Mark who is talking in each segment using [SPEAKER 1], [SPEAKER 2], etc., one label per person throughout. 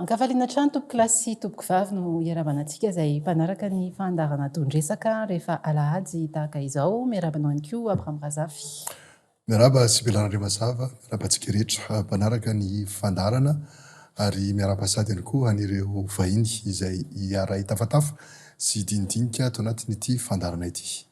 [SPEAKER 1] Ankafaliana hatrany tompokolahy sy tompokovavy no iarahabana antsika izay mpanaraka ny fandaharana Don-dresaka rehefa alahady tahaka izao. Miarahaba anao ihany koa Abraham Razafy.
[SPEAKER 2] Miarahaba Sibella Randriamazava, miarahaba antsika rehetra mpanaraka ny fandaharana ary miarahaba sady ihany koa an'ireo vahiny izay hiara-hitafatafa sy hidinidinika ato anatin'ity fandaharana ity.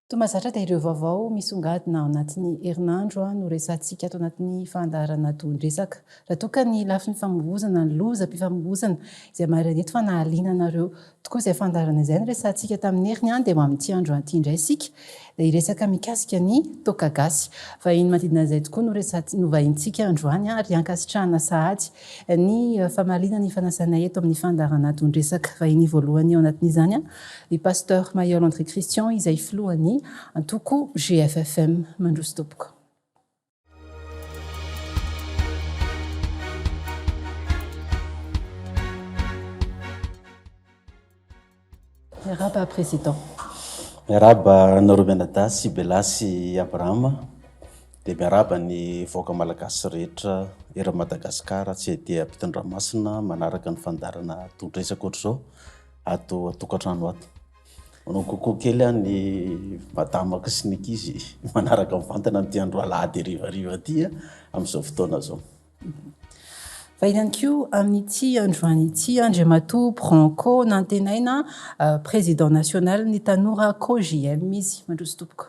[SPEAKER 1] Toa mahazatra dia ireo vaovao misongadina ao anatin'ny herinandro no resahantsika ato anatin'ny fandaharana Don-dresaka. Raha toa ka ny lafiny famohozana, ny lozam-pifamohozana izay marihana eto fa nahaliana anareo tokoa izay fandaharana izay no resahantsika tamin'ny heriny dia ho amin'ity andro ity indray isika dia hiresaka mikasika ny toaka gasy. Vahiny manodidina an'izay tokoa no resahantsika, no vahinintsika androany ary ankasitrahana sahady ny famaliana ny fanasanay eto amin'ny fandaharana Don-dresaka. Vahiny voalohany ao anatin'izany i Pasteur Mayeul André Christian izay filohan'ny antoko GFFM. Mandroso tompoko. Miarahaba Président.
[SPEAKER 3] Miarahaba anareo mianadahy sy Bella sy Abraham dia miarahaba ny vahoaka malagasy rehetra eran'i Madagasikara tsy aty ampitan-dranomasina manaraka ny fandaharana tondresaka ohatr'izao ato an-tokantrano ato. Manao coucou kely aho ny madamako sy ny ankizy manaraka mivantana an'ity andro alahady harivariva ity amin'izao fotoana izao.
[SPEAKER 1] Fa ihany koa amin'ity androany ity Andriamatoa Branco Nantenaina, Président national ny tanora COJM izy. Mandroso tompoko.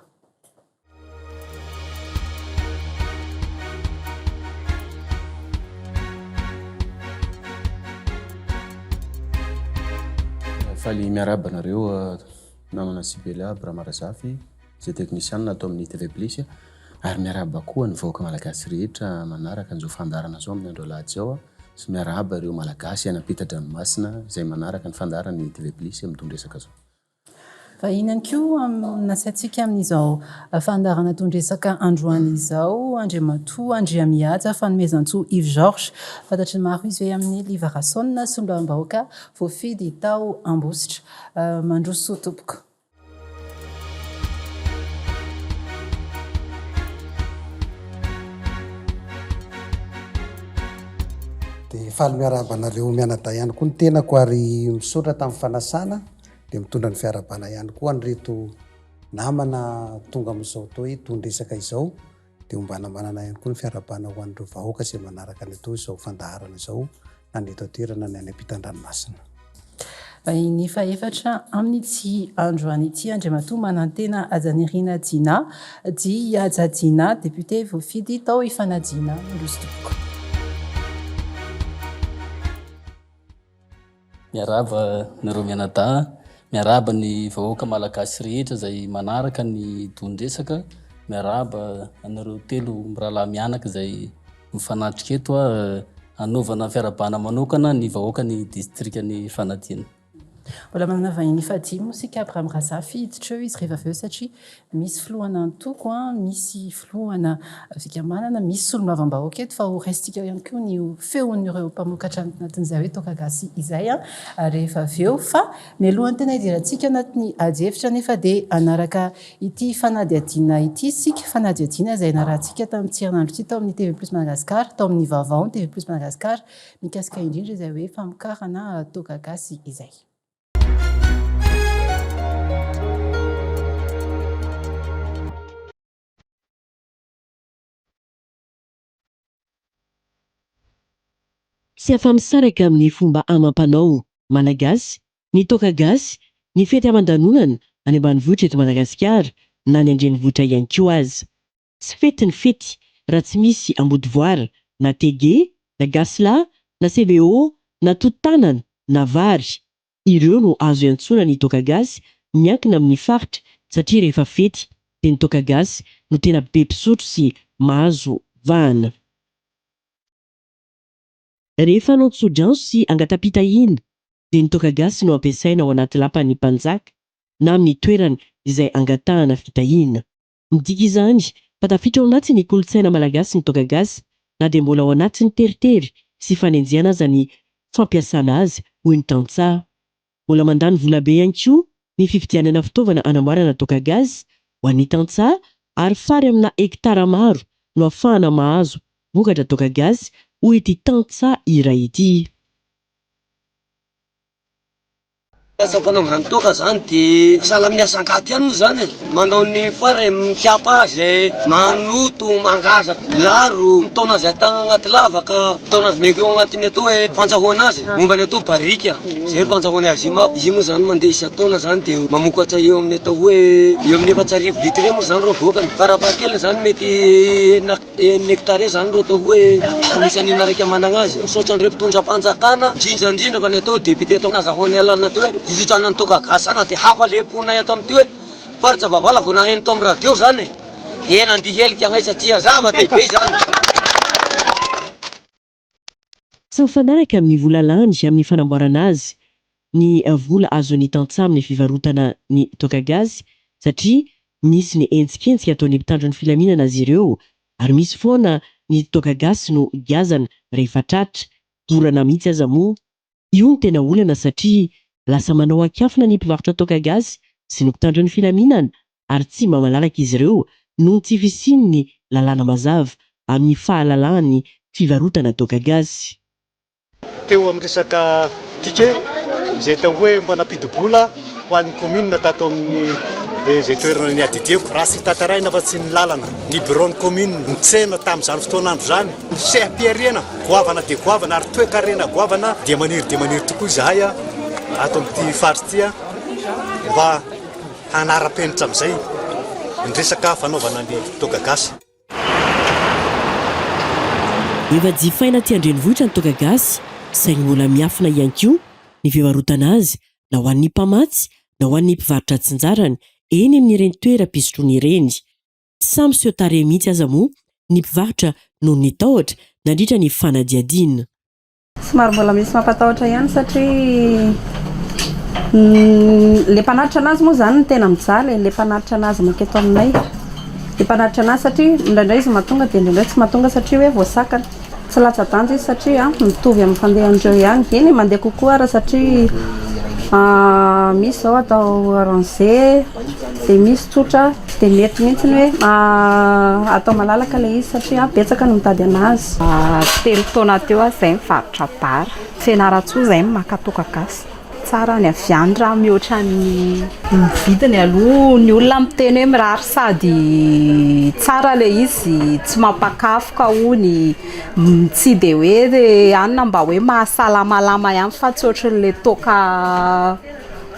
[SPEAKER 4] Faly miarahaba anareo namana Sibella Bramarazafy izay teknisianina ato amin'ny TV Plus ary miarahaba koa ny vahoaka malagasy rehetra manaraka an'izao fandaharana izao amin'ny andro alahady izao sy miarahaba ireo malagasy any am-pita-dranomasina izay manaraka ny fandaharan'ny TV Plus amin'itony resaka izao.
[SPEAKER 1] Vahiny ihany koa nasaintsika amin'izao fandaharana tondresaka androany izao Andriamatoa Andriamihaja Fanomezantsoa Yves Georges. Fantatry ny maro izy hoe amin'ny Liva Rasaonina, solombavambahoaka voafidy tao Ambositra. Mandroso tompoko.
[SPEAKER 5] Dia faly miarahaba anareo mianadahy ihany koa ny tenako ary misaotra tamin'ny fanasana. Dia mitondra ny fiarahabana ihany koa an'ireto namana tonga amin'izao atao hoe tondresaka izao, dia ombanambanana ihany koa ny fiarahabana ho an'ireo vahoaka izay manaraka ny atao izao fandaharana izao na ny eto an-toerana na ny any ampitan-dranomasina.
[SPEAKER 1] Vahiny fahefatra amin'ity androany ity Andriamatoa Manantena Hajanirina Dina, Di Haja Dina, député voafidy tao Ifanadiana. Mandroso tompoko.
[SPEAKER 6] Miarahaba anareo mianadahy, miarahaba ny vahoaka malagasy rehetra izay manaraka ny don-dresaka, miarahaba anareo telo mirahalahy mianaka izay mifanatrika eto hanaovana fiarahabana manokana ny vahoakan'ny distrikan'i Fanadina.
[SPEAKER 1] Mbola manana vahiny fahadimy moa isika Abraham Razafy hiditra eo izy rehefa avy eo satria misy filohana antoko, misy filohana fikambanana, misy solombavambahoaka eto fa ho raisintsika eo ihany koa ny feon'ireo mpamokatra anatin'izay hoe toaka gasy izay rehefa avy eo. Fa mialohan'ny tena hidirantsika anatin'ny adihevitra anefa dia hanaraka ity fanadihadiana ity isika, fanadihadiana izay narahantsika tamin'ity herinandro ity tao amin'ny TV Plus Madagascar, tao amin'ny vaovaon'ny TV Plus Madagascar mikasika indrindra izay hoe famokarana toaka gasy izay.
[SPEAKER 7] Tsy afa-misaraka amin'ny fomba amam-panao malagasy ny toaka gasy, ny fety aman-danonana any ambanivohitra eto Madagasikara na any an-drenivohitra ihany koa aza. Tsy fety ny fety raha tsy misy ambodivoara na TG na Gasla na CVO na Tototanana na vary. Ireo no azo iantsoana ny toaka gasy miankina amin'ny faritra satria rehefa fety dia ny toaka gasy no tena be mpisotro sy mahazo vahana. Rehefa hanao tsodrano sy hangatam-pitahiana dia ny toaka gasy no ampiasaina ao anaty lapan'ny mpanjaka na amin'ny toerana izay angatahana fitahiana. Midika izany fa tafiditra ao anatin'ny kolontsaina malagasy ny toaka gasy na dia mbola ao anatin'ny teritery sy fanenjehana aza ny fampiasana azy, hoy ny tantsaha. Mbola mandany volabe ihany koa ny fividianana fitaovana hanamboarana toaka gasy ho an'ny tantsaha ary fary amina hektara maro no ahafahana mahazo vokatra toaka gasy, hoy ity tantsaha iray ity.
[SPEAKER 8] Asa fanaovana ny toaka zany de sahala amin'ny asa angaty ihany moa zany e, manao ny foire mikapa azy, manoto, mangaza laro, mitaona azy atao agnaty lavaka, mitaona azy mekeo agnatin'ny atao hoe fandrahoana azy, momba ny atao barika, zay fandrahoana azy io manko, izy io moa zany mandeha isan-taona zany de mamokatra eo amin'ny atao hoe eo amin'ny 400 litre eo moa zany reo avoakany, farafahakeliny zany mety enina Enina hectare zany ro atao hoe anisan'ny naraika managna azy. Misaotra an'ireo mpitondra fanjakana, indrindra indrindra fa ny atao député tao nazahoany alalana teo hoe hizotrana ny toaka gasy zany dia hafa le mponina eto amin'ity hoe faritra Vavala vao naheno tao amin'ny radio zany e. Dia nandihy helika agnay satria zava-dehibe izany.
[SPEAKER 7] Tsy mifanaraka amin'ny vola lany amin'ny fanamboarana azy ny vola azon'ny tantsaha amin'ny fivarotana ny toaka gasy satria misy ny henjikenjika ataon'ny mpitandro ny filaminana azy ireo ary misy foana ny toaka gasy no giazana rehefa tratra, dorana mihitsy aza moa. Io no tena olana satria lasa manao ankiafina ny mpivarotra toaka gasy sy ny mpitandro ny filaminana ary tsy mba malalaka izy ireo noho ny tsy fisian'ny lalàna mazava amin'ny fahalalahan'ny fivarotana toaka gasy.
[SPEAKER 9] Teo amin'ny resaka ticket izay atao hoe mba nampidi-bola ho an'ny commune tato amin'ny izay toerana niadidiako. Raha tsy tantaraina fa tsy ny lalana, ny biraon'ny commune, ny tsena tamin'izany fotoan'andro izany, ny seha-pihariana goavana dia goavana ary toekarena goavana dia maniry dia maniry tokoa izahay ato amin'ity faritra ity mba hanara-penitra amin'izay ny resaka fanaovana ny toaka gasy.
[SPEAKER 7] Efa jifaina aty an-drenivohitra ny toaka gasy saingy mbola miafina ihany koa ny fivarotana azy na ho an'ny mpamatsy na ho an'ny mpivarotra atsinjarany eny amin'ireny toeram-pisotroana ireny. Tsy sahy miseho tarehy mihitsy aza moa ny mpivarotra noho ny tahotra nandritra ny fanadihadiana.
[SPEAKER 10] Somary mbola misy mampatahotra ihany satria le mpanatitra anazy moa zany no tena mijaly e, le mpanatitra anazy manketo aminay, le mpanatitra anazy satria indraindray izy mahatonga dia indraindray tsy mahatonga satria hoe voasakana, tsy latsa-danja izy satria mitovy amin'ny fandehan'ireo ihany, eny e mandeha kokoa ara satria misy izao atao arranger dia misy tsotra Tsy dia mety mihitsy ny hoe atao malalaka ilay izy satria betsaka no mitady anazy.
[SPEAKER 11] Telo taona teo aho izay mivarotra bar. Fianarantsoa izay maka toaka gasy. Tsara ny avy any raha mihoatra ny vidiny aloha. Ny olona miteny hoe mirary sady tsara ilay izy, tsy mampakafoka hono, tsy dia hoe anona mba hoe mahasalamalama ihany fa tsy ohatran'ilay toaka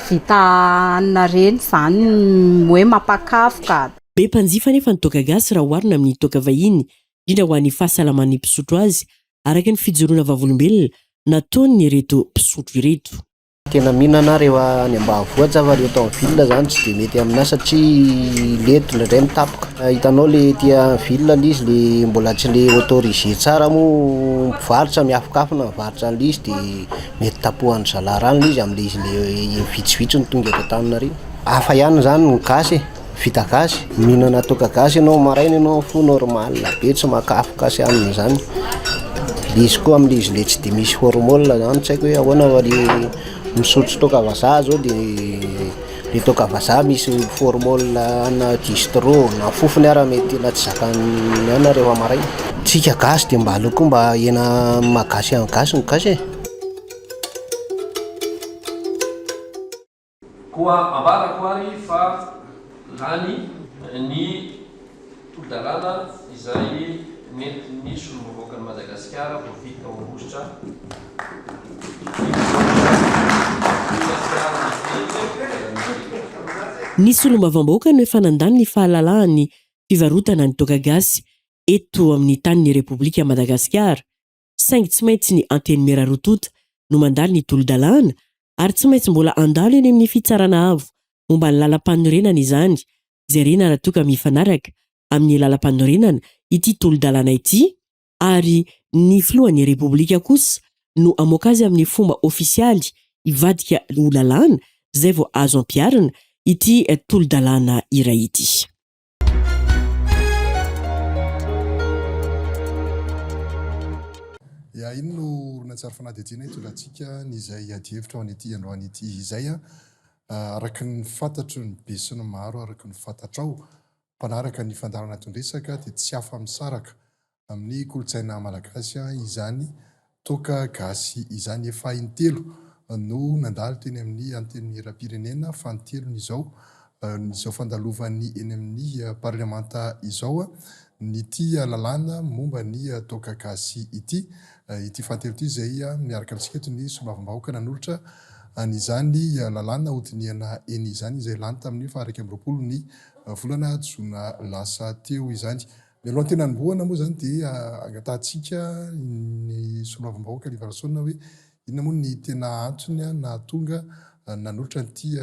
[SPEAKER 11] Vita hanina reny izany hoe mampakafoka.
[SPEAKER 7] Be mpanjifa anefa ny toaka gasy raha oharina amin'ny toaka vahiny, indrindra ho an'ny fahasalaman'ny mpisotro azy, araka ny fijoroana vavolombelona nataon'ireto mpisotro ireto.
[SPEAKER 12] Tena mihinana aho rehefa any ambanivohitra fa reto en ville zany tsy de mety aminah satria leto indraindray mitapoka. Hitanao le ety en ville le izy le mbola tsy le autorisé tsara moa mpivarotra miafokafona mivarotra an'le izy de Mety tapohan'ny zalahy rano le izy amle izy le vitsivitsy no tonga eto Antananarivo. Hafa ihany zany ny gasy e, vita gasy, mihinana toaka gasy ianao maraina ianao mifoha normal be tsy makafoka sy anona zany, le izy koa amle izy le tsy de misy formol zany tsy haiko hoe ahoana fa le misotro toaka vazaha zao de le toaka vazaha misy formol ana distro na fofony ara mety tena tsy zakan'ny anona rehefa maraina. Tsika gasy de mba aleo koa mba hena maha gasy an'ny gasy ny gasy e.
[SPEAKER 13] Koa ambarako ary fa lany ny tolo-dalàna izay nentin'ny solombavaokan'i Madagasikara voafidy tao Ambositra
[SPEAKER 7] Ny solombavambahoaka no efa nandany ny fahalalahan'ny fivarotana ny toaka gasy eto amin'ny tanin'ny Repoblika Madagasikara saingy tsy maintsy ny Antenimiera roa tonta no mandalo ny tolo-dalàna ary tsy maintsy mbola handalo eny amin'ny Fitsarana Avo momba ny Lalampanorenana izany jerena raha toa ka mifanaraka amin'ny Lalampanorenana ity tolo-dalàna ity ary ny Filohan'ny Repoblika kosa no hamoaka azy amin'ny fomba ofisialy hivadika ho lalàna izay vao azo ampiharina ity tolo-dalàna iray ity.
[SPEAKER 2] Ya, iny no horonantsary fanadihadiana hitondrantsika ny izay adihevitra ho an'ity androany ity izay. Araka ny fantatry ny besinimaro, araka ny fantatrao, mpanaraka ny fandaharana Tondresaka dia tsy afa-misaraka amin'ny kolontsaina malagasy izany toaka gasy izany. Efa intelo no nandalo teny amin'ny Antenimierampirenena fanintelony izao izao fandalovany eny amin'ny parlemanta izao ity lalàna momba ny toaka gasy ity. Ity fahatelo ity izay miaraka amintsika eto ny solombavambahoaka nanolotra an'izany lalàna hodinihana eny izany izay lany tamin'ny faha 21 ny volana jona lasa teo izany. Mialohan'ny tena hanombohana moa izany dia angatahantsika ny solombavambahoaka Liva Rasoanina hoe inona moa ny tena antony nahatonga nanolotra an'ity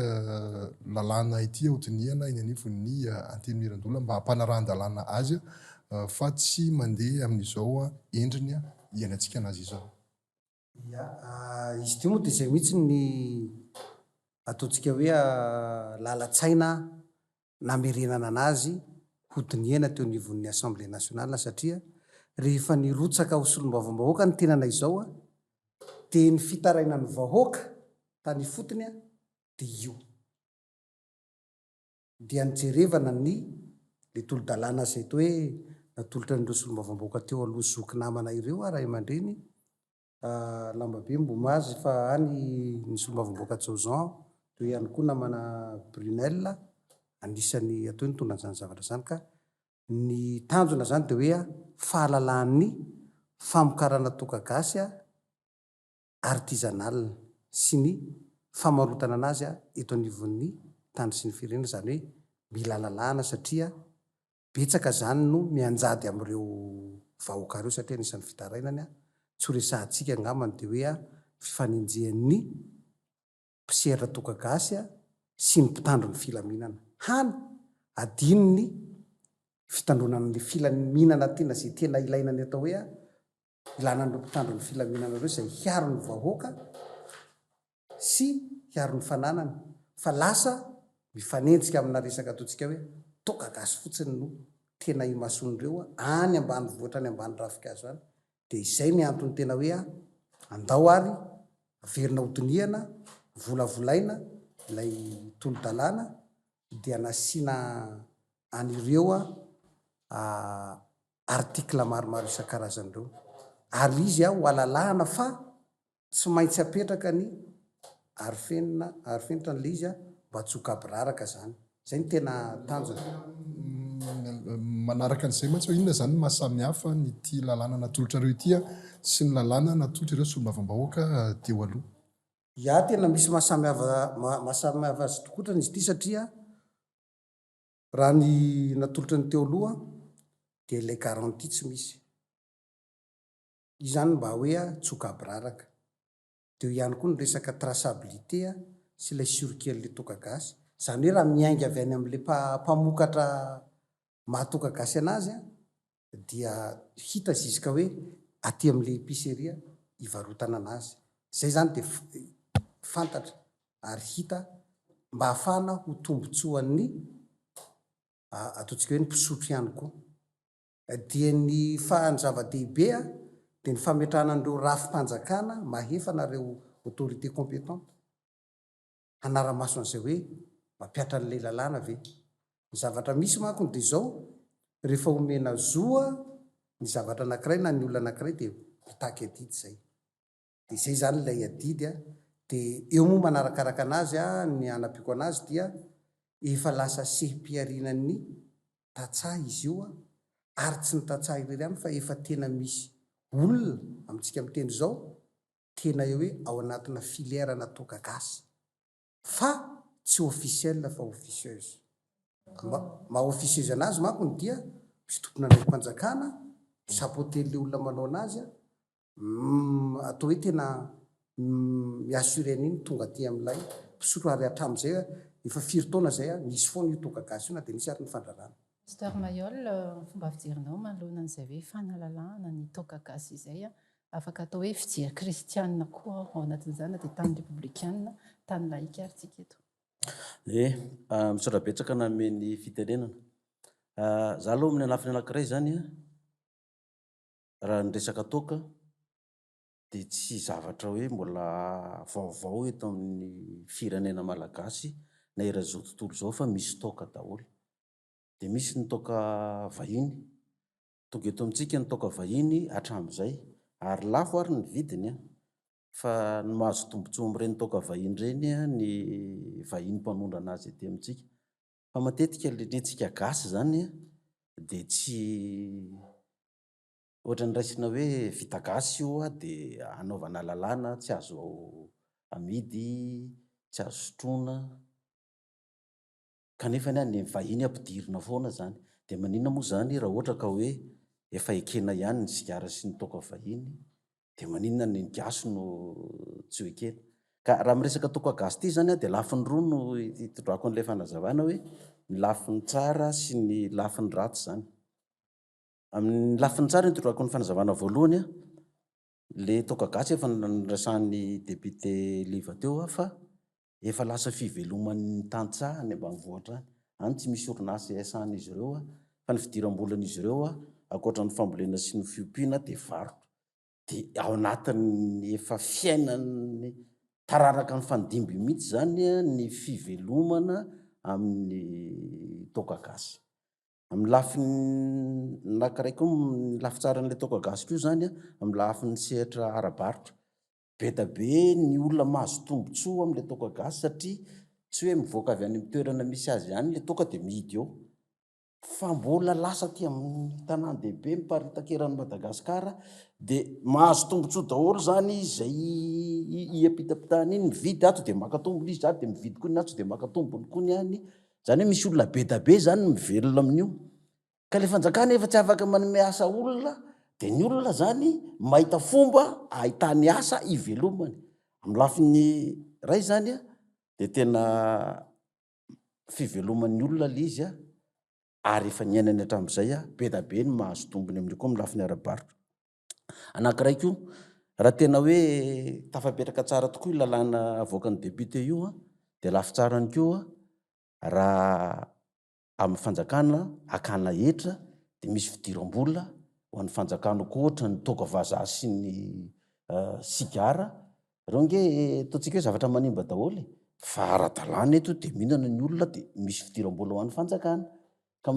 [SPEAKER 2] lalàna ity hodinihana eny anivon'ny Antenimierandoholona mba hampanarahan-dalàna azy fa tsy mandeha amin'izao endriny iainantsika anazy izao.
[SPEAKER 5] Ya, izy ity moa dia izay mihitsy ny ataontsika hoe lalan-tsaina namerenana anazy hodinihana teo anivon'ny Assemblée nationale satria rehefa nirotsaka ho solombavambahoaka ny tenanay izao dia ny fitarainan'ny vahoaka tany ifotony dia io. Dia nijerevana ny le tolo-dalàna izay toa hoe natolotra an'ireo solombavambahoaka teo aloha zoky namana ireo ray aman-dreny Lambabe mboma azy fa any ny solombavambahoaka Jao Jean, teo ihany koa namana Brunelle, anisan'ny atao hoe nitondra an'izany zavatra izany ka ny tanjona izany dia hoe fahalalahan'ny famokarana toaka gasy artisanal sy ny famarotana anazy eto anivon'ny tany sy ny firenena, izany hoe mila lalàna satria Betsaka zany no mianjady amin'ireo vahoaka ireo satria anisan'ny fitarainany, tsy ho resahantsika angambany dia hoe fifanenjehan'ny mpisera toaka gasy sy ny mpitandro ny filaminana. Hany adino ny fitandroana ny filaminana tena izay tena ilaina ny atao hoe ilana an'ireo mpitandro ny filaminana ireo izay hiaro ny vahoaka sy hiaro ny fananany fa lasa mifanenjika amina resaka ataontsika hoe toaka gasy fotsiny no tena imasoan'ireo any ambanivohitra any ambany ravinkazo any dia izay ny antony tena hoe andao ary averina hodinihana volavolaina ilay tolo-dalàna dia nasiana an'ireo article maromaro isan-karazany ireo ary izy ho alalahana fa Tsy maintsy apetraka ny arifenina, arifenitra an'ilay izy mba tsy ho gaboraraka zany. Zay no tena tanjona.
[SPEAKER 2] Manaraka an'izay mantsy hoe inona izany ny maha samy hafa an'ity lalàna natolotrareo ity sy ny lalàna natolotr'ireo solombavambahoaka teo aloha?
[SPEAKER 5] Ya, tena misy maha samy hafa maha samy hafa azy tokotrany izy ity satria raha ny natolotra ny teo aloha dia ilay garantie tsy misy. Io izany mba hoe tsy ho gaboraraka. Dia eo ihany koa ny resaka traçabilité sy ilay circuit an'ilay toaka gasy. Izany hoe raha miainga avy any amin'ilay mpamokatra maha toaka gasy anazy dia hita ziska hoe aty amin'ilay épicerie ivarotana anazy. Izay izany dia fantatra ary hita mba hahafahana ho tombotsoan'ny ataontsika hoe ny mpisotro ihany koa. Dia ny fa ny zava-dehibe dia ny fametrahana an'ireo rafi-panjakana mahefa na ireo autorités compétentes hanara-maso an'izay hoe mampihatra an'ilay lalàna ve. Ny zavatra misy manko dia izao, rehefa omena zo ny zavatra anankiray na ny olona anankiray dia mitaky adidy izay. Dia izay izany ilay adidy a. Dia eo moa manarakaraka anazy a, ny hanampiako anazy dia efa lasa seha-piharianan'ny tantsaha izy io a, ary tsy ny tantsaha irery ihany fa efa tena misy olona amintsika miteny izao tena eo hoe ao anatina filière ana toaka gasy fa tsy officiel fa officieuse. Maha officieuse anazy manko ny dia misy tompon'andraiki-panjakana mi-saboter an'ilay olona manao anazy a, atao hoe tena mi-assurer an'iny tonga aty amin'ilay mpisotro ary hatramin'izay efa firy taona izay nisy foana io toaka gasy io na dia nisy ary ny fandrarana.
[SPEAKER 1] Pasteur Mayol, ny fomba fijerinao manoloana an'izay hoe fanalalahana ny toaka gasy izay, afaka atao hoe fijery kristianina koa ao anatin'izany na dia tany repoblikanina, tany laïka ary tsika eto.
[SPEAKER 3] Eh, misaotra betsaka nanome ny fitenenana. Za aloha amin'ny lafiny anankiray izany an, Raha ny resaka toaka dia tsy zavatra hoe mbola vaovao eto amin'ny firenena malagasy na eran'izao tontolo izao fa misy toaka daholo. Dia misy ny toaka vahiny, tonga eto amintsika ny toaka vahiny hatramin'izay ary lafo ary ny vidiny an! Fa ny mahazo tombontsoa amin'ireny toaka vahiny ireny ny vahiny mpanondrana azy aty amintsika. Fa matetika le antsika gasy izany dia tsy ohatran'ny raisina hoe vita gasy io dia anaovana lalàna tsy azo amidy, tsy azo sotroina. Kanefa anie ny vahiny ampidirina foana izany. Dia maninona moa izany raha ohatra ka hoe efa ekena ihany ny sigara sy ny toaka vahiny dia maninona ny gasy no tsy ho ekena. Ka raha miresaka toaka gasy ity izany aho dia lafiny roa no itondrako an'ilay fanazavana hoe ny lafiny tsara sy ny lafiny ratsy izany. Amin'ny lafiny tsara no itondrako ny fanazavana voalohany an, ilay toaka gasy efa noresahan'ny député Liva teo aho fa Efa lasa fiveloman'ny tantsaha any ambanivohitra any. Any tsy misy orinasa iasan'izy ireo fa ny fidiram-bolan'izy ireo ankoatra ny fambolena sy ny fiompiana dia varotra. Dia ao anatin'ny efa fiainan'ny taranaka mifandimby mihitsy izany ny fivelomana amin'ny toaka gasy. Amin'ny lafiny anankiray koa, ny lafy tsaran'ilay toaka gasy koa izany amin'ny lafiny sehatra ara-barotra. Be da be ny olona mahazo tombotsoa amin'ilay toaka gasy satria tsy hoe mivoaka avy any amin'ny toerana misy azy ihany ilay toaka dia mihidy eo fa mbola lasa aty amin'ny tanàn-dehibe miparitaka eran'i Madagasikara dia mahazo tombotsoa daholo izany izay hiampitampitana iny, mividy ato dia maka tombony izy ato dia mividy koa ny atsy dia maka tombony koa ny any, izany hoe misy olona be da be izany mivelona amin'io. Ka le fanjakana efa tsy afaka manome asa olona de ny olona zany mahita fomba ahitany asa ivelomany. Amin'ny lafiny iray zany a de tena fiveloman'ny olona le izy a ary efa niainany hatramin'izay a, be da be ny mahazo tombony amin'io koa amin'ny lafiny ara-barotra. Anankiray koa, raha tena hoe tafapetraka tsara tokoa io lalàna avoakan'ny député io a de lafy tsarany koa raha amin'ny fanjakana hakana hetra dia misy fidiram-bola ho an'ny fanjakana koa ohatra ny toaka vazaha sy ny sigara, ireo ange ataontsika hoe zavatra manimba daholo e, fa ara-dalàna eto dia mihinana ny olona dia misy fidiram-bola ho an'ny fanjakana. Ka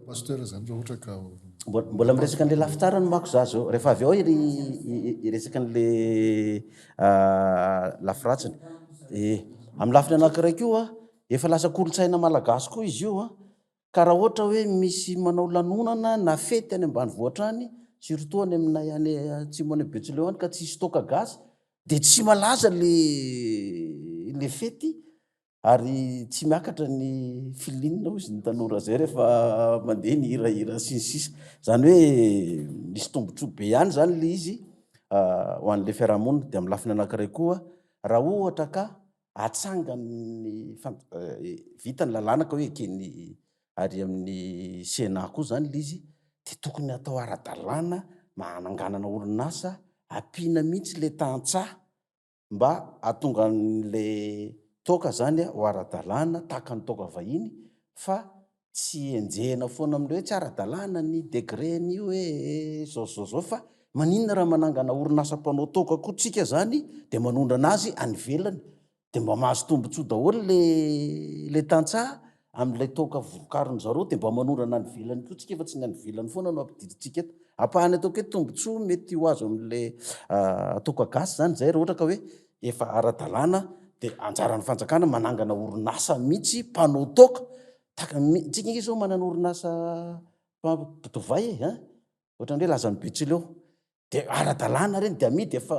[SPEAKER 2] Pasteur zany raha ohatra ka
[SPEAKER 3] Mbola miresaka an'ilay lafy tsara no mako za zao, rehefa avy ao hiresaka an'ilay lafy ratsiny. E, amin'ny lafiny anankiray koa Efa lasa kolontsaina malagasy koa izy io an! Ka raha ohatra hoe misy manao lanonana na fety any ambanivohitra any, surtout any aminay any atsimo any Betsileo any ka tsisy toaka gasy dia tsy malaza le le fety ary tsy miakatra ny feeling hozy ny tanora zay rehefa mandeha ny hirahira sy ny sisa. Zany hoe misy tombotsoa be ihany zany le izy ho an'le fiarahamonina. Dia amin'ny lafiny anankiray koa raha ohatra ka atsangany ny vita ny lalàna ka hoe eken'ny ary amin'ny Sénat koa zany le izy de tokony atao ara-dalàna mba hananganana orinasa ampiana mihitsy le tantsaha mba hahatonga an'le toaka zany ho ara-dalàna tahaka ny toaka vahiny fa tsy enjehina foana amin'ilay hoe tsy ara-dalàna ny degré an'io hoe zao zao zao fa maninona raha manangana orinasa mpanao toaka koa tsika zany de manondrana azy any ivelany de mba mahazo tombotsoa daholo le le tantsaha amin'ilay toaka vokarin zareo de mba manondrana any ivelany koa tsika fa tsy ny any ivelany foana no ampidirintsika eto. Ampahany ataoko hoe tombotsoa mety ho azo amin'ilay toaka gasy zany zay raha ohatra ka hoe efa ara-dalàna de anjaran'ny fanjakana manangana orinasa mihitsy mpanao toaka Tahaka ny, tsika ange zao manana orinasa mpidovay e, hein, ohatran'ny hoe lazan'ny Betsileo, de ara-dalàna reny de amidy efa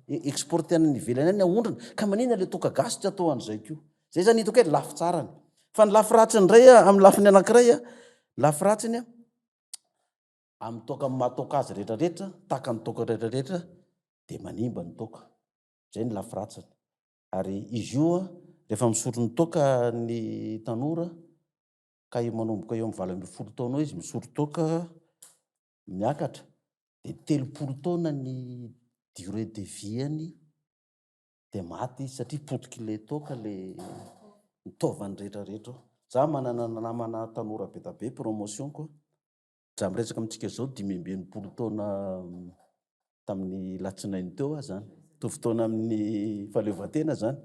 [SPEAKER 3] exporter any ivelany any aondrana, ka maninona le toaka gasy tsy atao an'izay koa? Zay zany hitako hoe lafy tsarany. Fa ny lafy ratsiny indray a, amin'ny lafiny anankiray a, lafy ratsiny a, amin'ny toaka amin'ny maha toaka azy rehetrarehetra, tahaka ny toaka rehetrarehetra de manimba ny toaka, zay ny lafy ratsiny. Ary izy io rehefa misotro ny toaka ny tanora ka eo manomboka eo amin'ny 18 taona eo izy misotro toaka miakatra dia 30 taona ny durée de vie-ny dia maty izy satria potik'ilay toaka ilay ny taovany rehetrarehetra ao. Za manana namana tanora be dia be promotion-ko. Za miresaka amintsika zao 65 taona tamin'ny latsinainy teo aho zany, mitovy taona amin'ny fahaleovantena zany,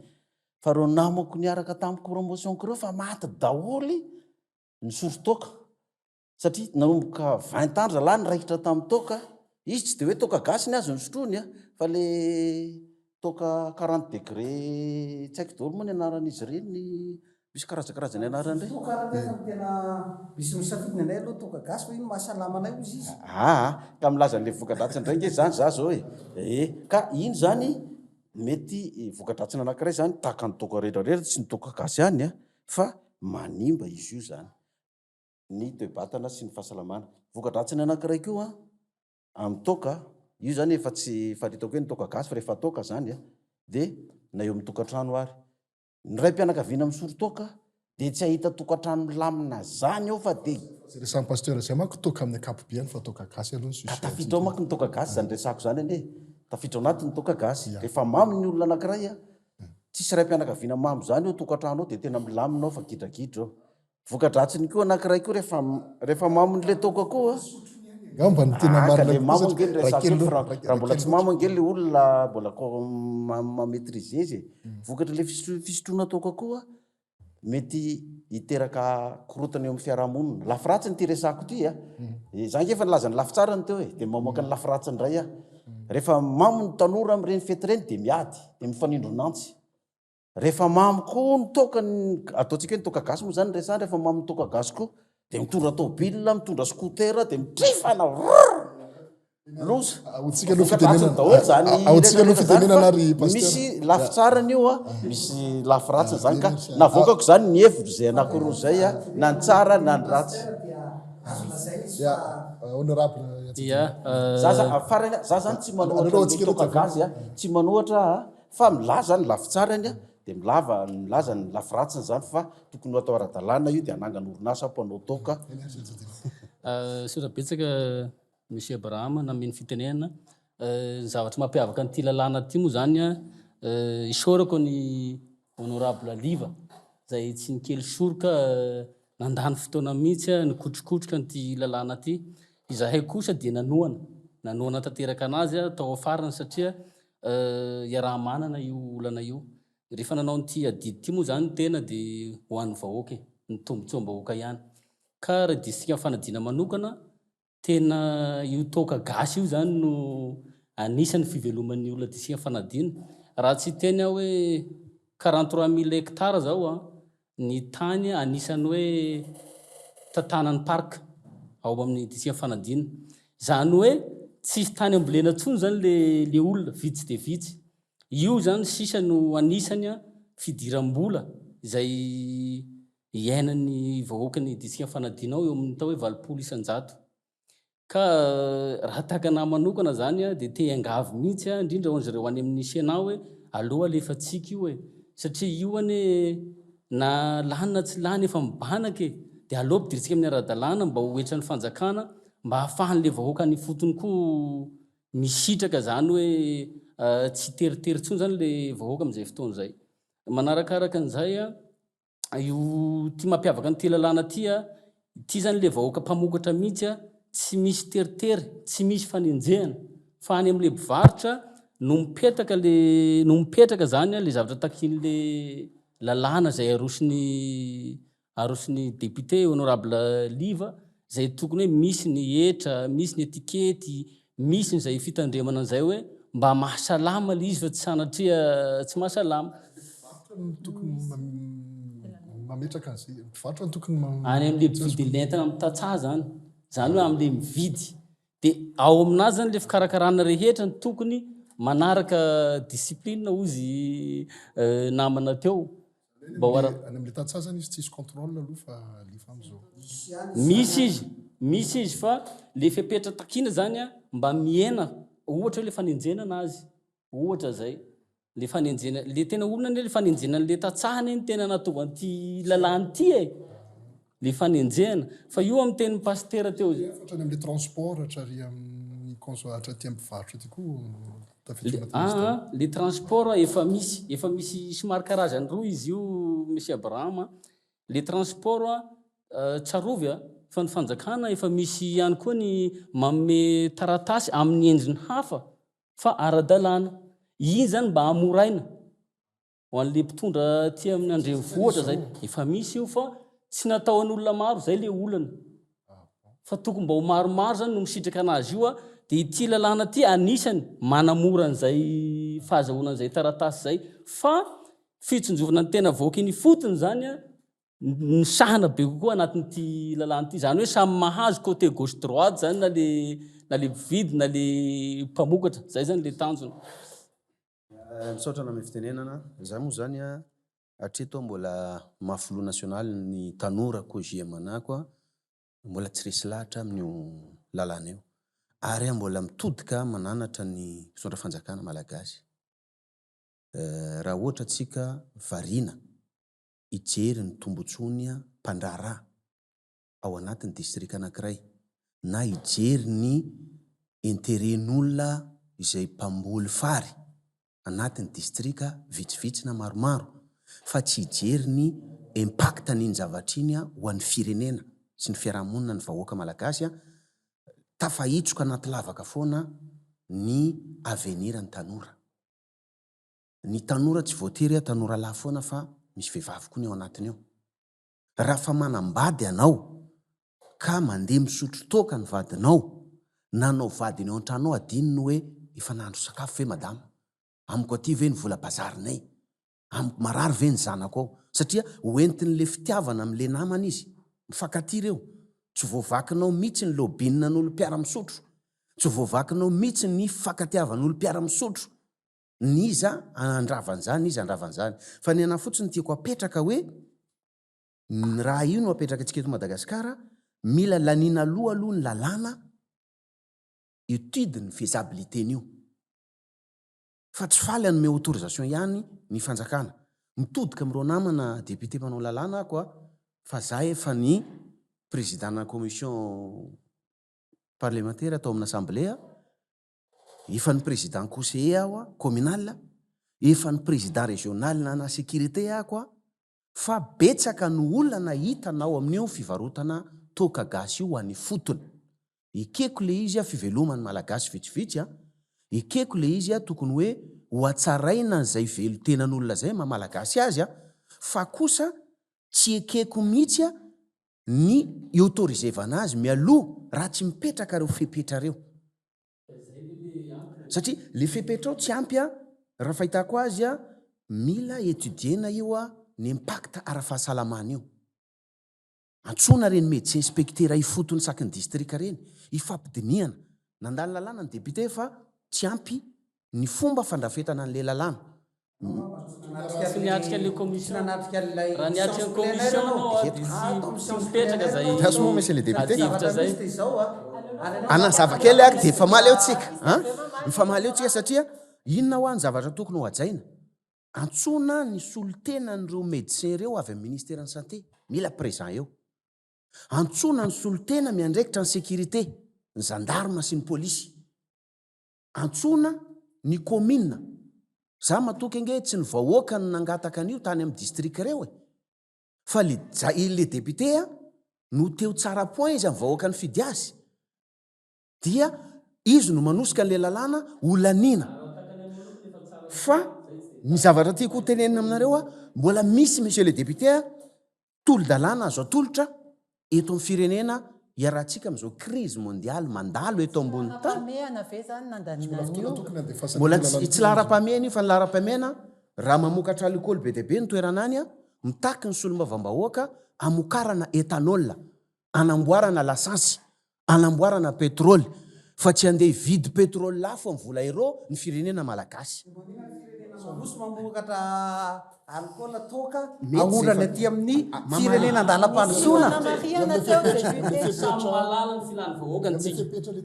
[SPEAKER 3] fa reo namako niaraka tamiko promotion-ko reo fa maty daholo nisotro toaka, satria nanomboka vingt ans ry zalahy niraikitra tamin'ny toaka, izy tsy de hoe toaka gasy ny azy no sotroiny a, fa le. Toaka quarante degré tsy haiko daholo moa ny anaran'izy ireny, misy karazakarazany anarany ireny.
[SPEAKER 5] Toaka ary nefa no tena misy misafidy ny anay aloha toaka gasy fa io no mahasalama anay hozy izy.
[SPEAKER 3] Aa ka milaza an'ilay voka-dratsiny indray ange izany za zao e. Ee ka iny izany mety voka-dratsiny anankiray izany tahaka ny toaka rehetra rehetra, tsy ny toaka gasy ihany an, fa manimba izy io izany ny toe-batana sy ny fahasalamana. Voka-dratsiny anankiray koa an, Amin'ny toaka, io zany efa tsy faritako hoe ny toaka gasy fa rehefa toaka zany a, dia na eo amin'ny tokantrano ary, ny raim-pianakaviana misoro toaka dia tsy hahita tokantrano milamina zany ao fa dia.
[SPEAKER 2] Zay resahan'i Pasteur zay manko toaka amin'ny ankapobeany fa toaka gasy aloha ny
[SPEAKER 3] sujet antsika. Ka tafiditra ao manko ny toaka gasy zany resako zany anie, tafiditra ao anaty ny toaka gasy, rehefa mamo ny olona anakiray a, tsisy raim-pianakaviana mamo zany ao tokantrano ao dia tena milamina ao fa gidragidra ao. Voka-dratsiny koa anankiray koa rehefa rehefa mamon'le toaka koa.
[SPEAKER 2] Angamba ny tena
[SPEAKER 3] Ah, ka
[SPEAKER 2] marina
[SPEAKER 3] le
[SPEAKER 2] kokoa
[SPEAKER 3] mamo
[SPEAKER 2] satria
[SPEAKER 3] ange no
[SPEAKER 2] raha
[SPEAKER 3] resako
[SPEAKER 2] kely
[SPEAKER 3] eo fa
[SPEAKER 2] loatra,
[SPEAKER 3] raha
[SPEAKER 2] raha
[SPEAKER 3] mbola
[SPEAKER 2] kely
[SPEAKER 3] tsy
[SPEAKER 2] loatra.
[SPEAKER 3] mamo ange le olona mbola ko ma maîtriser izy e. Vokatry le fisotroana toaka koa mety hiteraka korontana eo amin'ny fiarahamonina. Lafy ratsiny ity resako ity a. Za ange efa nilaza ny lafy tsarany teo e, de mamoaka ny lafy ratsiny indray aho. Rehefa mamo ny tanora amin'ireny fety ireny de miady, de mifanindron'antsy. Rehefa mamo koa ny toaka, ataontsika hoe ny toaka gasy moa zany resahana, rehefa mamo ny toaka gasy koa dia mitondra tôbila, mitondra scooter dia mitrifana rrrr! Loza!
[SPEAKER 2] Ahoantsika aloha fitenenana,
[SPEAKER 3] daholo zany
[SPEAKER 2] ahoantsika aloha fitenenana ary
[SPEAKER 3] pasteur. Misy lafy tsarany io a, misy lafy ratsiny zany ka navoakako zany ny hevitro zay anakiroa zay a, na ny tsara na ny ratsy.
[SPEAKER 2] Ya, honorable.
[SPEAKER 6] Ya,
[SPEAKER 3] Za za farany za zany tsy manohatra ny toaka gasy a, tsy manohatra a. Fa milaza ny lafy tsarany dia milava milaza ny lafy ratsiny izany fa tokony ho atao ara-dalàna io dia hanangana orinasa mpanao toaka.
[SPEAKER 6] Misaotra betsaka Monsieur Abraham nameno fitenenana. Ny zavatra mampiavaka an'ity lalàna ity moa izany isaorako ny Honorable Liva izay tsy nikely soroka nandany fotoana mihitsy nikotrokotroka an'ity lalàna ity. Izahay kosa dia nanohana, nanohana tanteraka anazy tao afarany satria Iaraha-manana io olana io. Rehefa nanao an'ity adidy ity moa izany ny tena dia ho an'ny vahoaka e, ny tombotsoam-bahoaka ihany. Ka raha distrikan'i Fanadina manokana, tena io toaka gasy io izany no anisan'ny fiveloman'ny olona distrikan'i Fanadina. Raha tsy hiteny aho hoe 43 mille hectares izao an, Ny tany anisan'ny hoe tantanan'ny parc ao amin'ny distrikan'i Fanadina. Izany hoe tsisy tany ambolena intsony izany le le olona, vitsy dia vitsy. Io izany sisa no anisany fidiram-bola izay iainan'ny vahoakan'ny distrikan'i Fanadina ao eo amin'ny atao hoe 80%. Ka raha tahaka anah manokana zany dia te hiangavy mihitsy aho indrindra ho an'zareo any amin'ny Sénat hoe aleo alefantsika io e! satria io anie na lany na tsy lany efa mibanaka e! dia aleo ampidirintsika amin'ny ara-dalàna mba ho hetran'ny fanjakana mba ahafahan'le vahoaka any ifotony koa misitraka zany hoe tsy teritery intsony zany le vahoaka amin'izay fotoana izay. Manarakaraka an'izay an, Io ty mampiavaka an'ity lalàna ty a, ity zany le vahoaka mpamokatra mihitsy a, tsy misy teritery, tsy misy fanenjehana fa any amle mpivarotra no mipetaka le no mipetraka zany le zavatra takian'le lalàna zay aroson'ny aroson'ny député honorable Liva zay tokony hoe misy ny hetra, misy ny etikety, Misy an'izay fitandremana an'izay hoe mba mahasalama ilay izy fa tsy sanatria tsy mahasalama.
[SPEAKER 2] Mpivarotra no tokony mametraka an'izay, mpivarotra no tokony
[SPEAKER 6] Any amin'ilay mpividy ilay entana amin'ny tantsaha izany, izany hoe amin'ilay mividy. Dia ao aminazy izany ilay fikarakarana rehetra no tokony manaraka discipline hozy namana teo.
[SPEAKER 2] Mba ho ara. Any amin'ilay tantsaha zany izy tsisy contrôle aloha fa alefa amizao.
[SPEAKER 6] Misy izy, misy izy fa le fepetra takiana zany a mba mihena, ohatra hoe le fanenjenana azy, ohatra zay, le fanenjena, le tena olona anie le fanenjena an'le tantsaha anie no tena nahatonga an'ity lalàna ity e, le fanenjehana, fa io amin'ny tenin'i pasitera teo.
[SPEAKER 2] Hatrany amin'le transport hatrary amin'ny conso hatraty amin'ny mpivarotra aty koa tafiditra
[SPEAKER 6] anatin'izy daholo. Aa le transport efa misy, efa misy somary karazany roa izy io Monsieur Abraham a, le transport tsarovy a fa ny fanjakana efa misy ihany koa ny manome taratasy amin'ny endriny hafa fa ara-dalàna, iny zany mba hamoraina. Ho an'le mpitondra aty amin'ny andrenivohitra zay, efa misy io fa tsy natao an'olona maro, zay le olana. Fa tokony mba ho maromaro zany no misitraka anazy io dia ity lalàna ity anisany manamora an'izay fahazahoana an'izay taratasy izay fa fitsinjovana ny tena vahoaka eny ifotony zany misahana be kokoa anatin'ity lalàna ity. Izany hoe samy mahazo côté gauche droite zany na le na le mpividy na le mpamokatra. Zay zany le tanjona.
[SPEAKER 4] Misaotra nanome fitenenana. Za moa zany hatreto aho mbola maha filoha nasionaly ny tanora COJM anako mbola tsy resy lahatra amin'io lalàna io ary aho mbola mitodika mananatra ny mpitondra fanjakana malagasy raha ohatra tsika variana hijery ny tombotsoan'ny mpandraharaha ao anatin'ny distrika anankiray na hijery ny intérêt-n'olona izay mpamboly fary anatin'ny distrika vitsivitsy na maromaro fa tsy hijery ny impact an'iny zavatra iny ho an'ny firenena sy ny fiarahamonina ny vahoaka malagasy tafahitsoka anaty lavaka foana ny avenir ny tanora. Ny tanora tsy voatery tanora lahy foana fa misy vehivavy koa ny ao anatiny ao. Raha fa manambady ianao ka mandeha misotro toaka ny vadinao na anao vadiny ao an-trano ao adino ny hoe efa nahandro sakafo ve madama? Amiko aty ve ny vola bazarinay? Amiko marary ve ny zanako ao? Satria ho entin'le fitiavana amin'le namana izy. Mifankatia reo. Tsy voavakinao mitsy ny lobine-n'olo mpiara-misotro. Tsy voavakinao mitsy ny fifankatiavan'olo mpiara-misotro. Ny iza handrava an'izany, ny iza handrava an'izany. Fa ny anah fotsiny tiako apetraka hoe, ny raha io no apetraka antsika eto Madagasikara, mila laniana aloha aloha ny lalàna, étude ny faisabilité-n'io. Fa tsy faly hanome autorisation ihany ny fanjakana. Mitodika amin'ireo namana député mpanao lalàna ako a, fa za efa ny président-na commission parlementaire tao amin'ny assemblée, Efa ny président conseiller aho communal, efa ny président régional ana sécurité ako fa betsaka no olana hitanao amin'io fivarotana toaka gasy io any ifotony. Ekeko le izy fiveloman'ny malagasy vitsivitsy a, ekeko le izy tokony hoe ho hatsaraina an'izay velon-tenan'olona zay maha malagasy azy a, fa kosa tsy ekeko mihitsy ny hi-autorisevana azy mialoha raha tsy mipetraka ireo fepetra ireo. Satria le fepetra ao tsy ampy a, raha fahitako azy a, mila étudier-na io a, ny impact ara-fahasalamana io. Antsoina ireny médecin inspecteur ifotony isaky ny distrika ireny, ifampidinihana. Nandany lalàna ny député fa tsy ampy ny fomba fandrafetana an'ilay lalàna.
[SPEAKER 6] Tsy niatrika an'ilay commission. Raha niatrika ny commission ianao dia tsy mipetraka zay adihevitra zay.
[SPEAKER 4] Hanazava kely aho dia mifamaly eo tsika an! Mifamaly eo tsika satria inona hoa ny zavatra tokony ho hajaina? Antsoina ny solontenan'ireo médecins ireo avy amin'ny ministeran'ny santé, mila présent eo. Antsoina ny solontena miandraikitra ny sécurité, ny gendarme sy ny polisy. Antsoina ny commune. Za matoky ange tsy ny vahoaka no nangataka an'io tany amin'ny district ireo e. Fa le le député a no teo tsara point izy amin'ny vahoaka nifidy azy. Dia izy no manosika an'le lalàna ho laniana. Fa ny zavatra tiako ho tenenina aminareo a, mbola misy monsieur le député a, Tolo-dalàna azo atolotra eto amin'ny firenena iarahantsika amin'izao crise mondiale mandalo eto ambony tany.
[SPEAKER 1] Laharam-pahamehana ve izany nandaniana an'io?
[SPEAKER 4] Mbola tsy tsy laharam-pahamehana io fa ny laharam-pahamehana raha mamokatra alikaola be dia be ny toerana any, mitaky ny solombavambahoaka hamokarana ethanol hanamboarana lasansy Anamboarana pétrole fa tsy andeha hividy pétrole lafo amin'ny vola euro ny firenena malagasy.
[SPEAKER 5] Roso mamokatra alcool, toaka, aondrana aty amin'ny firenena andalam-pandrosoana.
[SPEAKER 6] Samy mahalala ny filan'ny vahoaka ny tsika.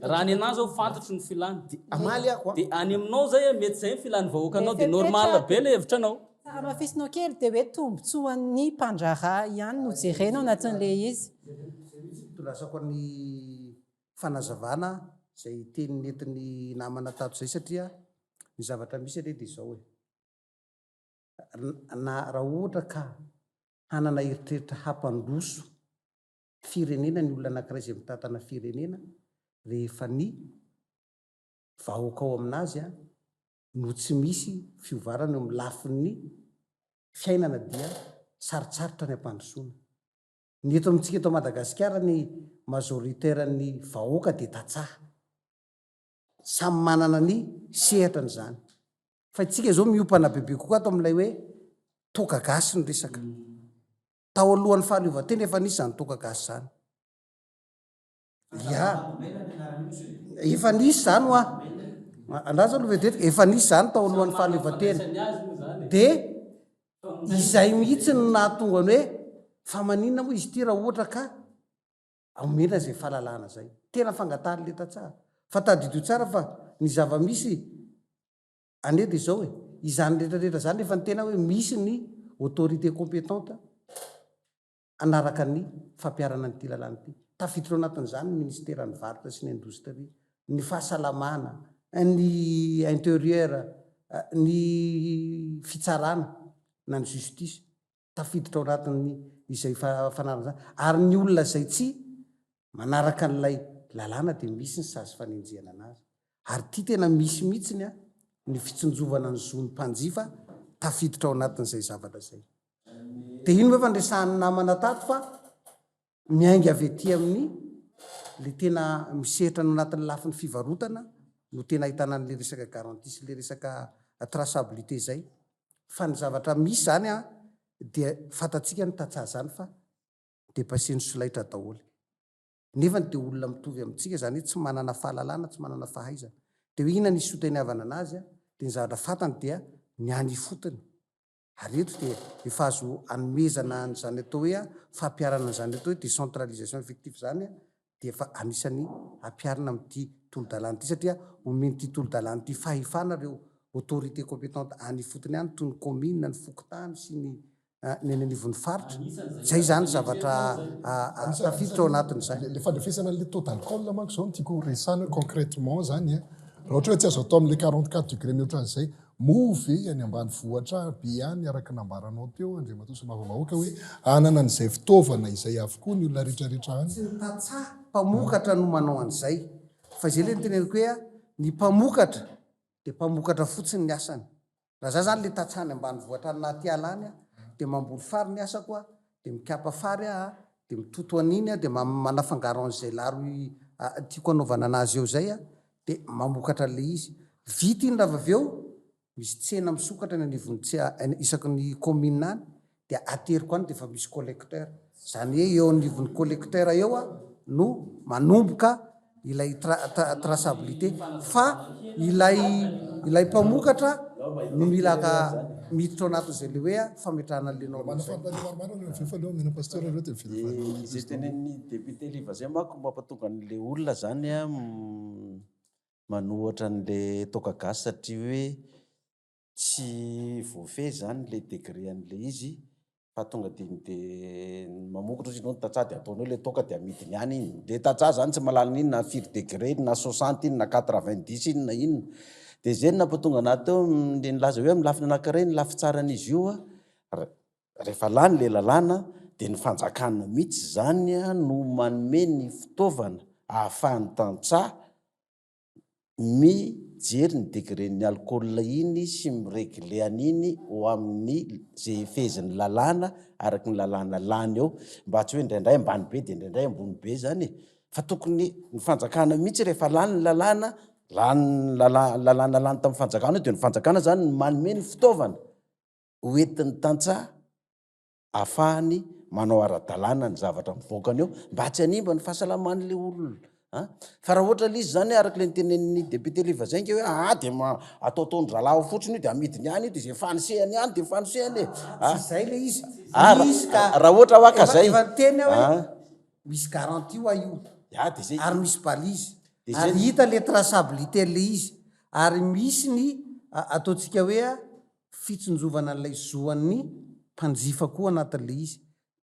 [SPEAKER 6] Raha ny anah zao fantatro ny filany.
[SPEAKER 4] Hamaly aho a.
[SPEAKER 6] Dia any aminao zay mety zay ny filan'ny vahoakanao dia normal be le hevitranao.
[SPEAKER 1] Hamafisinao kely dia hoe tombotsoan'ny mpandraharaha ihany no jerena ao anatin'ilay izy.
[SPEAKER 5] Izay mihitsy no itondrasako ny fanazavana izay teny nentin'ny namana tato izay satria ny zavatra misy anie dia izao e, na raha ohatra ka hanana eritreritra hampandroso firenena ny olona anankiray izay mitantana firenena rehefa ny vahoaka ao aminazy an, no tsy misy fiovarana eo amin'ny lafin'ny fiainana dia sarotsarotra ny hampandrosoana. Ny eto amintsika eto Madagasikara ny majoritaire ny vahoaka dia tantsaha. Samy manana ny sehatrany izany. Fa itsika izao miompana bebe kokoa ato amin'ilay hoe toaka gasy ny resaka. Tao alohan'ny fahaleovantena efa nisy izany toaka gasy izany. Ya. Efa nisy izany hoa. Andraso aloha vetivety, efa nisy izany tao alohan'ny fahaleovantena. Dia izay mihitsy no nahatonga ny hoe fa maninona moa izy ity raha ohatra ka Omena izay fahalalahana izay. Tena fangatahan'ilay tantsaha. Fa tadidio tsara fa ny zava-misy anie dia izao e, izany rehetra rehetra izany efa niteny aho hoe misy ny autorité compétente hanaraka ny fampiharana an'ity lalàna ity. Tafiditra ao anatin'izany ny ministeran'ny varotra sy ny indostria, ny fahasalamana, ny intérieur, ny fitsarana na ny justice. tafiditra ao anatin'ny izay fanarana izany ary ny olona izay tsy manaraka an'ilay lalàna dia misy ny sazy fanenjehana anazy ary ity tena misy mihitsiny a ny fitsinjovana ny zon'ny mpanjifa tafiditra ao anatin'izay zavatra izay dia iny moa efa niresahan'ny namana tato fa Miainga avy aty amin'ny le tena misehatra any anatin'ny lafiny fivarotana no tena ahitana an'le resaka garantie sy le resaka traçabilité zay. Fa ny zavatra misy zany an dia fantatsika ny tantsaha zany fa depasser-n'ny solaitra daholo. Nefany dia olona mitovy amintsika zany hoe tsy manana fahalalana, tsy manana fahaizana. Dia hoe inona ny hisoteniavana anazy an, dia ny zavatra fantany dia ny any ifotony. Ary eto dia efa azo anomezana an'izany atao hoe fampiharana an'izany atao hoe décentralisation effective izany dia efa anisan'ny ampiharina amin'ity tolo-dalàna ity satria omen'ity tolo-dalàna ity fahefana ireo autorités compétentes any ifotony any toy ny commune, ny fokontany sy ny ny any anivon'ny faritra. Izay izany zavatra tafiditra ao anatin'izay.
[SPEAKER 2] Ilay fandrefesana an'ilay taux d'alcool manko izao no tiako horesahana hoe concrètement izany an, raha ohatra hoe tsy azo atao amin'ilay 44 degré mihoatra an'izay, Moa ve any ambanivohitra be any araka ny nambaranao teo Andriamatoa Solombavambahoaka hoe hanana an'izay fitaovana izay avokoa ny olona rehetrarehetra any?
[SPEAKER 5] Tsy ny tantsaha mpamokatra no manao an'izay fa izay ilay noteneniko hoe ny mpamokatra dia mpamokatra fotsiny ny asany. Raha za zany le tantsaha any ambanivohitra any anaty ala any dia mamboly fary ny asako dia mikapa fary aho dia mitoto an'iny aho dia manafangaro an'izay laro tiako hanaovana anazy eo izay aho dia mamokatra an'ilay izy. Vita iny raha avy eo, misy tsena misokatra any anivon'ny tse- isaky ny commune any, dia ateriko any dia efa misy collecteur. Izany hoe eo anivon'ny collecteur eo aho no manomboka ilay traçabilité. Fa ilay ilay mpamokatra no mila miditra ao anatin'izay ilay hoe fametrahana an'ilay norme izay.
[SPEAKER 3] Izay tenenin'ny député Liva izay manko mampatonga an'ilay olona izany manohatra an'ilay toaka gasy satria hoe tsy voafehy izany ilay degré an'ilay izy fa tonga dia dia mamokatra ozy ianao ny tantsaha dia ataony eo ilay toaka dia amidiny any iny. Ilay tantsaha izany tsy mahalala n'inona na firy degré iny na soixante iny na quatre-vingt-dix iny na inona. Dia izay no nampatonga an'ahy teo ilay nilaza hoe amin'ny lafiny anankiray ny lafy tsaran'izy io rehefa lany ilay lalàna dia ny fanjakana mihitsy izany no manome ny fitaovana ahafahan'ny tantsaha mijery ny degré-n'ny alcool iny sy mi-regler an'iny ho amin'ny izay fehezin'ny lalàna araka ny lalàna lany eo mba tsy hoe indraindray ambany be dia indraindray ambony be izany e! Fa tokony ny fanjakana mihitsy rehefa lany ny lalàna, lany ny lalàna lany tamin'ny fanjakana io dia ny fanjakana izany no manome ny fitaovana ho entin'ny tantsaha afahany manao ara-dalàna ny zavatra mivoaka any eo mba tsy hanimba ny fahasalaman'ilay olona a! Fa raha ohatra ilay izy zany araka ilay notenenin'ny député Liva zay nge hoe aa dia ma ataotaon-dry zalahy ao fotsiny io dia amidiny any io dia izay fanosehany any dia fanosehany e!
[SPEAKER 5] Tsy izay ilay izy,
[SPEAKER 3] Ah,
[SPEAKER 5] misy ka
[SPEAKER 3] raha ohatra hoa ka
[SPEAKER 5] efa
[SPEAKER 3] zay
[SPEAKER 5] efa niteny aho hoe
[SPEAKER 3] ah.
[SPEAKER 5] misy garantie hoa io
[SPEAKER 3] Ya, dia zay
[SPEAKER 5] ary misy balise
[SPEAKER 3] Dia zay
[SPEAKER 5] ary hita ilay traçabilité an'ilay izy ary misy ny ataontsika hoe fitsinjovana an'ilay zo an'ny mpanjifa koa anatin'ilay izy.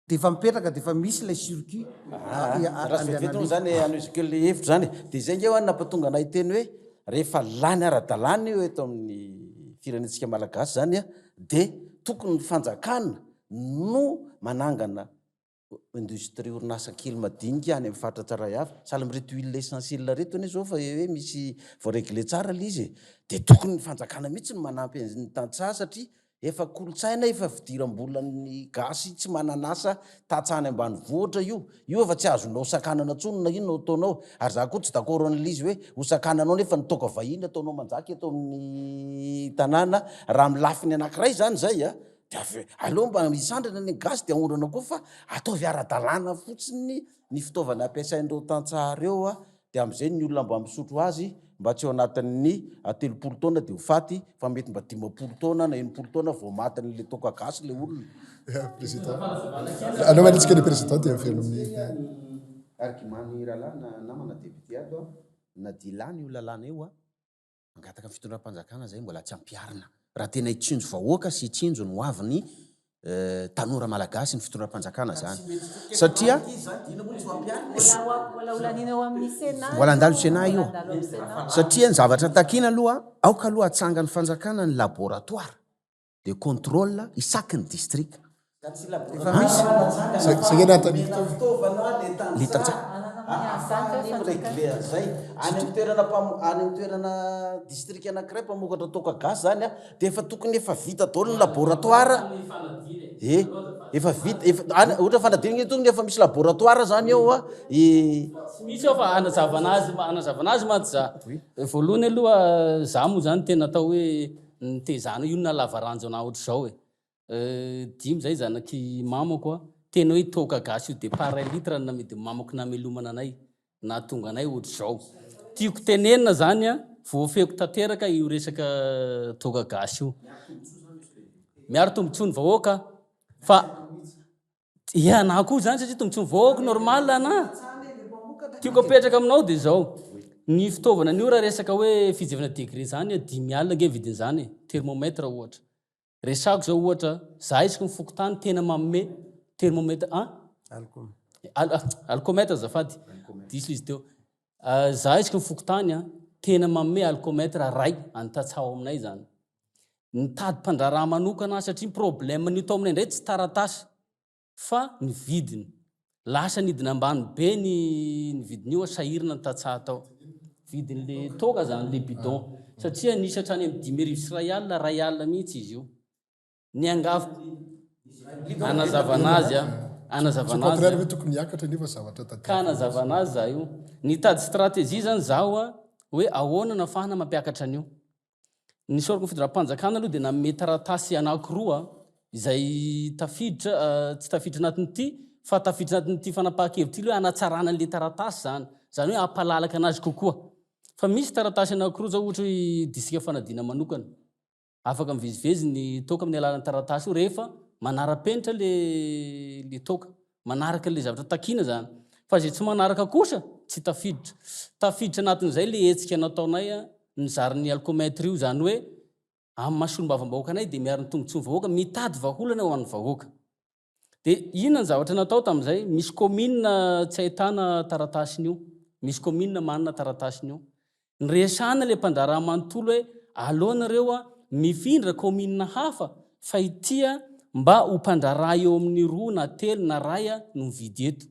[SPEAKER 5] Dia efa mipetraka dia efa misy ilay circuit
[SPEAKER 3] Raha vetivety moa izany hanohizako kely ilay hevitro izany e. Dia izay ange hoa no nampatonga anay hiteny hoe rehefa lany ara-dalàna io eto amin'ny firenentsika malagasy izany dia tokony ny fanjakana no manangana industrie orinasa kely madinika any amin'ny faritra tsirairay avy, sahala amin'ireto huile essentiel ireto anie zao fa hoe misy voa-regler tsara ilay izy e, dia tokony ny fanjakana mihitsy no manampy ny tantsaha satria Efa kolontsaina efa fidiram-bolan'ny gasy tsy manan'asa tantsaha any ambanivohitra io. Io efa tsy azonao sakanana intsony na inona ataonao. Ary za koa tsy d'accord an'ilay izy hoe ho sakananao nefa ny toaka vahiny ataonao manjaka eto amin'ny tanàna. Raha amin'ny lafiny anankiray izany izay a, dia avy aleo mba hisandrana ny gasy dia aondrana koa fa ataovy ara-dalàna fotsiny ny fitaovana ampiasain'ireo tantsaha ireo a. Dia amin'izay ny olona mba misotro azy mba tsy ao anatin'ny 30 taona dia ho faty fa mety mba 50 taona na 60 taona vao matin'ilay toaka gasy ilay olona.
[SPEAKER 2] Ya, président. Aleo manitsika ny président dia miverina amin'ny.
[SPEAKER 3] Argument-n'ny rahalahy na namana député ato a, na dia lany io lalàna io a, Mangataka ny fitondram-panjakana izay mbola tsy ampiharina. Raha tena hitsinjo vahoaka sy hitsinjo ny hoavin'ny tanora malagasy ny fitondram-panjakana izany. Satria mbola handalo Sénat io. Satria ny zavatra takiana aloha, aoka aloha hatsangan'ny fanjakana ny laboratoire. de contrôle isaky ny district.
[SPEAKER 2] Efa misy. Zay anatin'ny
[SPEAKER 3] Le tantsaha. Ahafahany mi-régler an'izay. Any amin'ny toerana mpamo- any amin'ny toerana district anankiray mpamokatra toaka gasy zany an, dia efa tokony efa vita daholo ny laboratoire. Eh, efa vita, efa any ohatra fanadinana tokony efa misy laboratoire zany eo an, i.
[SPEAKER 6] Tsy misy ao fa hanazavana azy, hanazavana azy mantsy za. Voalohany aloha za moa zany tena atao hoe Nitezana io na lava ranjo anah ohatr'izao e. Dimy zay zanak'i mamako a, tena hoe toaka gasy io départ iray litre no namidin'i mamako namelomana anay, nahatonga anay ohatr'izao. Tiako tenenina zany a, voafehiko tanteraka io resaka toaka gasy io. Miaro tombotsoa ny vahoaka fa Ia anah koa zany satria tombotsoa vahoaka normal anah. Tiako apetraka aminao de zao, ny fitaovana an'io raha resaka hoe fijerevana degré zany 50 alina ange vidin'izany e, thermomètre ohatra. Resako zao ohatra, za isaky ny fokontany tena manome thermomètre an? Alcomètre azafady, diso izy teo. Za isaky ny fokontany an, tena manome alcomètre ray any tantsaha ao aminay zany. Nitady mpandraharaha manokana aho satria ny problème nio tao aminay indray tsy taratasy fa ny vidiny. Lasa nidina ambany be ny ny vidin'io sahirana ny tantsaha tao. Vidin'le toaka zany, le bidon. Satria nisy hatrany amin'ny 21 alina, 1000 mihitsy izy io. Niangavy hanazavana azy aho. Hanazavana azy
[SPEAKER 2] aho. Tokony hiakatra nefa zavatra tadiavina.
[SPEAKER 6] Ka hanazavana azy za io. Nitady stratégie zany zaho hoe ahoana no ahafahana mampiakatra an'io. Ny soroky ny fitondram-panjakana aloha dia nanome taratasy anankiroa izay tafiditra, tsy tafiditra anatin'ity fa tafiditra anatin'ity fanapahan-kevitra ity aloha hanatsarana an'ilay taratasy izany, izany hoe hampalalaka anazy kokoa. Fa misy taratasy anankiroa izao ohatra hoe distrika Fanadina manokana, afaka mivezivezy ny toaka amin'ny alalan'ny taratasy io rehefa manara-penitra ilay ilay toaka. Manaraka ilay zavatra takiana izany. Fa izay tsy manaraka kosa tsy tafiditra. Tafiditra anatin'izay ilay hetsika nataonay nizara ny alcomètre io, izany hoe amin'ny maha solombavambahoaka anay dia miaro ny tombontsoan'ny vahoaka, mitady vahaolana ho an'ny vahoaka. Dia inona ny zavatra natao tamin'izay? Misy commune tsy ahitana taratasin'io, misy commune manana taratasin'io. Niresahana ilay mpandraharaha manontolo hoe aleo nareo a mifindra commune hafa fa ity a mba ho mpandraharaha eo amin'ny roa na telo na ray a no mividy eto.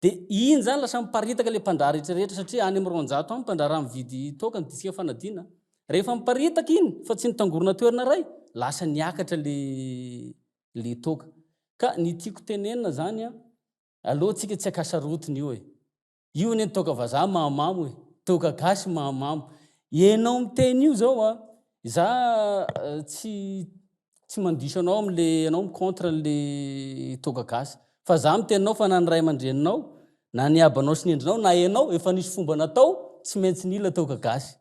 [SPEAKER 6] Dia iny izany lasa miparitaka ilay mpandraharaha rehetra rehetra satria any amin'ny 200 any mpandraharaha mividy toaka ny distrika Fanadina. Rehefa miparitaka iny fa tsy nitangorona toerana iray, lasa niakatra ilay ilay toaka. Ka ny tiako tenenina izany a, aleo tsika tsy akasarotiny io e. Io anie ny toaka vazaha mahamamo e, toaka gasy mahamamo. Ianao miteny io zao a, za tsy tsy mandiso anao amle ianao mi contre anle toaka gasy. Fa za miteny anao fa na ny ray aman-dreninao, na ny abanao sy ny endrinao, na ianao efa nisy fomba natao tsy maintsy nila toaka gasy.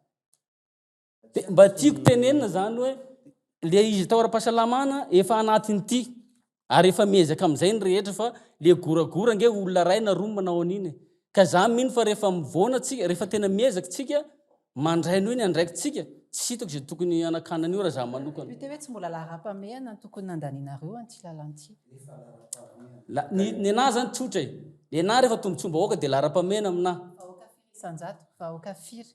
[SPEAKER 6] De mba tiako tenenina zany hoe le izy atao ara-pahasalamana efa anatin'ity ary efa miezaka amin'izay ny rehetra fa le goragora ange olona ray na roa manao an'iny e. Ka za mino fa rehefa mivoana tsika, rehefa tena miezaka tsika mandray an'io ny andraikitsika, tsy hitako izay tokony hanakana an'io raha za manokana.
[SPEAKER 1] Député hoe tsy mbola laharam-pahamehana ny tokony nandanianareo an'ity lalàna ity.
[SPEAKER 6] La, ny, ny anah zany tsotra e. Ny anah rehefa tombotsoam-bahoaka dia laharam-pahamehana aminah.
[SPEAKER 1] Isan-jato, vahoaka firy?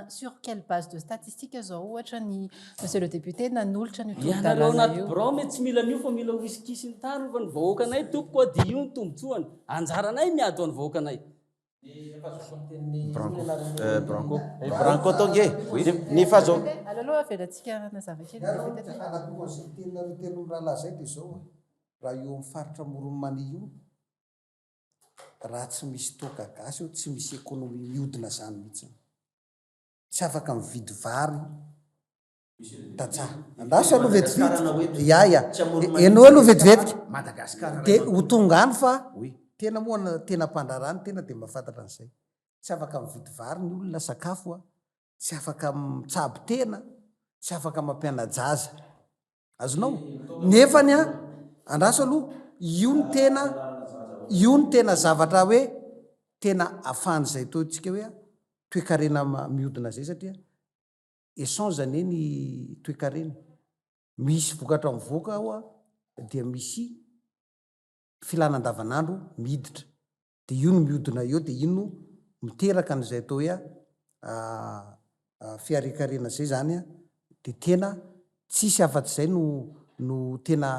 [SPEAKER 1] Sur quelle base de statistique zao ohatra ny Monsieur le député nanolotra an'io
[SPEAKER 6] Ianareo
[SPEAKER 1] tolo-dalàna
[SPEAKER 6] anaty
[SPEAKER 1] io?
[SPEAKER 6] birao mety tsy mila an'io fa mila whisky sy ny tariny fa ny vahoakanay tompoko a dia io ny tombotsoany. Anjaranay miady ho an'ny vahoakanay.
[SPEAKER 3] Branco. Branco. Branco tonga e. Ny fahazo.
[SPEAKER 1] aloha avelantsika hanazava kely
[SPEAKER 5] Ny ahy aloha ny hanampiako an'izay teninareo telo mirahalahy izay dia izao an, raha io amin'ny faritra Amoron'i Mania io, raha tsy misy toaka gasy eo tsy misy économie mihodina izany mihitsy. Tsy afaka mividy vary tantsaha. Andraso aloha vetivety. Ya ya. Henoy aloha vetivety. Dia ho tonga any fa tena moa tena mpandraharaha ny tena dia mahafantatra an'izay. Tsy afaka mividy vary ny olona sakafo a, tsy afaka mitsabo tena, tsy afaka mampiana-jaza. Azonao? Nefany an, andraso aloha, io no tena, io no tena zavatra hoe tena afahan'izay ataontsika hoe toekarena mihodina izay satria échange anie ny toekarena. Misy vokatra mivoaka ao an, dia misy filana andavanandro miditra. Dia io no mihodina eo dia io no miteraka an'izay atao hoe fiharekarena izay izany an, dia tena tsisy afa-tsy izay no no tena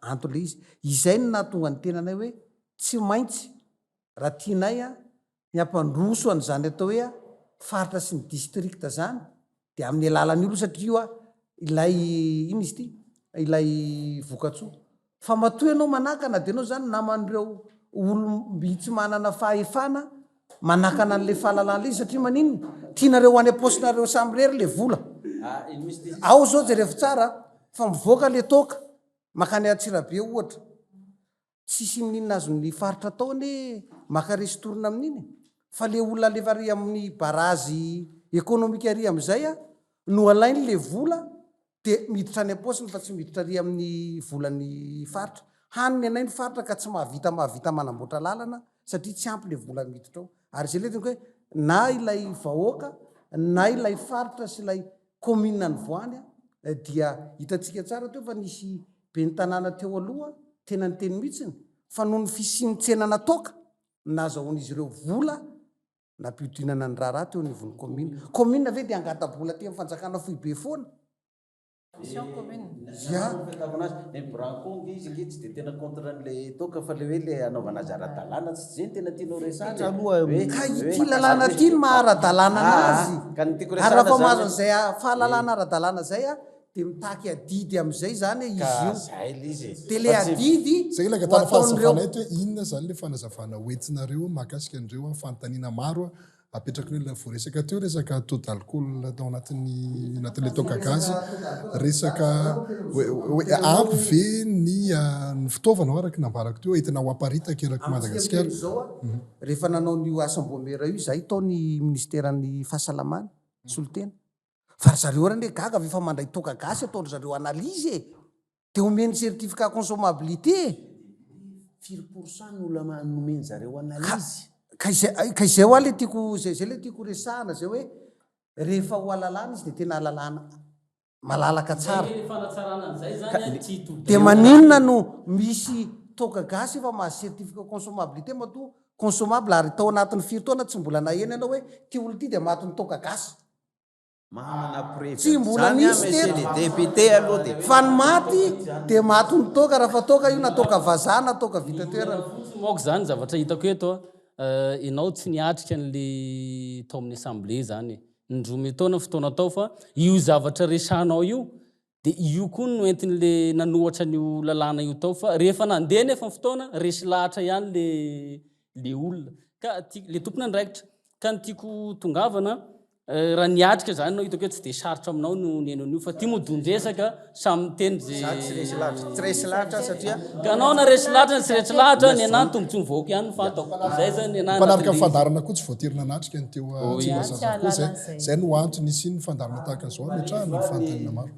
[SPEAKER 5] anton'ilay izy. Izay no nahatonga ny tenanay hoe tsy maintsy raha tianay ny hampandroso an'izany atao hoe faritra sy ny district izany dia amin'ny alalan'io aloha satria io ilay inona izy ity ilay vokatsoa fa matoa ianao manakana dia ianao izany naman'ireo olom-bitsy manana fahefana manakana an'ilay fahalalana ilay izy satria maninona tianareo ho any am-paosinareo samirery ilay vola ao izao jerevo tsara fa mivoaka ilay toaka mankany Antsirabe ohatra Tsisy inoninona azon'ny faritra atao anie maka ristourne amin'iny e! Fa le olona alefa ary amin'ny barazy ekonomika ary amin'izay a, no alainy le vola de miditra any am-paosiny fa tsy miditra ary amin'ny volan'ny faritra. Hany ny anay ny faritra ka tsy mahavita mahavita manamboatra lalana satria tsy ampy le vola miditra ao. Ary izay le teniko hoe na ilay vahoaka na ilay faritra sy ilay commune nivoahany dia hitantsika tsara teo fa nisy ben'ny tanàna teo aloha tena niteny mihitsiny fa noho ny fisian'ny tsenana toaka no nahazahoan'izy ireo vola nampihodinana ny raharaha teo anivon'ny commune. Commune ve dia hangata-bola aty amin'ny fanjakana foibe foana?
[SPEAKER 1] Mission commune.
[SPEAKER 5] Ya.
[SPEAKER 3] Fahitavana azy, ny Branco nge izy nge tsy dia tena contre an'ilay toaka fa ilay hoe ilay hanaovana azy ara-dalàna tsy izay no tena tianao resahana e. Hoe
[SPEAKER 5] Ka ity lalàna ity no maha ara-dalàna anazy.
[SPEAKER 3] Ka ny tiako
[SPEAKER 5] Ary raha
[SPEAKER 3] resahana
[SPEAKER 5] vao
[SPEAKER 3] zany
[SPEAKER 5] mahazo an'izay fahalalana ara-dalàna izay dia mitaky adidy amin'izay izany izy
[SPEAKER 3] Ka
[SPEAKER 5] io.
[SPEAKER 3] zay ilay izy e.
[SPEAKER 5] Dia ilay
[SPEAKER 3] Fa tsy.
[SPEAKER 5] adidy
[SPEAKER 2] Zay ilay
[SPEAKER 5] ho
[SPEAKER 2] angatahana
[SPEAKER 5] ataon'ireo.
[SPEAKER 2] fanazavana eto hoe inona izany ilay fanazavana hoentinareo mahakasika an'ireo fanontaniana maro Apetrako ilay voaresaka teo resaka taux d'alcool tao anatin'ny anatin'ilay toaka gasy, resaka hoe ampy ve ny ny fitaovana araka ny nambarako teo entina ho aparitaka erak'i Madagasikara.
[SPEAKER 5] Amintsika miteny izao a, rehefa nanao an'io asam-boamera io izahay tao ny ministeran'ny fahasalamana, solontena, fa ry zareo ary anie gaga fa efa mandray toaka gasy ataon-dry zareo analyse e! Dia omeny certificat consommabilité e!
[SPEAKER 3] Firy pour cent no olona nomeny zareo analyse?
[SPEAKER 5] Ka izay ka izay hoa le tiako izay izay le tiako resahana izay hoe rehefa ho alalana izy dia tena alalana malalaka tsara.
[SPEAKER 6] Izay le fanatsarana an'izay zany an, tsy hitodika.
[SPEAKER 5] Dia maninona no misy toaka gasy efa mahazo certificat consommabilité matoa consommable ary tao anatin'ny firy taona tsy mbola naheno ianao hoe ity olona ity dia matin'ny toaka gasy.
[SPEAKER 3] Manana preuve
[SPEAKER 5] Tsy mbola
[SPEAKER 3] an'izany aho
[SPEAKER 5] nisy
[SPEAKER 3] monsieur
[SPEAKER 5] teto.
[SPEAKER 3] le député aloha dia.
[SPEAKER 5] Fa ny maty dia maty ny toaka raha fa toaka io na toaka vazaha na toaka vita toerana.
[SPEAKER 6] Fotsiny manko zany zavatra hitako eto a, enao tsy niatrika an'le tao amin'ny assemblée zany e, indroa taona fotoana tao fa io zavatra resahanao io de io koa no entin'le nanohatra an'io lalàna io tao fa rehefa nandeha nefa ny fotoana resy lahatra ihany le le olona ka ty le tompon'andraikitra ka ny tiako tongavana Raha niatrika zany enao hitako hoe tsy de sarotra aminao no nihaino an'io fa ty moa don-dresaka samy miteny ze
[SPEAKER 3] Za tsy resy lahatra, tsy resy lahatra aho satria.
[SPEAKER 6] Ka anao na resy lahatra na tsy resy lahatra ny anah ny tombotsoan'ny vahoaka ihany no fantako. Zay zany ny anah
[SPEAKER 2] Mpanaraka ny
[SPEAKER 6] anatin'le izy.
[SPEAKER 2] fandaharana koa tsy voatery nanatrika ny teo
[SPEAKER 6] Oui.
[SPEAKER 2] Tsimbazaza koa zay. Zay no antony nisian'ny fandaharana tahaka izao hametrahana ny fanontaniana maro.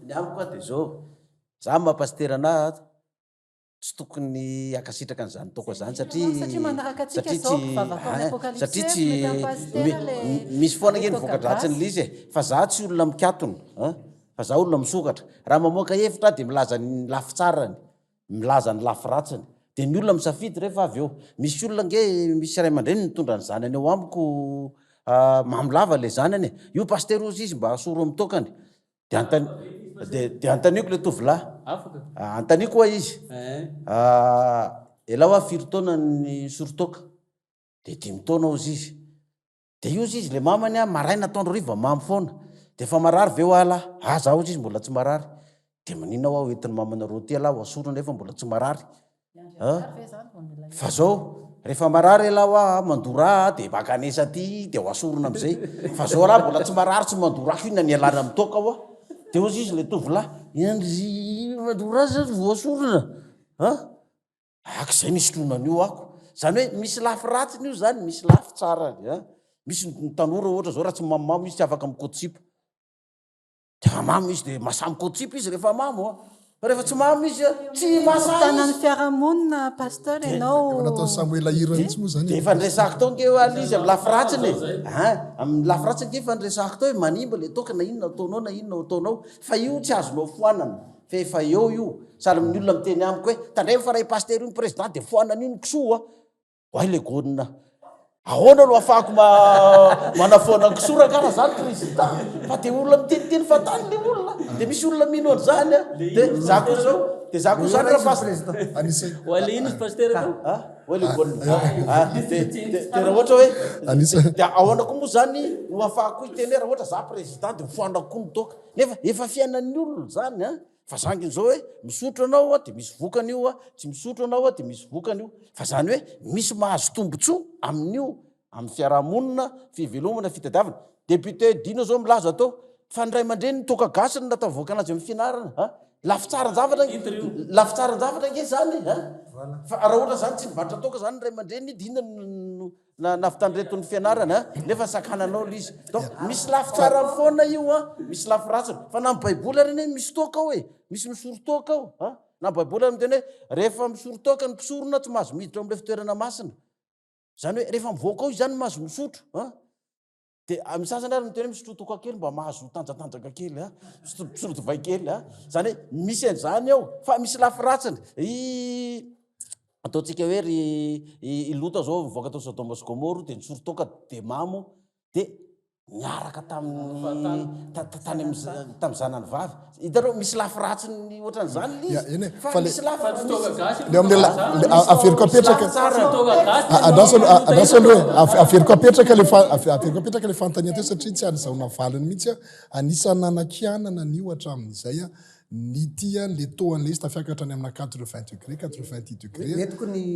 [SPEAKER 3] Ny amiko dia zao, za maha pasitera anah tsy tokony hankasitraka an'izany toaka izany satria satria tsy satria tsy misy foana ange ny voka-dratsin'ilay izy e fa za tsy olona mikatona an fa za olona misokatra raha mamoaka hevitra aho dia milaza ny lafy tsarany milaza ny lafy ratsiny dia ny olona misafidy rehefa avy eo misy olona ange misy ray aman-dreny mitondra ny zanany eo amiko mamo lava ilay zanany e io pasitera ozy izy mba asoro amin'ny toakany Dia antany, dia, dia antaniko le tovolahy.
[SPEAKER 6] Afaka.
[SPEAKER 3] Ah, antaniko hoa izy.
[SPEAKER 6] Eh.
[SPEAKER 3] Ah, elah hoa firy taona ny nisoro toaka? Dia dimy taona hozy izy. Dia io hozy izy, le mamany ah, maraina atoandro hariva mamo foana. Dia efa marary ve hoa lahy? Ah za hozy izy mbola tsy marary. Dia maninona hoa ho entin'ny mamanareo aty ialahy ho asorina nefa mbola tsy marary? Ah, fa zao, rehefa marary ialahy hoa mandoa rà dia mankanesa aty dia ho asorina amin'izay. Fa zao raha mbola tsy marary tsy mandoa rà ko inona ny ialana amin'ny toaka hoa? Dia hozy izy ilay tovolahy, i mandoa rà zany voasorina? Ah, Aka izay ny hisotroana an'io ako. Izany hoe misy lafy ratsiny io izany, misy lafy tsarany a. Misy ny tanora ohatra zao raha tsy mamomamo izy tsy afaka mikotsipa. Dia mamo izy dia masaha mikotsipa izy rehefa mamo a. Fa rehefa tsy mamo izy a, tsy masaha izy.
[SPEAKER 1] Tanan'ny fiarahamonina Pasteur ianao.
[SPEAKER 2] Efa nataon'i Samoela hira mihitsy moa izany.
[SPEAKER 3] Dia efa niresahako tao ange hoa ilay izy amin'ny lafy ratsiny e. An, amin'ny lafy ratsiny ange efa niresahako tao hoe manimba ilay toaka na inona ataonao na inona ataonao. Fa io tsy azonao foanana. Fa efa eo io. Sahala amin'ny olona miteny amiko hoe, tandremo fa raha i Pasitera io ny président dia foanana io ny kisoa a! Oay le gônina. Ahoana no ahafahako manafoana ny kisoa rangaha raha za ny président? Fa dia olona miteniteny fahatany le olona. Dia misy olona mino an'izany a! Dia za koa zao, dia za koa zany raha pasitera.
[SPEAKER 6] Oay le ino izy Pasitera teo?
[SPEAKER 3] Ah, oay le gônina. Ah, dia dia raha ohatra hoe, dia ahoana koa moa zany no ahafahako hiteny hoe raha ohatra za président dia hofoanako koa ny toaka? Nefa efa fiainan'ny olona izany an! Fa zanginy izao hoe misotro ianao an dia misy vokany io an, tsy misotro ianao an dia misy vokany io. Fa izany hoe misy mahazo tombontsoa amin'io, amin'ny fiarahamonina, fivelomana, fitadiavana. Député Dino izao milaza tao fa ny ray aman-dreny ny toaka gasy no natavoakana azy amin'ny fianarana an! Lafy tsaran-javatra, lafy tsaran-javatra ange izany e! Fa raha ohatra izany tsy nivarotra toaka izany ny ray aman-dreny dia inona no Na nahavitan'ireto ny fianarana a, nefa sakananao ilay izy. Donc misy lafy tsarany foana io a, misy lafy ratsiny. Fa na ny baiboly ary anie misy toaka ao e, misy misoro toaka ao a. Na ny baiboly ary miteny hoe rehefa misoro toaka ny mpisorona tsy mahazo miditra ao amin'ilay fitoerana masina. Izany hoe rehefa mivoaka ao izy izany mahazo misotro a. Dia amin'ny sasany ary miteny hoe misotroa toaka kely mba mahazo tanjatanjaka kely a, misotro divay kely a. Izany hoe misy an'izany ao fa misy lafy ratsiny. I ataontsika hoe ry i Lota zao nivoaka tao Sodoma sy Gomoro dia nisoro toaka dia mamo dia niaraka tamin'ny tany amin'ny tamin'ny zanany vavy. Hitanao misy lafy ratsiny ohatran'izany ilay
[SPEAKER 2] izy. Eny e,
[SPEAKER 3] fa misy lafy
[SPEAKER 2] le amin'ny averiko apetraka andraso andraso aloha e averiko apetraka le averiko apetraka le fanontaniana teo satria tsy azahoana valiny mihitsy a anisan'ny nanakianana an'io hatramin'izay a ny tia le taux an'ilay izy tafiakatra any amina 80 degré 90 degré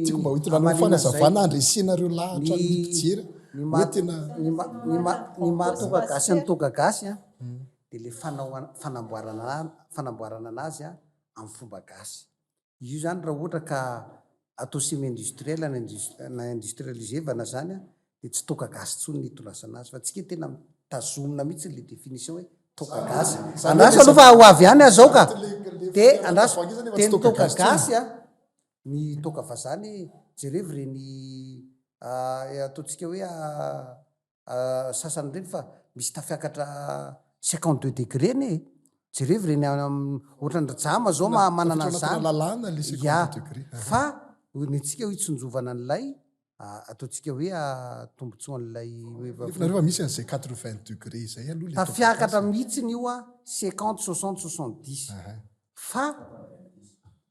[SPEAKER 2] tiako mba ho hitondrana fanazavana handresenareo lahatra ny mpijery hoe tena
[SPEAKER 5] ny maha toaka gasy ny toaka gasy a dia le fanao fanamboarana fanamboarana anazy a amin'ny fomba gasy. Izy io zany raha ohatra ka atao semi industriel na na industrialisevana zany a dia tsy toaka gasy intsony ny itondrasana azy fa tsika tena tazomina mihitsy le définition hoe toaka gasy. Andraso aloha fa ho avy ihany aho zao ka. Dia andraso, dia ny toaka gasy a, ny toaka vazaha anie jerevo ireny ataontsika hoe sasany ireny fa misy tafiakatra 52 degré anie e! Jerevo ireny ohatran'ny ry Jama zao manana an'izany. Ya, fa ny antsika hoe hitsinjovana an'ilay ataontsika hoe tombotsoan'ilay
[SPEAKER 2] Nefa nareo fa misy an'izay 80 degré izay aloha
[SPEAKER 5] le Tafiakatra mihitsiny io a, 50, 60, 70. Fa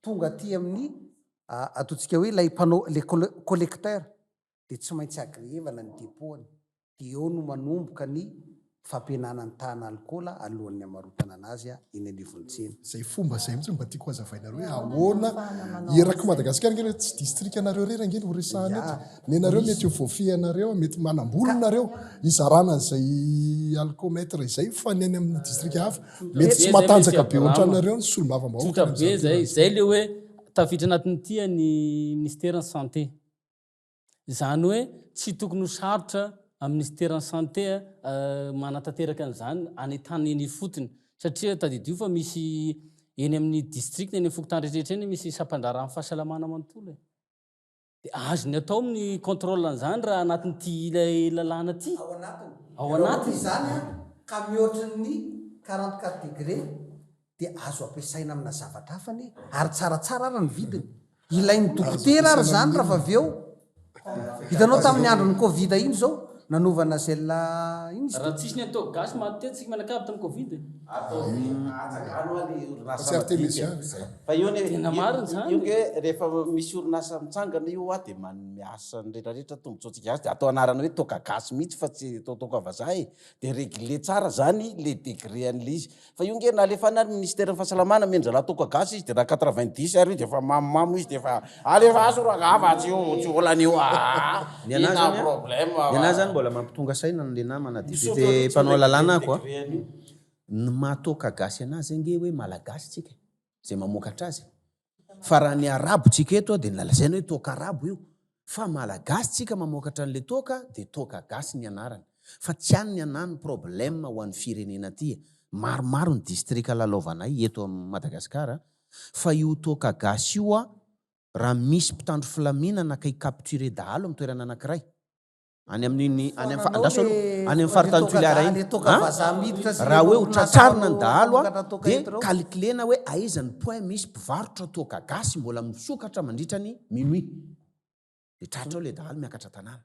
[SPEAKER 5] tonga aty amin'ny ataontsika hoe ilay mpanao, le collecteur dia tsy maintsy agréevana ny dépôt-ny, dia eo no manomboka ny fampihenana ny tahana alikaola alohan'ny hamarotana anazy eny anivon'ny tsena.
[SPEAKER 2] Izay fomba izay mihitsy no mba tiako hazavainareo hoe ahoana erak'i Madagasikara ange tsy distrikanareo irery ange no resahana eto, nenareo mety ho voafehinareo, mety manam-bola nareo hizarana an'izay alcomètre izay fa ny any amin'ny distrika hafa mety tsy matanjaka be ohatranareo ny solombavambahoaka.
[SPEAKER 6] Tsotra be izay, izay le hoe tafiditra anatin'ity ny minisiteran'ny santé. Izany hoe tsy tokony ho sarotra amin'ny minisiteran'ny santé manatanteraka an'izany any an-tany eny ifotony satria tadidio fa misy eny amin'ny district na eny amin'ny fokontany rehetra eny misy sampandraharahan'ny fahasalamana manontolo e. Dia azony atao ny contrôle an'izany raha anatin'ity ilay lalàna ity.
[SPEAKER 5] Ao anatiny. Ao anatiny. Izany ka mihoatry ny 44 degré dia azo ampiasaina amina zavatra hafa anie ary tsaratsara ary ny vidiny. Ilain'ny dokotera ary izany raha vao avy eo. Hitanao tamin'ny andron'ny covid iny izao. Nanovana gel inn izy
[SPEAKER 6] Raha tsisy ny atao gasy maty teto tsika mianakavy tamin'ny covid e.
[SPEAKER 3] Ataovy atsangano hoa le orinasa
[SPEAKER 2] Tsy artemisia
[SPEAKER 3] madinika.
[SPEAKER 2] ve?
[SPEAKER 3] Fa io anie
[SPEAKER 6] Tena
[SPEAKER 3] io
[SPEAKER 6] marina izany
[SPEAKER 3] io
[SPEAKER 6] e.
[SPEAKER 3] nge rehefa misy orinasa mitsangana io hoa de manome asa ny retraretra tombotsoantsika gasy de atao anarana hoe toaka gasy mihitsy fa tsy atao toaka vazaha e. De regler tsara zany le degré an'le izy. Fa io nge nalefany ary ministère ny fahasalamana omen-dralahy toaka gasy izy de raha 90 ary io de efa mamomamo izy de efa alefaso rangaha fa tsy io tsy olana io aa.
[SPEAKER 4] Ny anahy
[SPEAKER 3] Inona
[SPEAKER 4] zany an,
[SPEAKER 3] problème
[SPEAKER 4] ny anahy
[SPEAKER 3] fa.
[SPEAKER 4] zany mbola mampitonga saina an'le namana
[SPEAKER 3] Misaotra
[SPEAKER 4] député
[SPEAKER 3] aloha tsy
[SPEAKER 4] mpanao
[SPEAKER 3] regler
[SPEAKER 4] lalàna ako a.
[SPEAKER 3] degré an'io.
[SPEAKER 4] Ny maha toaka gasy anazy ange hoe malagasy tsika e, zay mamokatra azy e. Fa raha ny arabo tsika eto dia lazaina hoe toaka arabo io. Fa malagasy tsika mamokatra an'le toaka dia toaka gasy ny anarany. Fa tsy any ny anah ny problème ho an'ny firenena aty e. Maromaro ny distrika lalaovanay eto Madagascar fa io toaka gasy io raha misy mpitandro filaminana ka hi-capturer dahalo amin'ny toerana anakiray Any amin'iny, any amin'ny, andraso aloha, any amin'ny faritany Toliara iny, an, raha hoe ho tratrarina ny dahalo an, dia calculer-na hoe aiza ny point misy mpivarotra toaka gasy mbola misokatra mandritra ny minuit. Dia tratra ao ilay dahalo miakatra tanàna.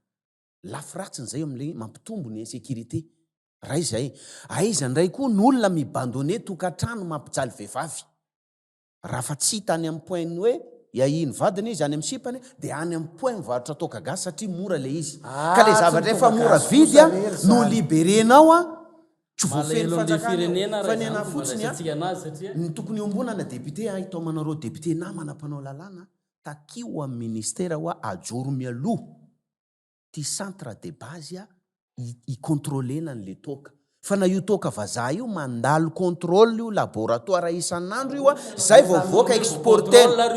[SPEAKER 4] Lafy ratsiny izay eo amin'ilay mampitombo ny insécurité. Ray izay. Aiza indray koa ny olona mi-bandonner tokantrano mampijaly vehivavy. Raha fa tsy hita any amin'ny point ny hoe iahiany vadiny izy any amin'ny sipany dia any amin'ny point mivarotra toaka gasy satria mora le izy. Ka le
[SPEAKER 5] Ah, tsy
[SPEAKER 4] zavatra
[SPEAKER 5] ny
[SPEAKER 4] efa
[SPEAKER 5] toaka
[SPEAKER 4] mora
[SPEAKER 5] gasy
[SPEAKER 4] vidy
[SPEAKER 5] kosa
[SPEAKER 4] a
[SPEAKER 5] re ry
[SPEAKER 4] no
[SPEAKER 5] zany.
[SPEAKER 4] liberenao a, tsy voafehin'ny
[SPEAKER 6] Malahelo an'le
[SPEAKER 4] fanjakana io.
[SPEAKER 6] firenena
[SPEAKER 4] Fa
[SPEAKER 6] raha
[SPEAKER 4] ny
[SPEAKER 6] izany
[SPEAKER 4] anah
[SPEAKER 6] fomba
[SPEAKER 4] fotsiny a,
[SPEAKER 6] andraisantsika anazy satria.
[SPEAKER 4] ny tokony iombonana député a, hitaomanareo député namana mpanao lalàna, takio amin'ny ministera hoa ajoro mialoha. ty centre de base hi-contrôler-na an'le toaka. Fa na io toaka vazaha io mandalo contrôle io laboratoire isan'andro io a, zay vao mivoaka exporter-na.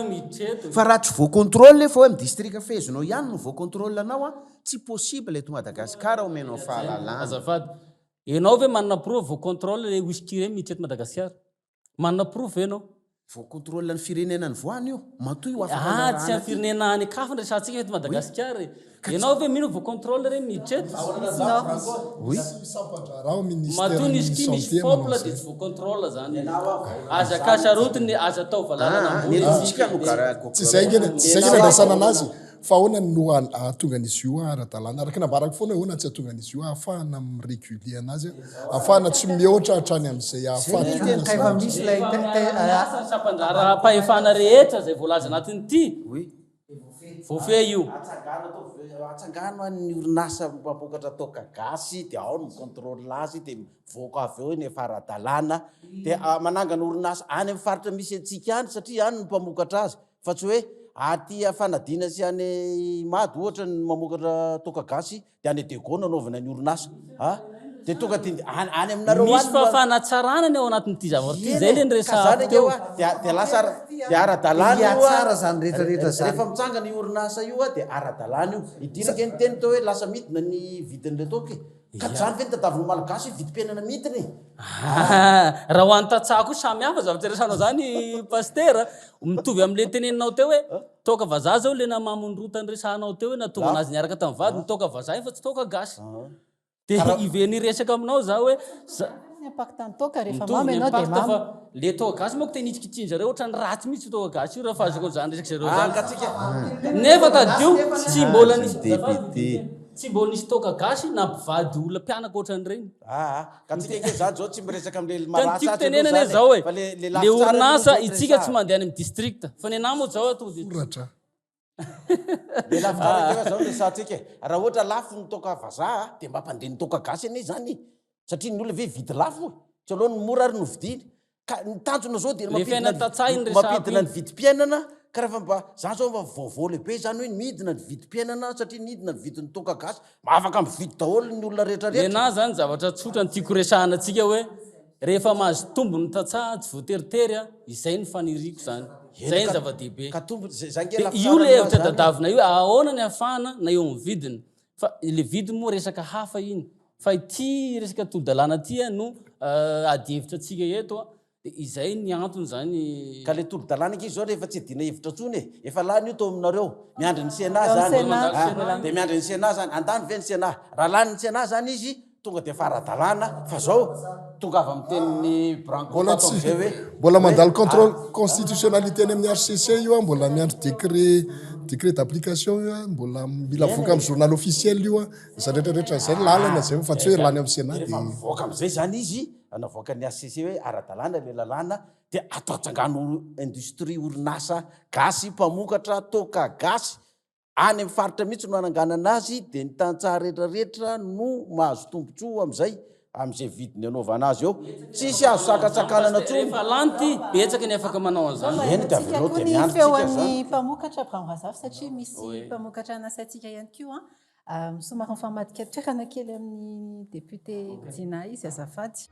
[SPEAKER 4] Fa raha tsy voa-contrôle fa hoe amin'ny district fehezinao ihany no voa-contrôle anao a, tsy possible eto Madagascar omenao fahalalana.
[SPEAKER 6] Azafady, enao ve manana preuve voa-contrôle le whisky reny miditra eto Madagasikara? Manana porofo ve ianao?
[SPEAKER 4] Vao contrôle ny firenena nivoahany io, matoa io afaka
[SPEAKER 6] Ah,
[SPEAKER 4] anarahana
[SPEAKER 6] tsy amin'ny
[SPEAKER 4] aty.
[SPEAKER 6] firenena any an-kafa no resahantsika fa eto
[SPEAKER 4] Oui.
[SPEAKER 6] Madagasikara e.
[SPEAKER 4] Ka tsy.
[SPEAKER 6] Ianao ve mino vao contrôle ireny miditra eto?
[SPEAKER 4] Oui.
[SPEAKER 2] Misy sampan-draharaha ao
[SPEAKER 6] Matoa
[SPEAKER 2] ministeran'ny
[SPEAKER 6] nisy ity misy
[SPEAKER 2] santé manao
[SPEAKER 6] fôpla dia
[SPEAKER 2] an'izay.
[SPEAKER 6] tsy vao contrôle zany izy. Aza kasarotiny, aza atao valala
[SPEAKER 4] Ah, ah,
[SPEAKER 6] ambony
[SPEAKER 4] ny
[SPEAKER 6] izy.
[SPEAKER 4] antsika no gara-
[SPEAKER 2] Tsy izay ange tsy izay ange no andraisana anazy fa ahoana no hahatonga an'izy io ara-dalàna. Araka ny nambarako foana hoe ahoana no tsy hahatonga an'izy io ahafahana mi-réguler anazy, ahafahana tsy mihoatra hatrany amin'izay hahafaty olona
[SPEAKER 5] Ka efa misy ilay
[SPEAKER 6] Rehefa miara-miasa ny sampan-draharaham-pahefana rehetra izay voalaza anatin'ity, voafehy io.
[SPEAKER 3] Atsangano ataovy atsangano any ny orinasa mpampokatra toaka gasy dia ao no mi-contrôle azy dia mivoaka avy eo iny efa ara-dalàna dia manangana orinasa any amin'ny faritra misy antsika any satria any no mpamokatra azy Fa tsy hoe aty Fanadina sy any Imady ohatra ny mamokatra toaka gasy dia any Diego no anaovana ny orinasa a! Dia tonga dia any any aminareo
[SPEAKER 6] Misy
[SPEAKER 3] any no
[SPEAKER 6] fahafahana-tsarana ny ao anatin'ity zavatra ity,
[SPEAKER 3] Eny
[SPEAKER 6] izay ilay
[SPEAKER 3] e! Ka zany
[SPEAKER 6] niresahako
[SPEAKER 3] ange
[SPEAKER 6] teo.
[SPEAKER 3] hoa dia dia lasa ara dia ara-dalàna io a!
[SPEAKER 5] Hihatsara izany rehetra rehetra izany.
[SPEAKER 3] Rehefa mitsangana io orinasa io a dia ara-dalàna io. Ity ange niteny teo hoe lasa midina ny vidin'ilay toaka e! Ka zany ve ny tadiavin'ny Malagasy hoe vidim-piainana midina e?
[SPEAKER 6] Ah, raha ho an'ny tantsaha koa samy hafa zavatra resahanao zany Pasitera. Mitovy amin'ilay teneninao teo hoe toaka vazaha zao ilay namamo ny rota niresahanao teo hoe nahatonga anazy niaraka tamin'ny vadiny, toaka vazaha io fa tsy toaka gasy. Dia hiverina hiresaka aminao za hoe za-
[SPEAKER 1] Ny impact ny toaka rehefa
[SPEAKER 6] Mitovy
[SPEAKER 1] mamo
[SPEAKER 6] ny
[SPEAKER 1] ianao dia
[SPEAKER 6] impact fa
[SPEAKER 1] mamo.
[SPEAKER 6] le toaka gasy manko tena hitsikitsin-jareo ohatran'ny ratsy mihitsy io toaka gasy io raha fahazoako an'izany resaka zareo
[SPEAKER 3] Ah,
[SPEAKER 6] zany.
[SPEAKER 3] ka tsika.
[SPEAKER 6] Nefa tadidio tsy mbola nisy
[SPEAKER 3] Député.
[SPEAKER 6] Tsy mbola nisy toaka gasy nampivady olona mpianaka ohatran'ireny.
[SPEAKER 3] Aa ka tsika ange zany zao tsy miresaka amle
[SPEAKER 6] Ka ny
[SPEAKER 3] marasa
[SPEAKER 6] tiako
[SPEAKER 3] atsy aloha
[SPEAKER 6] tenenana
[SPEAKER 3] zany e
[SPEAKER 6] zao e,
[SPEAKER 3] fa le le
[SPEAKER 6] le
[SPEAKER 3] lafy tsara aloha
[SPEAKER 6] orinasa
[SPEAKER 3] zao no
[SPEAKER 6] itsika tsy
[SPEAKER 3] resahana.
[SPEAKER 6] mandeha any amin'ny district fa ny anah moa zao tonga de
[SPEAKER 2] Soratra.
[SPEAKER 3] Le lafy tsara ange zao no resahantsika e, raha ohatra lafo ny toaka vazaha de mba ampandeha ny toaka gasy anie zany e, satria ny olona ve hividy lafo e, tsy aleo ny mora ary no vidiany. Ka ny tanjona zao dia ny
[SPEAKER 6] Le
[SPEAKER 3] mampidina
[SPEAKER 6] fiainana tantsaha iny resahako
[SPEAKER 3] mampidina
[SPEAKER 6] iny.
[SPEAKER 3] ny vidim-piainana ka rehefa mba za zao mba vaovao lehibe zany hoe midina ny vidim-piainana satria nidina ny vidin'ny toaka gasy mba afaka mividy daholo ny olona rehetra rehetra.
[SPEAKER 6] Nenah zany zavatra tsotra no tiako resahana antsika hoe rehefa mahazo tombony ny tantsaha tsy voateritery a, izay no faniriako zany, zay ny zava-dehibe.
[SPEAKER 3] Ka tombony zay zay ange
[SPEAKER 6] De
[SPEAKER 3] lafy
[SPEAKER 6] io
[SPEAKER 3] tsara
[SPEAKER 6] le
[SPEAKER 3] ny
[SPEAKER 6] hevitra
[SPEAKER 3] zany e.
[SPEAKER 6] dadavina io ahoana ny ahafahana na eo amin'ny vidiny fa le vidiny moa resaka hafa iny Fa ity resaka tolo-dalàna ity no ady hevitra antsika eto dia izay ny antony izany.
[SPEAKER 3] Ka le tolo-dalàna ange izao rehefa tsy iadiana hevitra intsony e! Efa lany io tao aminareo, miandry ny Sénat zany a! Dia miandry ny Sénat zany, handany ve ny Sénat? Raha lanin'ny Sénat zany izy, Tonga dia efa ara-dalàna fa zao tongava amin'ny tenin'i Branco
[SPEAKER 2] Mbola
[SPEAKER 3] tato
[SPEAKER 2] tsy
[SPEAKER 3] amin'izay hoe
[SPEAKER 2] mbola
[SPEAKER 3] hoe
[SPEAKER 2] mandalo contrôle
[SPEAKER 3] ah,
[SPEAKER 2] constitutionnalité any amin'ny HCC io an, mbola miandry décret décret d'application io an, mbola mila
[SPEAKER 3] Eny
[SPEAKER 2] avoaka
[SPEAKER 3] e.
[SPEAKER 2] amin'ny journal officiel io an, izay rehetra rehetra izay ny lalana izay fa tsy hoe
[SPEAKER 3] Rehefa
[SPEAKER 2] lany amin'ny Sénat
[SPEAKER 3] rehefa
[SPEAKER 2] dia
[SPEAKER 3] mivoaka amin'izay zany izy, navoakan'ny HCC hoe ara-dalàna ilay lalàna dia atao atsangano industrie orinasa gasy mpamokatra toaka gasy Any amin'ny faritra mihitsy no ananganana azy dia ny tantsaha rehetra rehetra no mahazo tombotsoa amin'izay, amin'izay vidiny anaovana azy eo. Tsisy azo sakantsakanana intsony.
[SPEAKER 6] Rehefa lany ity, betsaka ny afaka manao an'izany.
[SPEAKER 3] Eny dia
[SPEAKER 1] Hohenointsika
[SPEAKER 3] avelao
[SPEAKER 1] koa
[SPEAKER 3] dia
[SPEAKER 1] ny
[SPEAKER 3] miandry tsika
[SPEAKER 1] feon'ny
[SPEAKER 3] zany.
[SPEAKER 1] mpamokatra Abraham Razafy satria misy mpamokatra nasaintsika ihany koa an. Somary mifamadika toerana kely amin'ny député Dina izy azafady.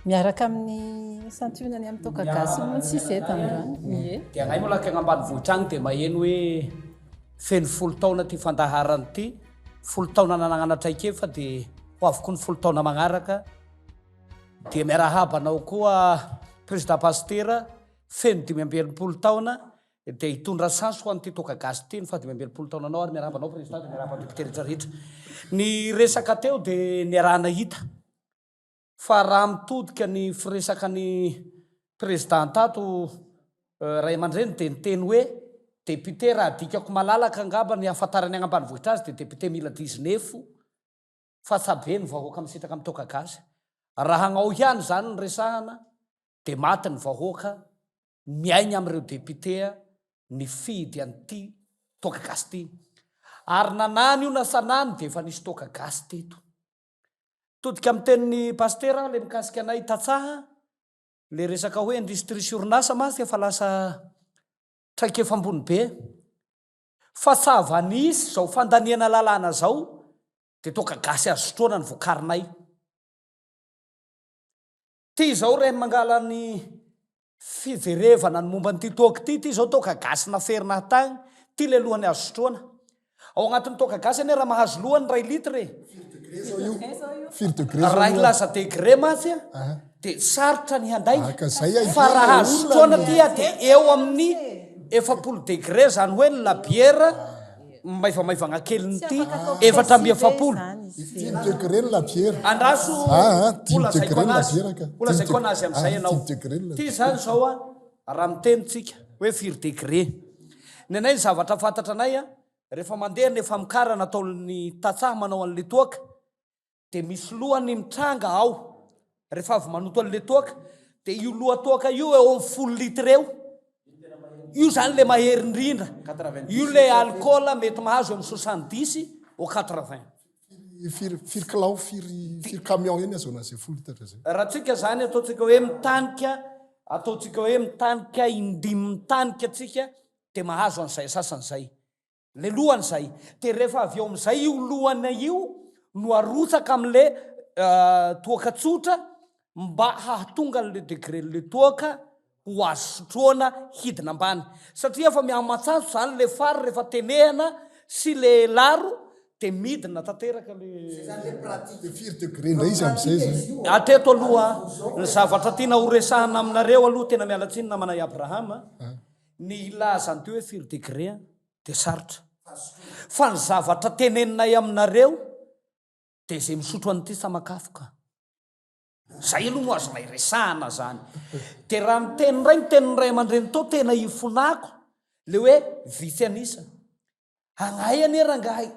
[SPEAKER 1] Miaraka amin'ny santionany amin'ny toaka gasy moa tsisy eto androany. Ie.
[SPEAKER 14] Dia anay moa laka ambanivohitra agny dia maheno hoe feno folo taona ity fandaharana ity, folo taona nanagnana traikefa dia ho avy koa ny folo taona magnaraka. Dia miarahaba anao koa Président Pasitera, feno 65 taona Dia hitondra chance ho an'ity toaka gasy ity ny faha 65 taonanao ary miarahaba anao Président dia miarahaba ny député rehetra rehetra. Ny resaka teo dia niaraha-nahita fa raha mitodika ny firesaka ny Président tato ray aman-dreny dia niteny hoe député raha adikako malalaka angamba ny hahafantarany agny ambanivohitra azy dia député mila dizinefo fa tsa be ny vahoaka misitraka amin'ny toaka gasy. Raha agnao ihany izany ny resahana dia maty ny vahoaka miaigna amin'ireo député nifidy an'ity toaka gasy ity. Ary na nany io na sa nany dia efa nisy toaka gasy teto. Todika amin'ny tenin'ny Pasitera aho le mikasika anay tantsaha, le resaka hoe industrie sy orinasa mantsy efa lasa traikefa ambony be. Fa zava-nisy izao fandaniana lalàna izao dia toaka gasy azo sotroana ny vokarinay. Ty izao rem mangala ny fijerevana ny momba an'ity toaka ity, ty izao toaka gasy naferina tagny, ty le lohany azo sotroana. Ao agnatin'ny toaka gasy anie raha mahazo lohany ray litre e.
[SPEAKER 2] Firy degré zao
[SPEAKER 14] Ray
[SPEAKER 2] io?
[SPEAKER 14] lasa degré mantsy a, de sarotra ny handainga.
[SPEAKER 2] Ah, ka zay a,
[SPEAKER 14] Fa raha azo
[SPEAKER 2] olona
[SPEAKER 14] sotroana
[SPEAKER 2] no-
[SPEAKER 14] ty a de eo amin'ny 40 degré zany hoe ny labiera Maivamaivagna kelin'ity 44.
[SPEAKER 2] Dimy degré ny labiera.
[SPEAKER 14] Andraso
[SPEAKER 2] Ah, ah, dimy
[SPEAKER 14] ho lazaiko
[SPEAKER 2] degré ny
[SPEAKER 14] anazy.
[SPEAKER 2] labiera ka.
[SPEAKER 14] Ho lazaiko
[SPEAKER 2] Dimy
[SPEAKER 14] anazy amin'izay
[SPEAKER 2] ah,
[SPEAKER 14] ianao.
[SPEAKER 2] dimy degré ny
[SPEAKER 14] Ty
[SPEAKER 2] labiera.
[SPEAKER 14] zany zao a, raha miteny tsika hoe firy degré. Ny anay ny zavatra fantatra anay a, rehefa mandeha ny famokarana ataon'ny tantsaha manao an'le toaka, Dia misy lohany mitranga ao rehefa avy manoto an'ilay toaka, dia io loha-toaka io eo amin'ny folo litre eo, io zany le mahery indrindra, io le alcool mety mahazo eo amin'ny soixante-dix au quatre-vingt.
[SPEAKER 2] Firy firy kilao, firy firy camion eny azahoana an'izay folo litre zay?
[SPEAKER 14] Raha tsika zany ataontsika hoe mitanika, ataontsika hoe mitanika indimy mitanika tsika dia mahazo an'izay sasany zay. Le lohany zay. De rehefa avy eo amizay io lohany io no arotsaka amle toaka tsotra mba hahatonga anle degré le toaka ho azo sotroana hidina ambany. Satria efa mihamatsaso zany le fary rehefa tenehana sy le laro de midina tanteraka le.
[SPEAKER 2] Zay zany le pratique. De firy degré ndray izy amizay zany?
[SPEAKER 14] Hatreto aloha ny zavatra tiana ho resahana aminareo aloha tena miala tsiny namanay Abraham a. Ny hilaza an'ity hoe firy degré dia sarotra. Fa ny zavatra teneninay aminareo dia izay misotro an'ity samakafoka. Izay aloha no azonay resahana zany. Dia raha ny teny indray ny tenin'ny ray aman-dreny tao tena ifonako le hoe vitsy an'isa. Agnay anie rangahy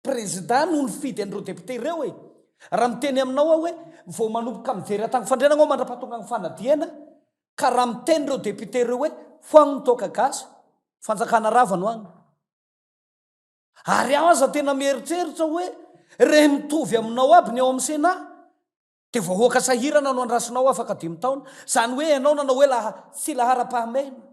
[SPEAKER 14] Prezida no nifidy an'ireo député ireo e! Raha miteny aminao aho hoe vao manomboka mijery hatrany fandriana aho mandra-pahatonga ny fanadihana ka raha miteny ireo député ireo hoe foagno ny toaka gasy, fanjakana rava no agny. Ary aho aza tena mieritreritra hoe re mitovy aminao aby ny ao amin'ny Sénat dia vahoaka sahirana no andrasinao afaka dimy taona. Izany hoe ianao nanao hoe laha tsy laharam-pahamehana.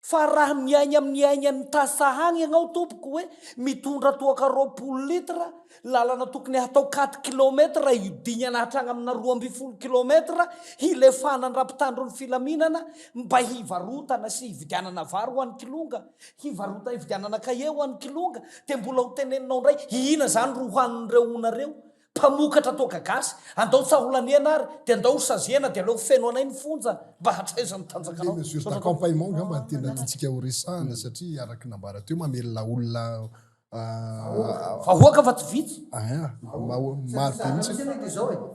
[SPEAKER 14] Fa raha miaigna amin'ny aignan'ny tasahagna ianao tompoko hoe mitondra toaka 20 litre, lalana tokony hatao quatre kilomètre hidignana hatragny amina 12 kilomètre hilefana ny rampitandro ny filaminana mba hivarotana sy hividianana vary ho an'ny kilonga, hivarotana hividianana kahie ho an'ny kilonga, dia mbola ho teneninao indray ihina zany ro hohanin'ireo onareo Mpamokatra toaka gasy, andao tsa ho laniana ary dia andao ho saziana dia aleo feno anay ny fonja mba hatraiza ny tanjakanao.
[SPEAKER 2] Les mesures d'accompagnement angamba no tena tiantsika ho resahana satria araka ny nambara teo mamelona olona
[SPEAKER 14] Vahoaka fa tsy vitsy.
[SPEAKER 2] Aa, maro be mihitsy.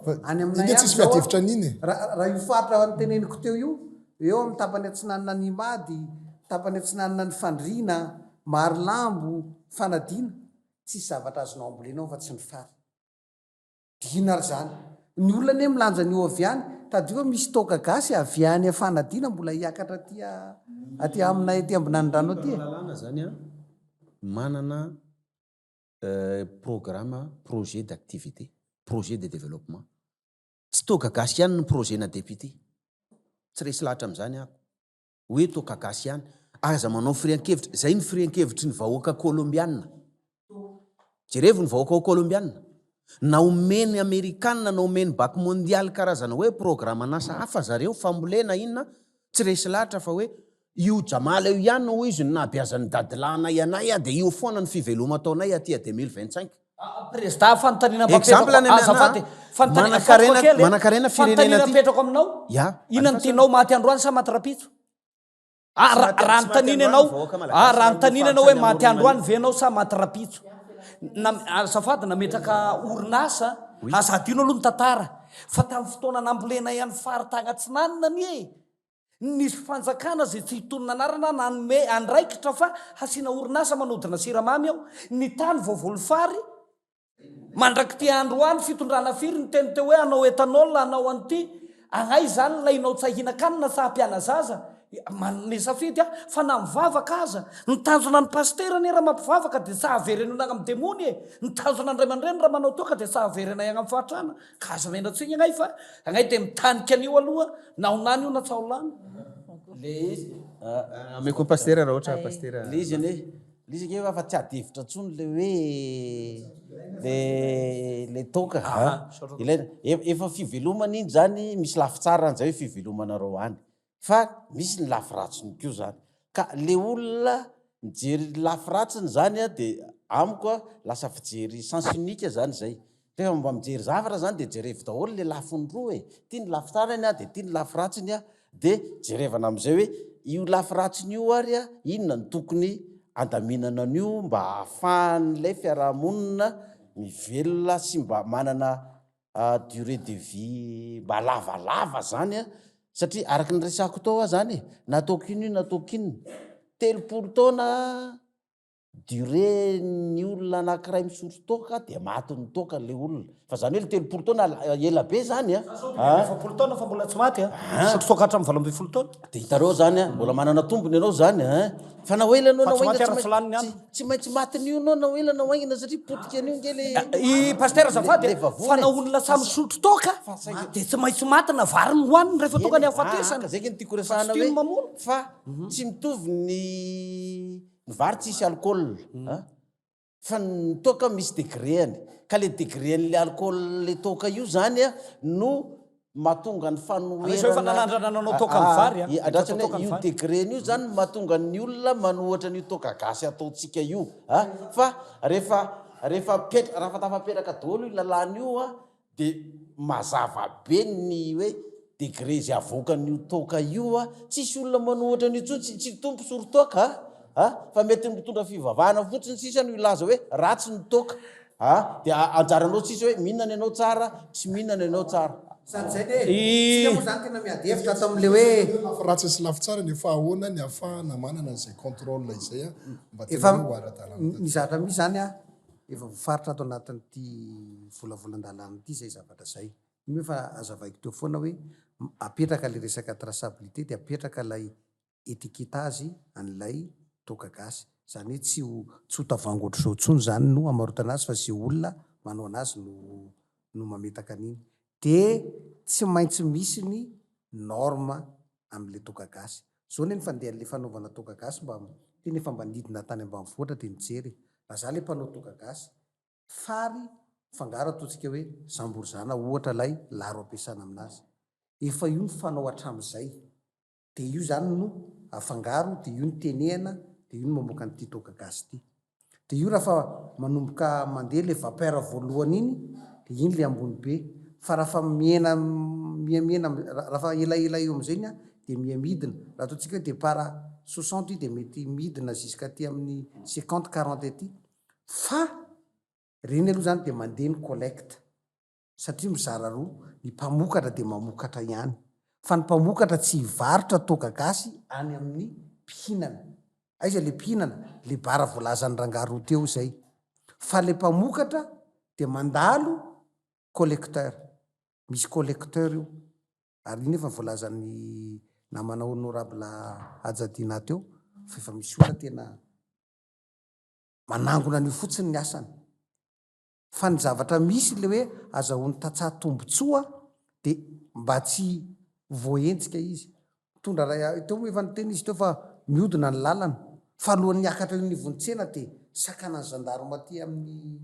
[SPEAKER 5] Fa Any aminay
[SPEAKER 2] iny tsisy
[SPEAKER 5] any zao
[SPEAKER 2] miady hevitra an'iny e.
[SPEAKER 5] Raha raha io faritra noteneniko teo io, eo amin'ny tapany atsinanana an'Imady, tapany atsinanana an'i Fandriana, Marolambo, Fanadina, tsisy zavatra azonao ambolena ao fa tsy ny fary. Dina ary zany. Ny olona anie milanja an'io avy any, tadidio fa misy toaka gasy avy any Fanadina mbola hiakatra aty aty aminay aty Ambinanindrano aty e.
[SPEAKER 4] Lalàna zany an, manana programme projet d'activité, projet de développement. Tsy toaka gasy ihany ny projet-na député. Tsy resy lahatra amin'izany aho. Hoe toaka gasy ihany. Aza manao firehan-kevitra. Izay ny firehan-kevitry ny vahoaka kolombiana. Jerevo ny vahoaka ao kolombiana. Na omeny amerikana na omeny baky mondialy karazana hoe programan'asa hafa zareo, fambolena inona, tsy resy lahatra fa hoe io Jamala io ihany hoy izy no nahabeazan'ny dadilahinay anay dia io foana ny fiveloma ataonay aty à 2025.
[SPEAKER 14] Prezda fanontaniana mba
[SPEAKER 4] Exemple
[SPEAKER 14] apetrako
[SPEAKER 4] any aminà
[SPEAKER 14] azafady e. Fanontaniana
[SPEAKER 4] Manankarena
[SPEAKER 14] afatriko kely e.
[SPEAKER 4] manankarena firenena
[SPEAKER 14] Fanontaniana
[SPEAKER 4] ty.
[SPEAKER 14] apetrako aminao.
[SPEAKER 4] Ya.
[SPEAKER 14] Inona no tianao maty androany sa maty rapitso? Ah,
[SPEAKER 4] Tsy
[SPEAKER 14] ra-
[SPEAKER 4] maty-
[SPEAKER 14] raha
[SPEAKER 4] tsy maty
[SPEAKER 14] anontaniana
[SPEAKER 4] androany
[SPEAKER 14] ianao,
[SPEAKER 4] ny vahoaka
[SPEAKER 14] ah,
[SPEAKER 4] malagasy
[SPEAKER 14] raha
[SPEAKER 4] raha
[SPEAKER 14] anontaniana
[SPEAKER 4] ny
[SPEAKER 14] ianao hoe
[SPEAKER 4] faritra
[SPEAKER 14] maty
[SPEAKER 4] any
[SPEAKER 14] androany
[SPEAKER 4] Amoron'i
[SPEAKER 14] ve ianao sa maty rapitso? Na, azafady nametraka orinasa,
[SPEAKER 4] Oui.
[SPEAKER 14] aza adino aloha ny tantara, fa tamin'ny fotoana nambolenay an'ny faritany atsinanana anie e, Nisy fanjakana izay tsy hitonona anarana nanome andraikitra fa hasiana orinasa manodina siramamy ao. Ny tany voavoly fary, mandrak'ity androany fitondrana firy niteny teo hoe hanao ethanol, hanao an'ity, ahay izany ilay nao tsa hihinan-kanina sa hampiana zaza? Manome safidy aho fa na mivavaka aza, ny tanjona ny pasitera anie raha mampivavaka dia tsy hahaverenana amin'ny demony e! Ny tanjona ny ray aman-dreny raha manao toaka dia tsy hahaverenay agny amin'ny fahantrana. Ka aza omena tsiny agnay fa agnay dia mitanika an'io aloha na ho lany io na tsa ho lany.
[SPEAKER 3] Le izy
[SPEAKER 4] Ameko pasitera raha ohatra pasitera.
[SPEAKER 3] Le izy anie, le izy ange efa tsy ady hevitra intsony le hoe le le toaka a. Ilaina, efa fivelomana iny zany, misy lafy tsarany zay hoe fivelomanareo any. Fa misy ny lafy ratsiny koa zany. Ka le olona mijery ny lafy ratsiny zany a de amiko a lasa fijery sens unique zany zay. Rehefa mba mijery zavatra zany de jerevo daholo le lafiny roa e. Ty ny lafy tsarany a de ty ny lafy ratsiny a de jerevana amizay hoe io lafy ratsiny io ary a inona no tokony andaminana an'io mba ahafahan'ilay fiarahamonina mivelona sy mba manana durée de vie mba lavalava zany a, satria araka ny resako tao aho zany e, na ataoko inona io na ataoko inona, 30 taona durée ny olona anakiray misotro toaka dia matin'ny toaka le olona, fa zany hoe le 30 taona ela be zany a.
[SPEAKER 14] Za zao 45 taona fa mbola tsy maty a, misotro toaka hatramin'ny 18 taona.
[SPEAKER 3] De hitanao zany a, mbola manana tombony ianao zany a, fa na ho ela ianao na
[SPEAKER 14] Fa
[SPEAKER 3] ho
[SPEAKER 14] tsy maty
[SPEAKER 3] haingana
[SPEAKER 14] ary tsy lany ny andro.
[SPEAKER 3] Tsy maintsy matin'io ianao na ho ela na ho haingana satria potika an'io nge le
[SPEAKER 14] I Pasitera azafady
[SPEAKER 3] le
[SPEAKER 14] a,
[SPEAKER 3] vavony
[SPEAKER 14] fa
[SPEAKER 3] e.
[SPEAKER 14] na olona samy misotro toaka dia tsy maintsy maty na vary no hohaniny rehefa tonga ny
[SPEAKER 3] Eny e,
[SPEAKER 14] hahafatesana.
[SPEAKER 3] ah, zay nge no tiako
[SPEAKER 14] Fa tsy
[SPEAKER 3] resahana
[SPEAKER 14] tiany
[SPEAKER 3] hoe
[SPEAKER 14] mamono.
[SPEAKER 3] fa tsy mitovy ny ny vary tsisy alcool a, fa ny toaka misy degré-ny, ka le degré-n'le alcool le toaka io zany a no mahatonga ny
[SPEAKER 14] Anao izao efa
[SPEAKER 3] fanoherana
[SPEAKER 14] nanandrana nanao toaka amin'ny vary a,
[SPEAKER 3] aa andrasana
[SPEAKER 14] toaka
[SPEAKER 3] io
[SPEAKER 14] amin'ny vary.
[SPEAKER 3] degré-ny io zany no mahatonga ny olona manohatra an'io toaka gasy ataontsika io a, fa rehefa rehefa apetra raha fa tafapetraka daholo io lalàna io a de mazava be ny hoe degré izay avoakan'io toaka io a, tsisy olona manohatra an'io intsony, tsy tsy tompo soro toaka a, a fa mety ny mpitondra fivavahana fotsiny sisa no hilaza hoe ratsy ny toaka a, de anjaranao sisa hoe mihinana ianao tsara, tsy mihinana ianao tsara.
[SPEAKER 5] Sady zay le, tsika moa zany tena miady hevitra ato amle hoe.
[SPEAKER 2] Lafy ratsiny sy lafy tsarany fa ahoana ny ahafahana manana an'izay contrôle izay a, mba tena
[SPEAKER 5] Efa
[SPEAKER 2] hoe ho ara-dalàna
[SPEAKER 5] ny zavatra misy zany a, efa voafaritra ato anatin'ity volavolan-dalàna ity izay zavatra izay. Iny moa efa azavaiko teo foana hoe apetraka ilay resaka traçabilité dia apetraka ilay étiquetage an'ilay toaka gasy. Izany hoe tsy ho tsy ho tavoahangy ohatr'izao intsony izany no hamarotana azy fa izay olona manao an'azy no no mametaka an'iny. Dia tsy maintsy misy ny norme amin'ilay toaka gasy. Zao anie ny fandehan'le fanaovana toaka gasy mba tena efa mba nidina tany ambanivohitra dia nijery e. Raha za le mpanao toaka gasy, fary mifangaro ataontsika hoe zamborizana ohatra ilay laro ampiasana aminazy. Efa io ny fanao hatramin'izay. Dia io zany no afangaro, dia io no tenehana, dia io no mamoaka an'ity toaka gasy ity. Dia io raha fa manomboka mandeha ilay vapeur voalohany iny dia iny ilay ambony be. Fa raha fa mihena mihamihena raha fa elaela eo amin'izay iny an, dia mihamidina. Raha ataontsika hoe départ 60 io dia mety midina jusqu'à aty amin'ny 50, 40 aty. Fa ireny aloha izany dia mandeha ny collecte satria mizara roa, ny mpamokatra dia mamokatra ihany fa ny mpamokatra tsy hivarotra toaka gasy any amin'ny mpihinana. Aiza le mpihinana? Le bara voalazan'ny rangahy roa teo izay. Fa le mpamokatra dia mandalo collecteur. Misy collecteur io. Ary iny efa voalazan'ny namana honorable Haja Dinah teo fa efa misy olona tena manangona an'io fotsiny ny asany. Fa ny zavatra misy le hoe azahoan'ny tantsaha tombotsoa de mba tsy voahenjika izy. Mitondra ray teo moa efa niteny izy teo fa miodina ny lalana. Fa alohan'ny hiakatra eo anivon'ny tsena de sakanan'ny gendarme aty amin'ny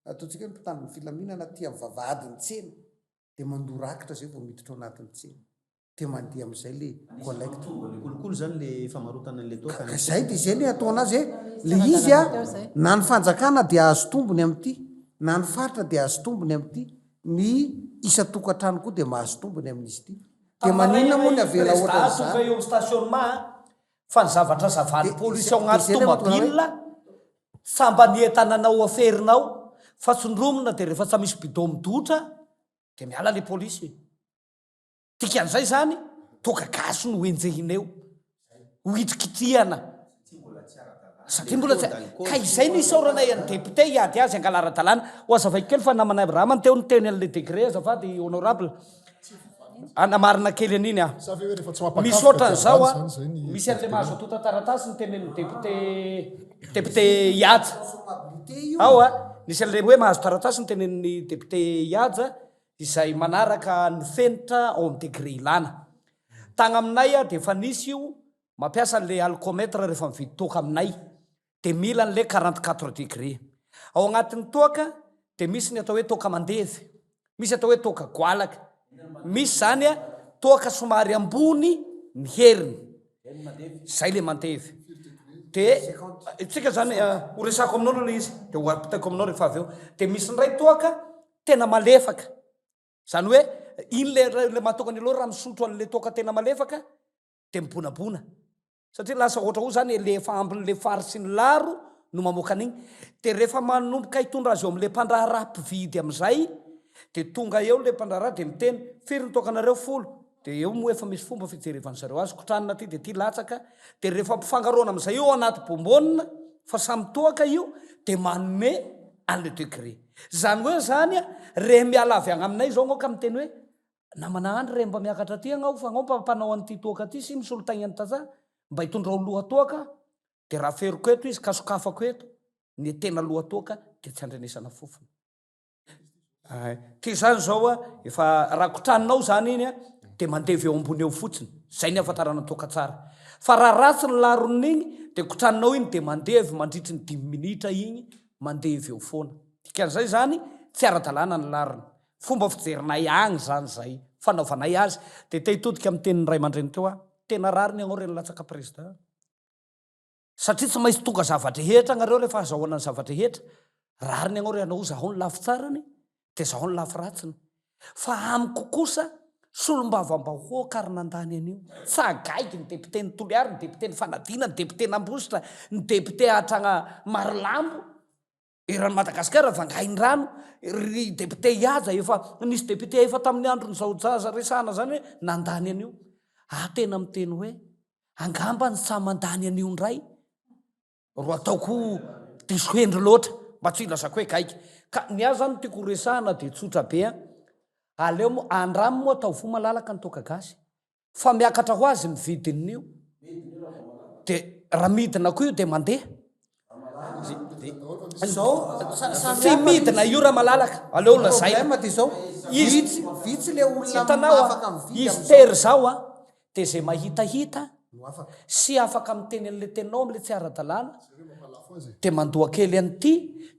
[SPEAKER 5] ataontsika hoe mpitandro ny filaminana aty amin'ny vavahadin'ny tsena de mandoa rakitra zay vao miditra ao anatin'ny tsena. Dia mandeha amin'izay le collecte.
[SPEAKER 4] Kolikoly zany le famarotana an'le toaka
[SPEAKER 5] any. Ka zay dia zay le atao anazy e, le izy a, na ny fanjakana dia azo tombony amin'ity, na ny faritra dia azo tombony amin'ity, ny isan-tokantrano koa dia mahazo tombony amin'izy ity. Dia maninona moa ny avela ohatran'izany?
[SPEAKER 14] Tonga eo amin'ny stationnement fa ny zavatra zavaly polisy ao anaty tomobile samba ny entana anao aferinao fa tsindromina dia rehefa tsa misy bidon midotra dia miala le polisy. Dikan'izay izany, toaka gasy no henjehina eo, ho hitrikitrihana. Satria mbola tsy ka izay no isaoranay an'ny député hiady azy angala ara-dalàna. Ho azavaiko kely fa namana Abraham teo niteny an'ilay degré azafady honorable. Anamarina kely an'iny aho. Misy ohatran'izao a, misy an'ilay mahazo antontan-taratasy nitenenin'ny député député Ihaja. Ao a, nisy an'ilay hoe mahazo taratasy nitenenin'ny député Ihaja izay manaraka ny fenitra ao amin'ny degré ilana. Tagna aminay dia efa nisy io mampiasa an'le alcomètre rehefa mividy toaka aminay dia mila an'le 44 degré. Ao agnatin'ny toaka dia misy ny atao hoe toaka mandevy, misy atao hoe toaka goalaka, misy zany toaka somary ambony ny heriny, zay le mandevy. Dia tsika zany ho resako aminao aloha le izy dia ho ampitaiko aminao rehefa avy eo. Dia misy indray toaka tena malefaka, zany hoe iny le le maha-toaka ny aloha raha misotro an'le toaka tena malefaka de mibonabona, satria lasa ohatra hoe zany le efa ambin'le fary sy ny laro no mamoaka an'igny, de rehefa manomboka hitondra azy eo am'le mpandraharaha mpividy am'zay de tonga eo le mpandraharaha de miteny, firy ny toakanareo? Folo, de eo moa efa misy fomba fijerevan'ny zareo azy, kotranina aty de ty latsaka, de rehefa ampifangaroana am'zay eo anaty bonbonne fa samy toaka io de manome an'le degré. Zany hoe zany a, rehe miala avy agny aminay zao agnao ka miteny hoe namana Andry re mba miakatra aty agnao fa agnao mba mpanao an'ity toaka ty sy misolo taigna ny tantsaha mba itondrao loha toaka de raha aferiko eto izy ka sokafako eto ny tena loha toaka de tsy andrenesana fofona. Ay, ty zany zao a, efa raha kotranonao zany iny a, de mandevy eo ambony eo fotsiny, zay ny ahafantarana ny toaka tsara. Fa raha ratsy ny laron'igny de kotranonao iny de mandevy mandritry ny dimy minitra igny, mandevy eo foana. Dikan'izay zany tsy ara-dalàna ny larony. Fomba fijerinay agny zany zay, fanaovanay azy. De te hitodika amin'ny tenin'ny ray aman-dreny teo aho, tena rariny agnao re nilatsaka président. Satria tsy maintsy tonga zava-drehetra agnareo rehefa azahoana ny zava-drehetra. Rariny agnao re anao zahao ny lafy tsarany dia zahao ny lafy ratsiny. Fa amiko kosa solombavambahoaka ary nandany an'io. Tsa gaigy ny député-n'i Toliara, ny député-n'i Fanadina, ny député-n'Ambositra, ny député hatragna Marolambo. Eran'i Madagasikara vangain-drano, ry député Ihaja efa, nisy député efa tamin'ny andron'izao jaza resahana zany hoe nandany an'io. Aho tena miteny hoe angamba ny sahy mandany an'io indray ro ataoko diso hendry loatra, mba tsy hilazako hoe gaigy. Ka ny ahy zany no tiako ho resahana dia tsotra be an, aleo moa, andramo moa atao voa malalaka ny toaka gasy. Fa miakatra ho azy ny vidin'io. De raha midina koa io de mandeha. Tsy midina io raha malalaka. Aleo lazaina.
[SPEAKER 5] Izy vitsy le olona afaka
[SPEAKER 14] mividy Izy tery zao a, de zay mahitahita sy afaka miteny an'le teninao am'le tsy ara-dalàna de mandoa kely an'ity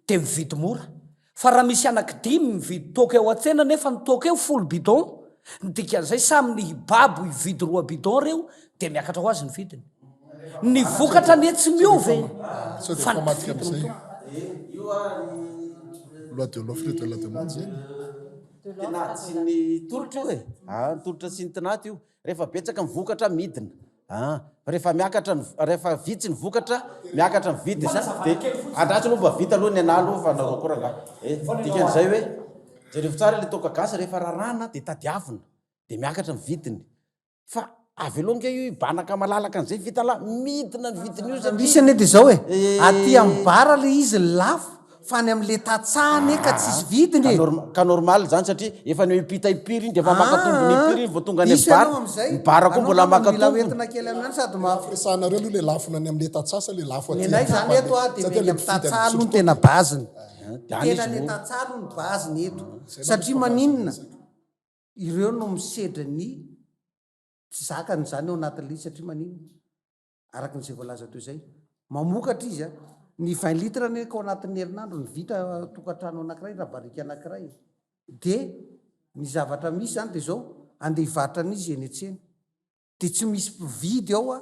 [SPEAKER 14] de mividy mora. Fa raha misy anaky dimy mividy toaka eo an-tsena nefa ny toaka eo folo bidon, ny dikan'izay samy ny hibabo hividy roa bidon reo dia miakatra ho azy ny vidiny. Ny vokatra anie tsy miova e!
[SPEAKER 2] Sao dia
[SPEAKER 14] Fa ny
[SPEAKER 2] mifamadika
[SPEAKER 14] mpividy no
[SPEAKER 2] amin'izay.
[SPEAKER 14] tonga.
[SPEAKER 2] Loi de l'offre et de la demande zay.
[SPEAKER 3] Tinady sy ny tolotra io e! Ah, ny tolotra sy ny tinady io. Rehefa betsaka ny vokatra midina. An, fa rehefa miakatra ny, rehefa vitsy ny vokatra, miakatra ny vidiny sa dia andraso aloha mba vita aloha ny anah aloha fa nareo koa rangahy eh, dikan'izay hoe jerevo tsara le toaka gasy rehefa rarahana dia tadiavina dia miakatra ny vidiny fa avelao ange io hibanaka malalaka an'izay vita lah, midina ny vidin'io satria
[SPEAKER 5] Misy anie dia izao e, aty amin'ny bar le izy lafo Fa any amin'ilay tantsaha anie ka tsisy vidiny e!
[SPEAKER 3] Ka normal izany satria efa ny mpita impiry iny dia efa maka tombony impiry iny vao tonga any amin'ny bar, ny bar koa mbola maka
[SPEAKER 5] tombony.
[SPEAKER 3] Mila
[SPEAKER 5] hoentina kely amin'izany sady maha.
[SPEAKER 2] Resahanareo aloha ilay lafony any amin'ilay tantsaha sa ilay lafo aty
[SPEAKER 5] Ny anay izany eto a dia
[SPEAKER 2] Satria
[SPEAKER 5] ny
[SPEAKER 2] ilay
[SPEAKER 5] amin'ny
[SPEAKER 2] mpividy any
[SPEAKER 5] tantsaha aloha no
[SPEAKER 2] misotro
[SPEAKER 5] tena
[SPEAKER 2] toaka.
[SPEAKER 5] base-ny.
[SPEAKER 3] Dia any
[SPEAKER 5] Tena
[SPEAKER 3] izy
[SPEAKER 5] ny
[SPEAKER 3] no.
[SPEAKER 5] tantsaha aloha no base-ny eto. Satria maninona? Ireo no misedra ny tsy zakany izany ao anatin'ilay izy satria maninona? Araka izay voalaza teo izay. Mamokatra izy a. Ny 20 litres anie ka ao anatin'ny herinandro ny vita tokantrano anankiray raha barika anankiray. Dia ny zavatra misy izany dia izao, andeha hivarotra an'izy eny an-tsena. Dia tsy misy mpividy ao a,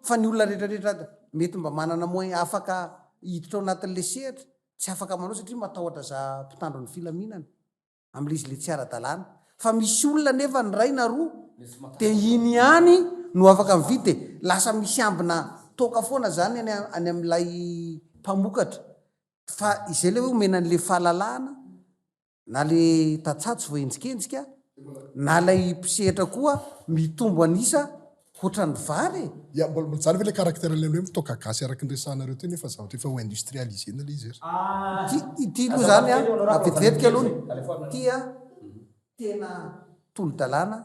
[SPEAKER 5] fa ny olona rehetra rehetra mety mba manana moyen afaka hiditra ao anatin'ilay sehatra, tsy afaka manao satria matahotra za mpitandro ny filaminana. amin'ilay izy ilay tsy ara-dalàna. Fa misy olona anefa ny iray na roa dia iny ihany no afaka mividy dia lasa misy ambina toaka foana zany any any amin'ilay mpamokatra. Fa izay ilay hoe omena an'ilay fahalalahana na le tantsaha tsy voahenjikenjika na ilay mpisehatra koa mitombo an'isa Ohatran'ny vary e!
[SPEAKER 2] Ya, mbola mbola zany ve le caractère an'ilay hoe mitoaka gasy araka ny resahanareo teo nefa zavatra efa ho industrialiser-na le izy ary.
[SPEAKER 5] Ity ity aloha zany an, vetivetika aloha ity an, tena tolo-dalàna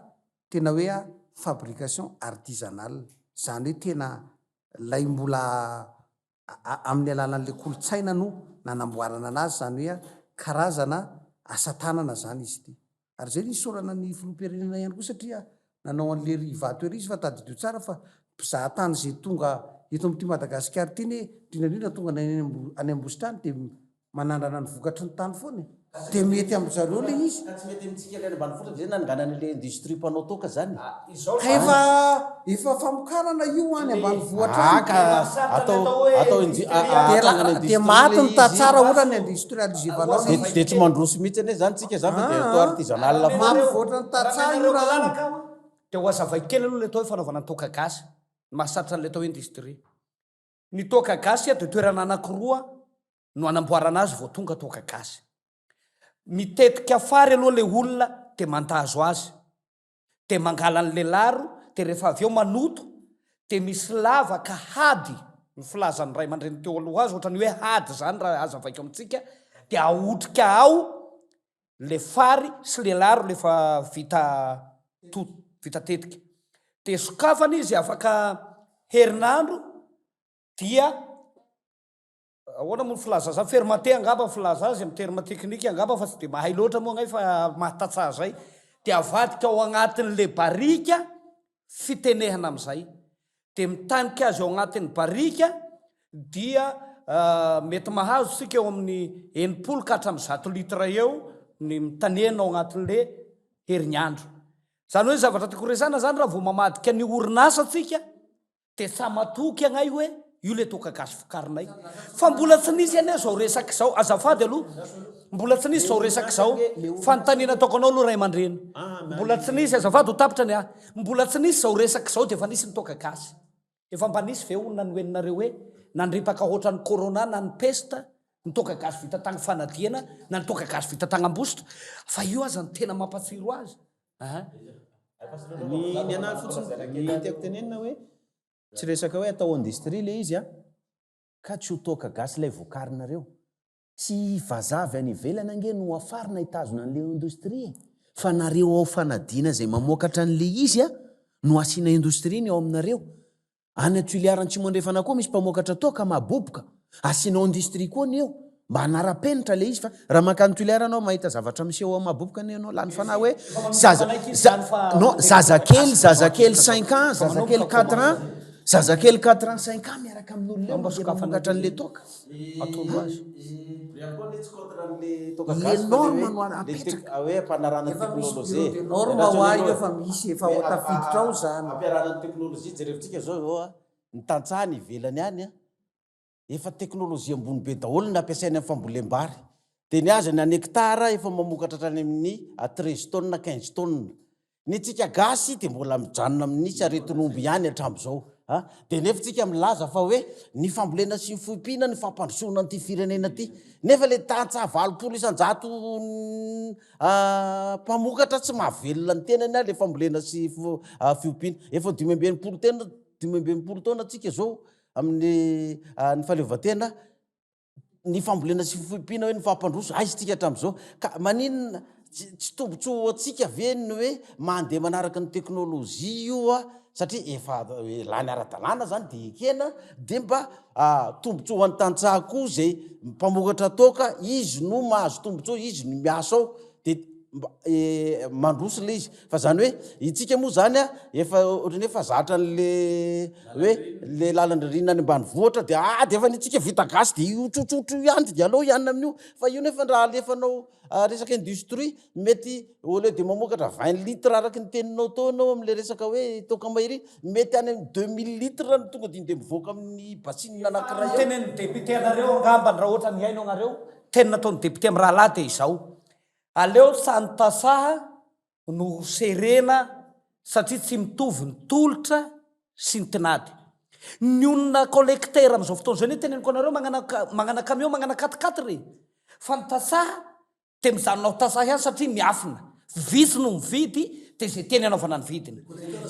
[SPEAKER 5] tena hoe fabrication artisanale, zany hoe tena lay mbola amin'ny alalan'ilay kolontsaina no nanamboarana anazy, izany hoe karazana asa tanana izany izy ity. Ary izay no isaorana ny filoham-pirenena ihany koa satria nanao an'ilay ery Ivato ery izy fa tadidio tsara fa mpizaha tany izay tonga eto amin'ity Madagasikara ity anie indrindra indrindra tonga any Ambositra any dia Manandrana ny vokatry ny tany foana e! Dia mety amin-dry zareo ilay izy.
[SPEAKER 3] Ka tsy mety amintsika ilay any ambanivohitra ve nananganana ilay industrie mpanao toaka zany?
[SPEAKER 5] Ka efa efa famokarana io any ambanivohitra any.
[SPEAKER 3] Ah ka atao atao indi atsangana industrie
[SPEAKER 5] Dia maty
[SPEAKER 3] ilay
[SPEAKER 5] ny
[SPEAKER 3] izy.
[SPEAKER 5] tantsaha raha ohatra ny industrialiser-vanao ilay izy.
[SPEAKER 3] Dia tsy mandroso mihitsy anie zany tsika zany fa dia atao artisanal foana.
[SPEAKER 5] Mampivoatra ny tantsaha io raha any.
[SPEAKER 14] Dia ho azavaiko kely aloha ilay atao hoe fanaovana toaka gasy, ny mahasarotra an'ilay atao hoe industrie. Ny toaka gasy dia toerana anankiroa no anamboarana azy vao tonga toaka gasy. Mitetika fary aloha ilay olona dia mandazo azy, dia mangala an'ilay laro, dia rehefa avy eo manoto, dia misy lavaka hady, ny filazan'ny ray aman-dreny teo aloha azy, ohatran'ny hoe hady izany raha hazavaiko amintsika, dia ahotrika ao ilay fary sy ilay laro ilay efa vita to, vita tetika. Dia sokafana izy afaka herinandro dia Ahoana moa ny filaza azy? Fermenté angamba ny filaza azy amin'ny terme technique angamba fa tsy dia mahay loatra moa ngay fa mahatatsaha zay. Dia avadika ao agnatin'le barika fitenehana amin'izay. Dia mitanika azy ao agnatin'ny barika dia mety mahazo isika eo amin'ny 60 ka hatramin'ny 100 litre eo ny mitanehana ao agnatin'le herignandro. Izany hoe ny zavatra tiako resahana zany raha vao mamadika ny orinasa tsika Dia sa matoky agnay hoe io le toaka gasy vokarinay. Fa mbola tsy nisy anie zao resaka izao, azafady aloha, mbola tsy nisy zao resaka izao, fanontaniana ataoko anao aloha ray aman-dreny, mbola tsy nisy, azafady ho tapitra ny ahy, mbola tsy nisy zao resaka izao dia efa nisy ny toaka gasy. Efa mba nisy ve olona nohenonareo hoe nandripaka hoatran'ny corona na ny peste ny toaka gasy vita tagny Fanadiana na ny toaka gasy vita tagny Ambositra? Fa io aza no tena mampatsiro azy. Aha.
[SPEAKER 4] Ny ny anahy fotsiny ny tiako tenenina hoe tsy resaka hoe atao industrie le izy a, ka tsy ho toaka gasy ilay vokarinareo. Tsy vazaha avy any ivelany ange no hafarina hitazona an'le industrie e! Fa nareo ao Fanadina izay mamokatra an'le izy a no asiana industrie ny ao aminareo. Any Tuléar Antsimo Andrefana koa misy mpamokatra toaka maboboka, asianao industrie koa ny eo mba hanara-penitra le izy fa raha mankany Tuléar anao mahita zavatra miseho ao Maboboka anie ianao lany fanahy hoe zaza za non zazakely zazakely cinq ans zazakely quatre ans zazakely quatre ans cinq ans miaraka amin'olona eo mandeha mamokatra an'le toaka.
[SPEAKER 14] Atoro azy.
[SPEAKER 5] Le norme no apetraka.
[SPEAKER 3] Hoe ampanarahana
[SPEAKER 5] Efa misy
[SPEAKER 3] teknolojia.
[SPEAKER 5] bureau de norme
[SPEAKER 3] Iandraso
[SPEAKER 5] hoa
[SPEAKER 3] aloha
[SPEAKER 5] io
[SPEAKER 3] e.
[SPEAKER 5] efa misy efa
[SPEAKER 3] Hoe
[SPEAKER 5] ho tafiditra ao zany.
[SPEAKER 3] Ampiarahana ny teknolojia, jerevintsika zao zao a, ny tantsaha any ivelany any a, efa teknolojia ambony be daholo ny ampiasainy amin'ny fambolem-bary. Dia ny azy ny an hectare efa mamokatra hatrany amin'ny à 13 tonnes, 15 tonnes. Ny antsika gasy dia mbola mijanona amin'ny saretin'omby ihany hatramin'izao a! Dia nefa tsika milaza fa hoe ny fambolena sy ny fiompiana no fampandrosoana an'ity firenena ity. Nefa le tantsaha 80% mpamokatra tsy mahavelona ny tenany a le fambolena sy fiompiana. Efa 65 tena, 65 taona tsika izao amin'ny ny fahaleovantena. ny fambolena sy fiompiana hoe ny fampandroso, aiza tsika hatramin'izao? Ka maninona tsy tsy tombontsoa ho antsika ve ny hoe mandeha manaraka ny teknolojia io a, satria efa lany ara-dalàna zany de ekena, de mba tombontsoa ho an'ny tantsaha koa zay mpamokatra toaka, izy no mahazo tombontsoa, izy no miasa ao, de mba mandroso le izy. Fa zany hoe itsika moa zany a efa ohatran'ny hoe efa zatra an'le hoe le lalan-dririnina any ambanivohitra de ah de efa ny antsika vita gasy de io tsotsotra io ihany de aleo hianina amin'io fa io nefa raha alefanao resaka industrie mety au lieu de mamokatra 20 litres araka ny teninao teo ianao am'le resaka hoe toaka mahery mety any amin'ny 2000 litres no tonga de mivoaka amin'ny bassine anankiray ao.
[SPEAKER 14] Tenenin'ny député anareo angambany raha ohatra mihaino anareo, teny nataon'ny député amin'ny rahalahy dia izao, Aleo samy tasaha no ho serena satria tsy mitovy ny tolotra sy ny tinady. Ny olona collecteur amin'izao fotoana izao anie teneniko anareo magnana magnana camion magnana quatre quatre e! Fa ny tasaha dia mijanona ho tasaha ihany satria miafina. Vitsy no mividy dia izay teny anaovana ny vidiny.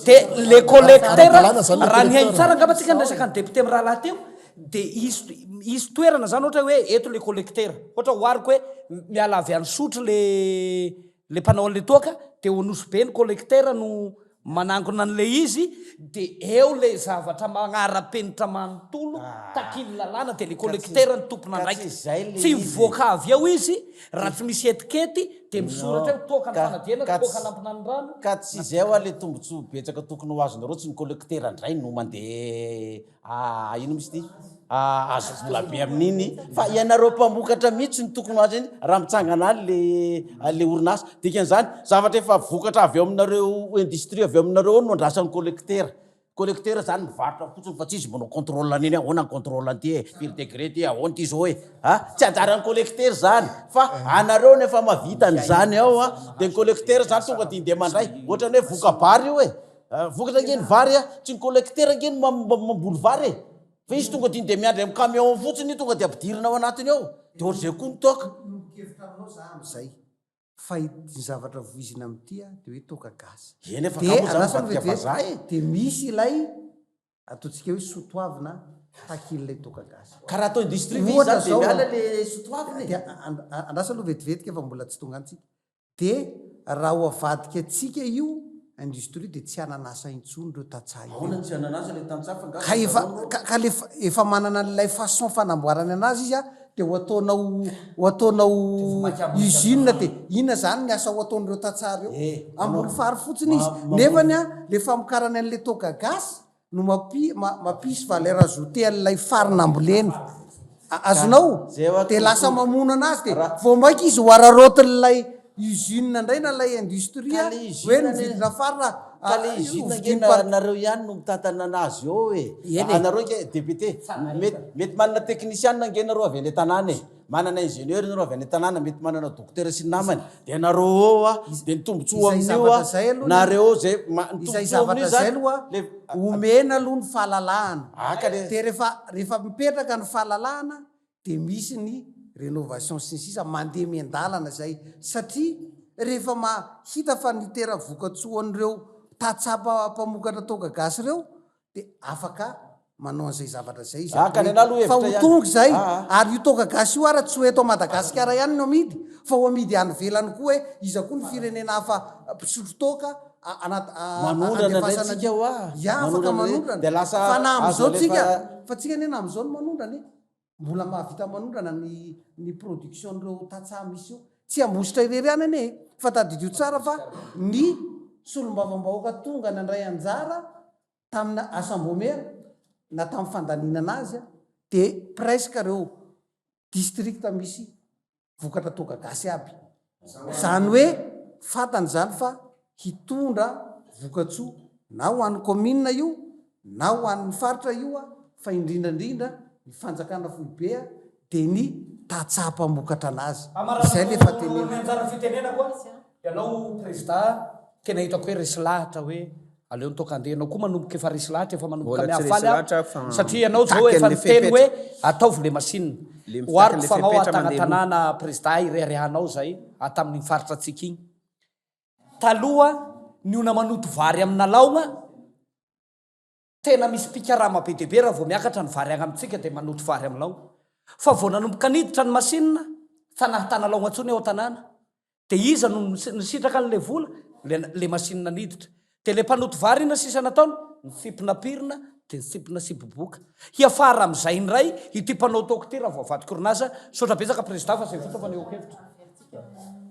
[SPEAKER 14] Dia le collecteur raha nihaino tsara angamba tsika niresaka ny député mirahalahy teo dia hisy hisy toerana zany ohatra hoe eto le collecteur ohatra ohariko hoe miala avy any Sotry le le mpanao an'le toaka dia ao Nosy Be ny collecteur no manangona an'le izy dia eo le zavatra magnara-penitra manontolo takian'ny lalàna dia le collecteur no tompon'andraikitra tsy mivoaka avy eo izy raha tsy misy etikety dia misoratra eo toaka ny fanadiana toaka nampinan'ny
[SPEAKER 3] Ka tsy izay hoa le tombotsoa betsaka tokony ho azonareo tsy ny collecteur ndray no mandeha Ah ino misy ity? Ah azo vola be amin'iny fa ianareo mpamokatra mihitsy no tokony ho azo iny raha mitsangana any le le orinasa. Dikan'izany zavatra efa vokatra avy ao aminareo industrie avy ao aminareo ao no andrasan'ny collecteur. Collecteur zany mivarotra fotsiny fa tsy izy manao contrôle an'iny hoe ahoana ny contrôle an'ity e, firy degré ty, ahoana ty zao e. Ah tsy anjaran'ny collecteur zany fa anareo no efa mahavita an'izany ao a, de ny collecteur zany tonga de indeha mandray. Ohatran'ny hoe voka-bary io e. Vokatra ange ny vary a, tsy ny collecteur ange no mamboly vary e, fa izy tonga dia miandry amin'ny camion fotsiny tonga dia ampidirina ao anatiny ao, dia ohatr'izay koa ny toaka.
[SPEAKER 5] Miombon-kevitra aminao za amin'izay, fa ny zavatra voizina amin'ity a, dia hoe toaka gasy.
[SPEAKER 3] Eny e, fa nga moa za mivadika vazaha e.
[SPEAKER 5] Dia misy ilay ataontsika hoe sotoavina takian'ilay toaka gasy.
[SPEAKER 3] Ka raha atao industrie ve izy zany dia miala le sotoavina e?
[SPEAKER 5] Dia andraso aloha vetivetika fa mbola tsy tonga any tsika. Dia raha ho avadika antsika io industrie dia tsy hanana asa intsony ireo tantsaha ireo.
[SPEAKER 3] Ahoana no tsy hanana asa ilay tantsaha fa nga
[SPEAKER 5] Ka efa ka ka le efa manana an'ilay façon fanamboarany anazy izy a, dia ho ataonao ho ataonao usine dia inona izany ny asa ho ataon'ireo tantsaha ireo? Hamboly fary fotsiny izy. Nefany a, le famokarany an'ilay toaka gasy no mampi, mampisy valeur ajoutée an'ilay fary nambolena. Azonao? Dia lasa mamono anazy dia vao mainka izy ho araraotin'ilay usine indray na ilay industrie hoe ny vidina fary raha
[SPEAKER 3] Ka le usine ange nareo ihany no mitantana anazy eo e. Anareo ange député, mety mety manana technicien ange nareo avy any an-tanàna e. Manana ingénieur nareo avy any an-tanàna, mety manana dokotera sy ny namany, dia nareo eo a, dia ny tombontsoa
[SPEAKER 5] Izay
[SPEAKER 3] amin'io a,
[SPEAKER 5] zavatra izay aloha
[SPEAKER 3] nareo eo zay, ma- ny
[SPEAKER 5] Izay
[SPEAKER 3] tombontsoa amin'io
[SPEAKER 5] zavatra izay
[SPEAKER 3] zany,
[SPEAKER 5] aloha
[SPEAKER 3] le
[SPEAKER 5] omena aloha ny fahalalahana.
[SPEAKER 3] Ah, ka le.
[SPEAKER 5] Dia rehefa rehefa mipetraka ny fahalalahana dia misy ny rénovation sy ny sisa mandeha miandalana izay satria rehefa ma hita fa nitera-vokatsoan'ireo tantsaha mpamokatra toaka gasy ireo dia afaka manao an'izay zavatra izay izy
[SPEAKER 3] Ah, ka ny anah aloha
[SPEAKER 5] fa ho
[SPEAKER 3] hevitra ihany.
[SPEAKER 5] tonga izay
[SPEAKER 3] Ah, ah.
[SPEAKER 5] ary io toaka gasy io ara tsy ho eto Madagasikara ihany no amidy fa ho amidy any ivelany koa hoe iza koa ny firenena hafa mpisotro toaka a- anaty a-
[SPEAKER 3] Manondrana indray
[SPEAKER 5] andefasana
[SPEAKER 3] tsika
[SPEAKER 5] an'io.
[SPEAKER 3] hoa.
[SPEAKER 5] Ya, afaka
[SPEAKER 3] Manondrana indray.
[SPEAKER 5] manondrana.
[SPEAKER 3] Dia lasa
[SPEAKER 5] Fa na
[SPEAKER 3] azo
[SPEAKER 5] amin'izao
[SPEAKER 3] alefa
[SPEAKER 5] tsika, fa tsika anie na amin'izao no manondrana e. Mbola mahavita manondrana ny ny production-n'ireo tantsaha misy eo. Tsy Ambositra irery ihany anie e, fa tadidio tsara fa ny solombavambahoaka tonga nandray anjara tamina asambomera na tamin'ny fandaninana azy dia presque ireo district misy vokatra toaka gasy aby. Izany hoe fantany izany fa hitondra vokatsoa na ho an'ny commune io na ho an'ny faritra io fa indrindra indrindra ny fanjakana foibe dia ny tantsaha mpamokatra anazy. Izay le efa teneniko.
[SPEAKER 14] Ny anjara fitenenako a, ianao prezida. Tena hitako hoe resy lahatra hoe aleo ny toaka andeha. Ianao koa manomboka efa resy lahatra, efa manomboka
[SPEAKER 15] Mbola tsy resy
[SPEAKER 14] mihafaly aho
[SPEAKER 15] lahatra aho fa
[SPEAKER 14] satria ianao izao
[SPEAKER 15] mitaky
[SPEAKER 14] efa
[SPEAKER 15] an'le
[SPEAKER 14] niteny hoe
[SPEAKER 15] fepetra.
[SPEAKER 14] ataovy le machine.
[SPEAKER 15] Le mitaky
[SPEAKER 14] Ohariko
[SPEAKER 15] an'le
[SPEAKER 14] fa anao
[SPEAKER 15] fepetra mandeha aloha.
[SPEAKER 14] Tanatanàna prezida ireharehanao izay tamin'iny faritra antsika iny. Taloha ny ona manoto vary amina laogna, Tena misy mpikarama be dia be raha vao miakatra ny vary agny amintsika dia manoto vary amin'ny laogna. Fa vao nanomboka niditra ny machine, tsy nahatana laogna intsony ao an-tanàna. Dia iza no nisitraka an'ilay vola? Ilay machine niditra. Dia ilay mpanoto vary inona sisa nataony? Nitsimpona pirina dia nitsimpona siboboka. Hiafara amin'izay indray ity mpanao toaka ity raha vao avadika orinasa. Misaotra betsaka Prezida fa izay fotsiny fanehoan-kevitra.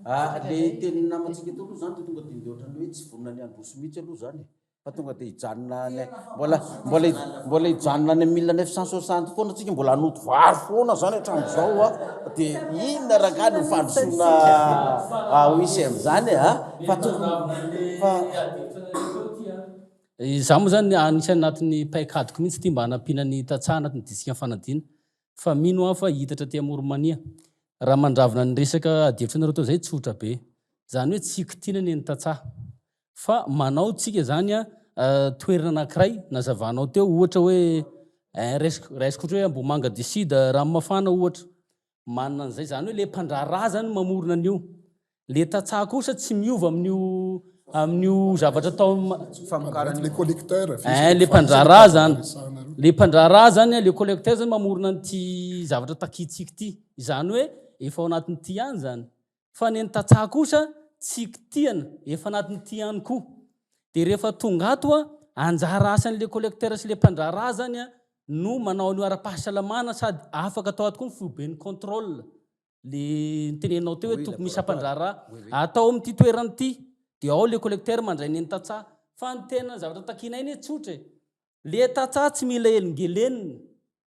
[SPEAKER 3] Ah, le tenin'ny namantsika teo aloha zany de tonga de ndeha ohatran'ny hoe tsy vonona ny handroso mihitsy aloha zany e. Fa tonga dia hijanona any mbola mbola mbola hijanona any 1960 foana tsika mbola hanoto vary foana zany hatramin'izao a. Dia inona rangahy no fandrosoana ho hisy amin'izany a? Fa tokony fa
[SPEAKER 6] Izaho moa zany anisan'ny anatin'ny paikadiko mihitsy ity mba hanampiana ny tantsaha anatin'ny distrikan'i Fanadina fa mino aho fa hiitatra aty Amoron'i-Mania. Raha mandravona ny resaka adihevitra nareo teo zay tsotra be. Zany hoe tsy kitina ny an'ny tantsaha. Fa manao tsika zany a toerana anakiray nazavanao teo ohatra hoe raisiko raisiko ohatra hoe Ambohimanga du Sud Ranomafana ohatra. Manana an'izay zany hoe le mpandraharaha zany mamorona an'io. Le tantsaha kosa tsy miova amin'io amin'io zavatra atao
[SPEAKER 15] Famokarana
[SPEAKER 2] Le collecteur.
[SPEAKER 6] Ein le mpandraharaha zany. Le mpandraharaha zany le collecteur zany mamorona an'ity zavatra takintsika ity. Izany hoe efa ao anatin'ity ihany zany. Fa ny an'ny tantsaha kosa tsy kitihana, efa anatin'ity ihany koa. Dia rehefa tonga ato a, anjara asan'le collecteur sy le mpandraharaha zany a no manao an'io ara-pahasalamana sady afaka atao ato koa ny foiben'ny contrôle. Le niteneninao teo hoe tokony misy mpandraharaha. Atao amin'ity toerana ity, dia ao le collecteur mandray ny an'ny tantsaha. Fa ny tena zavatra takianay anie tsotra e. Le tantsaha tsy mila helingelenina.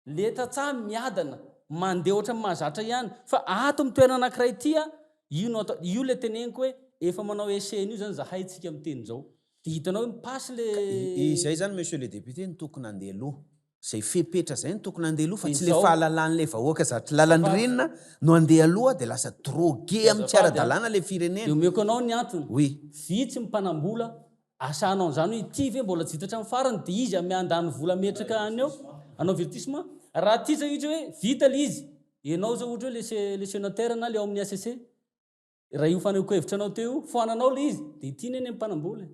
[SPEAKER 6] Le tantsaha miadana, mandeha ohatran'ny mahazatra ihany, fa ato amin'ny toerana anankiray ity a, io no atao, io le teneniko hoe efa manao essai an'io zany zahay tsika miteny zao, de hitanao hoe mi-passe le.
[SPEAKER 15] Ka izay zany monsieur le député no tokony handeha aloha, zay fepetra zay no tokony handeha aloha fa
[SPEAKER 6] De
[SPEAKER 15] tsy le
[SPEAKER 6] zao.
[SPEAKER 15] fahalalan'le vahoaka zatry lalan-dririnina no handeha aloha de lasa drogué amin'ny tsy
[SPEAKER 6] Azafady a,
[SPEAKER 15] ara-dalàna le
[SPEAKER 6] de
[SPEAKER 15] firenena.
[SPEAKER 6] omeko anao ny antony,
[SPEAKER 15] Oui.
[SPEAKER 6] vitsy ny mpanam-bola Asanao an'izany hoe ity ve mbola tsy vita hatramin'ny farany dia izy ame handany vola hametraka any eo hanao avertissement. Raha ity zao ohatra hoe vita ilay izy, ianao zao ohatra hoe le le sénateur na le ao amin'ny HCC, raha io fanehoan-kevitra anao teo io, foananao ilay izy dia ity anie ny mpanam-bola e.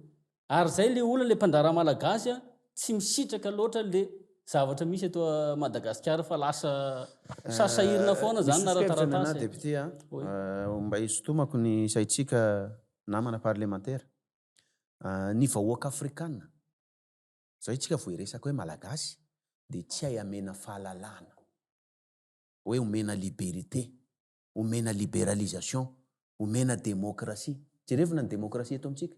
[SPEAKER 6] Ary izay ilay olana ilay mpandraharaha malagasy a, tsy misitraka loatra le zavatra misy eto Madagasikara fa lasa sasahirana foana zany na
[SPEAKER 15] Misy soso-kevitra ny
[SPEAKER 6] ara-taratasy
[SPEAKER 15] anah
[SPEAKER 6] e.
[SPEAKER 15] député a, mba hisintomako ny saintsika namana parlemantera. Ny vahoaka afrikana, zay tsika vao hiresaka hoe malagasy dia tsy hay amena fahalalahana, hoe omena liberite, omena liberalisation, omena demokrasia. Jerevina ny demokrasia eto amintsika.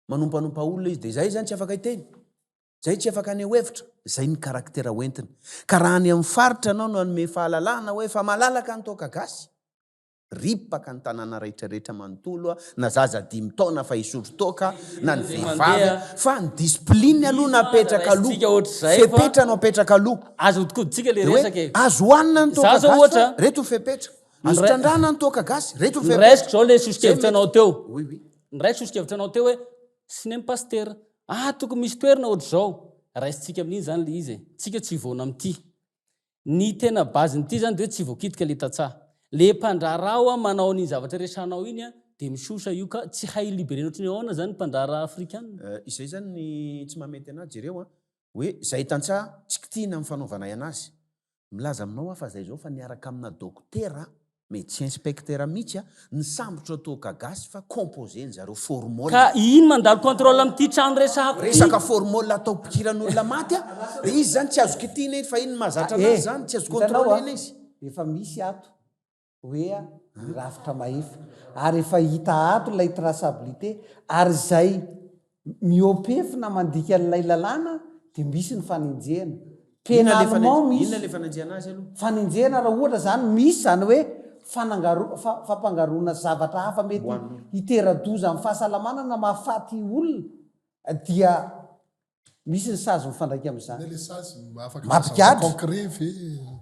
[SPEAKER 15] Manompanompa olona izy dia zay zany tsy afaka hiteny, zay tsy afaka haneho hevitra, zay ny caractère hoentiny. Ka raha any amin'ny faritra anao no hanome fahalalahana hoe fa malalaka ny toaka gasy, Ripaka ny tanàna rehetra rehetra manontolo na zaza dimy taona fa hisotro toaka na ny vehivavy fa ny discipline aloha napetraka aloha, fepetra no apetraka aloha.
[SPEAKER 6] Azo hodikodintsika le
[SPEAKER 15] Dia hoe
[SPEAKER 6] resaka e.
[SPEAKER 15] azo hohanina ny toaka
[SPEAKER 6] Za zao
[SPEAKER 15] gasy
[SPEAKER 6] ohatra.
[SPEAKER 15] fa reto ny fepetra. Azo trandrahana ny toaka gasy, reto ny fepetra.
[SPEAKER 6] Noraisiko zao le soso-kevitra anao teo.
[SPEAKER 15] Oui oui.
[SPEAKER 6] Noraisiko soso-kevitra anao teo hoe sinem pasitera. Ah tokony misy toerana ohatr'izao. Raisintsika amin'iny zany le izy e. Tsika tsy hivaona amin'ity. Ny tena base n'ity zany de hoe tsy voakitika le tantsaha. Le mpandraharaha hoa manao an'iny zavatra resahanao iny a de misosa io ka tsy hay liberena ohatry ny ahoana zany mpandraharaha afrikana.
[SPEAKER 15] Izay zany ny tsy mahamety anahy jereo a, hoe zay tantsaha tsy kitihina amin'ny fanaovanay anazy. Milaza aminao aho fa zay zao fa niaraka amina dokotera Médecin inspecteur mitsy a, nisambotra toaka gasy fa composé ny zareo formol.
[SPEAKER 6] Ka iny mandalo contrôle amin'ity trano resahako ity.
[SPEAKER 15] Resaka formol atao pikiran'olona maty a, de izy zany tsy azo kitihina iny fa iny ny mahazatra anazy zany, tsy azo contrôler-na izy.
[SPEAKER 5] Efa misy ato hoe ny rafitra mahefa ary efa hita ato ilay traçabilité ary izay Mihoa-pefy na mandika an'ilay lalàna dia misy ny fanenjehana. Pénalement misy.
[SPEAKER 15] Inona ilay fanenjehana azy aloha?
[SPEAKER 5] Fanenjehana raha ohatra izany misy izany hoe fanangaro- fa- fampangaroana zavatra hafa mety hitera-doza amin'ny fahasalamana na mahafaty olona dia misy ny sazy mifandraika amin'izany.
[SPEAKER 2] Inona ilay sazy? Afaka
[SPEAKER 5] Mampigadra.
[SPEAKER 2] concret ve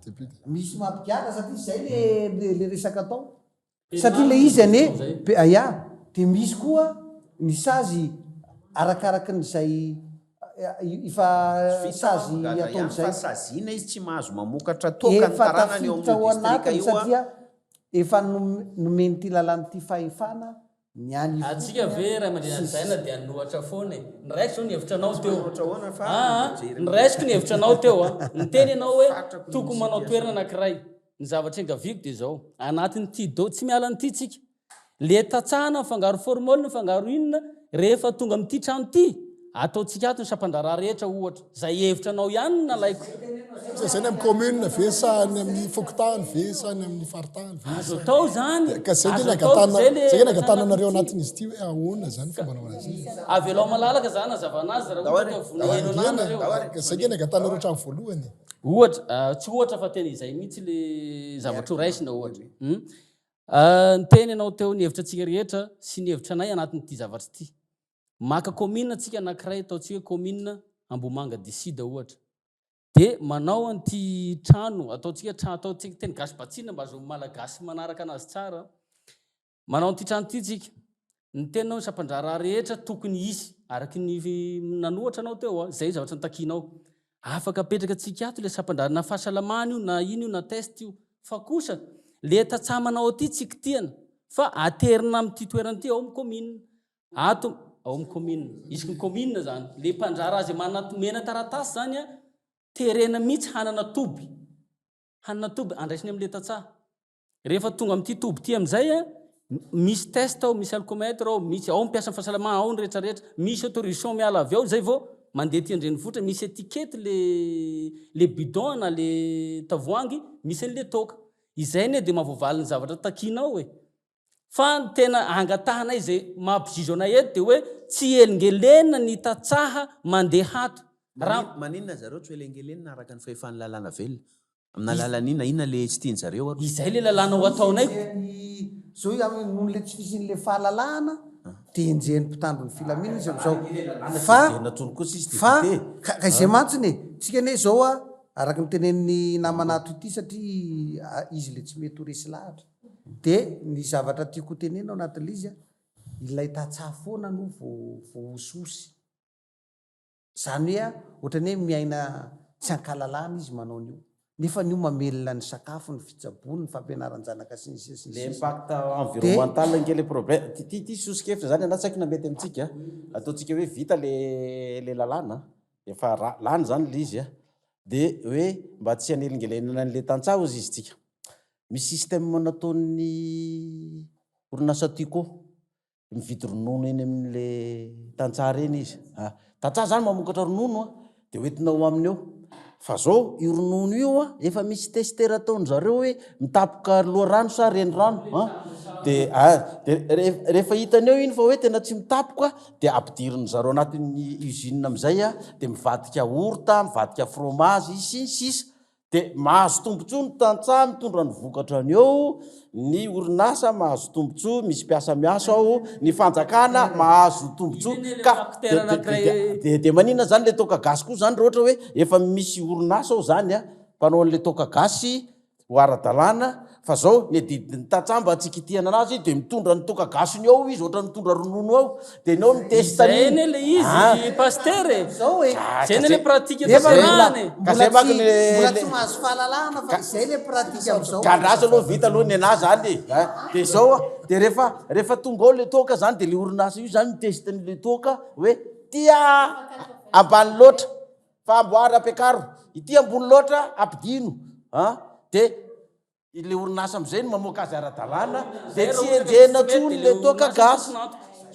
[SPEAKER 2] député?
[SPEAKER 5] Misy mampigadra satria izay le le resaka atao. Satria ilay izy anie, be- ya, dia misy koa. Ny sazy arakaraky ny izay efa sazy ataony izay.
[SPEAKER 15] Fa saziana izy tsy mahazo mamokatra toaka ny
[SPEAKER 5] Efa
[SPEAKER 15] taranany eo
[SPEAKER 5] tafiditra
[SPEAKER 15] amin'io
[SPEAKER 5] ao
[SPEAKER 15] distrika
[SPEAKER 5] anatiny
[SPEAKER 15] io a.
[SPEAKER 5] satria efa nomen'ity lalàna ity fahefana ny any
[SPEAKER 6] Antsika
[SPEAKER 5] ifotony
[SPEAKER 6] ve ray aman-dreny
[SPEAKER 5] sy ny
[SPEAKER 6] hajaina
[SPEAKER 5] sisa.
[SPEAKER 6] dia hanohatra foana e. Niraisiko zao ny hevitra anao teo.
[SPEAKER 15] Manohatra ahoana fa
[SPEAKER 6] Aa,
[SPEAKER 15] mijery ny
[SPEAKER 6] niraisiko ny hevitra anao teo a. Niteny ianao hoe
[SPEAKER 15] faritra ko
[SPEAKER 6] tokony
[SPEAKER 15] misy
[SPEAKER 6] manao toerana
[SPEAKER 15] situation.
[SPEAKER 6] anankiray. Ny zavatra engaviako dia izao, anatin'ity do, tsy miala an'ity tsika. Le tsatsahana mifangaro formol mifangaro inona rehefa tonga amin'ity trano ity, ataontsika ato ny sampandraharaha rehetra ohatra. Zay hevitra anao ihany no nalaiko.
[SPEAKER 2] Sa zay ny amin'ny commune ve sa ny amin'ny fokontany ve sa ny amin'ny faritany ve
[SPEAKER 6] Azo
[SPEAKER 2] sa
[SPEAKER 6] atao zany,
[SPEAKER 2] Ka zay nge
[SPEAKER 6] azo atao
[SPEAKER 2] nangatahana
[SPEAKER 6] zay le
[SPEAKER 2] zay nge nangatahana
[SPEAKER 6] tsatsahana
[SPEAKER 2] anareo
[SPEAKER 6] amin'ity.
[SPEAKER 2] anatin'izy ity hoe ahoana zany fomba anaovana azy iny.
[SPEAKER 6] Avelao malalaka za hanazavana azy raha ohatra ka vonona heno anah nareo.
[SPEAKER 2] Ka zay nge nangatahana anareo hatramin'ny voalohany e.
[SPEAKER 6] Ohatra, tsy ohatra fa tena izay mihitsy le zavatra ho raisina ohatra. Hum. Niteny ianao teo ny hevitra antsika rehetra sy ny hevitra anay anatin'ity zavatra ity. Maka commune antsika anankiray ataontsika hoe commune Ambohimanga du Sud ohatra. Dia manao an'ity trano ataontsika trano ataontsika teny gasy batsina mba ahazoan'ny malagasy manaraka anazy tsara. Manao an'ity trano ity tsika. Ny teninao ny sampandraharaha rehetra tokony hisy araky ny nanohatra anao teo a, izay zavatra notakianao. Afaka apetraka tsika ato ilay sampandraharaha na fahasalamana io na ino io na test io. Fa kosa le tantsaha manao aty tsy kitihana fa aterina amin'ity toerana ity ao amin'ny commune. Ato ao amin'ny commune. Isaky ny commune zany. Le mpandraharaha izay manana omena taratasy zany a, terena mihitsy hanana toby. Hanana toby andraisiny amin'ilay tantsaha. Rehefa tonga amin'ity toby ity amin'izay, misy test ao, misy alcomètre ao, misy ao ny mpiasan'ny fahasalamana, ao ny rehetra rehetra, misy autorisation miala avy ao izay vao mandeha aty an-drenivohitra, misy étiquette le le bidon na le tavoahangy misy an'le toaka. Izay anie dia mahavoavaly ny zavatra takianao e. Fa ny tena angatahanay izay mampizizo anay eto dia hoe tsy helingelenina ny tantsaha mandeha ato. Raha.
[SPEAKER 15] Maninona zareo tsy ho helingelenina araka ny fahefan'ny lalàna velona? Amina lalana inona? Inona le tsy tian zareo aloha?
[SPEAKER 6] Izay le lalàna ho ataonay ko.
[SPEAKER 5] Zao noho le tsy fisian'le fahalalahana de enjehin'ny mpitandro ny filaminana izy amizao fa fa ka izay mantsiny e! Tsika anie zao a araka ny tenenin'ny namana ato ity satria izy le tsy mety ho resy lahatra de ny zavatra tiako ho tenenina ao anatin'le izy a ilay tantsaha foana no voahosihosy. Izany hoe ohatran'ny hoe miaina tsy ankalalana izy manao an'io. Nefa an'io mamelona ny sakafo, ny fitsaboana, ny fampianaran-janaka sy ny sisa sy ny
[SPEAKER 3] Le
[SPEAKER 5] sisa.
[SPEAKER 3] impact
[SPEAKER 5] Dia.
[SPEAKER 3] environnemental ange le problème. Ty ty soso-kevitra zany anah tsy haiko na mety amintsika. Ataontsika hoe vita le le lalàna, efa ra- lany zany le izy a, de hoe mba tsy hanelingelenana an'le tantsaha hozy izy tsika. Misy système nataon'ny orinasa Tiko. mividy ronono eny amin'le tantsaha reny izy a, tantsaha zany mamokatra ronono a, de hoentina ho aminy eo, fa zao io ronono io a efa misy tester ataon-zareo hoe mitapoka loharano sa renirano a, de a de rehefa hitany eo iny fa hoe tena tsy mitapoka de ampidirin-dry zareo anatin'ny usine amizay a, de mivadika yaourt, mivadika fromage sy ny sisa. Dia mahazo tombontsoa ny tantsaha mitondra ny vokatrany eo, ny orinasa mahazo tombontsoa, misy mpiasa miasa ao, ny fanjakana mahazo tombontsoa. Ka dia dia maninona zany le toaka gasy koa zany raha ohatra hoe efa misy orinasa ao zany a, mpanao an'le toaka gasy ho ara-dalàna, fa zao ny adidin'ny tantsaha mba tsy kitihana anazy dia mitondra ny toaka gasiny ao izy ohatran'ny mitondra ronono ao, dia ny ao mi-test
[SPEAKER 6] Izay
[SPEAKER 3] an'iny.
[SPEAKER 6] anie le izy
[SPEAKER 3] Ah.
[SPEAKER 6] ry Pasitera e.
[SPEAKER 5] Zao e.
[SPEAKER 6] Zay anie le pratique
[SPEAKER 5] Nefa mbola
[SPEAKER 6] tanterahana e.
[SPEAKER 3] Ka
[SPEAKER 5] mbola
[SPEAKER 3] zay manko
[SPEAKER 5] tsy
[SPEAKER 3] le
[SPEAKER 5] mbola
[SPEAKER 3] le
[SPEAKER 5] tsy mahazo fahalalahana fa izay le pratique amizao.
[SPEAKER 3] Ka andraso aloha vita aloha ny anahy zany e. Ah, Dia zao a, dia rehefa rehefa tonga ao le toaka zany dia le orinasa io zany mi-test an'le toaka hoe ty a ambany loatra fa amboary ampiakaro, ity ambony loatra ampidino a, dia Ilay orinasa amin'izay no mamoaka azy ara-dalàna dia tsy enjehina intsony ilay toaka gasy.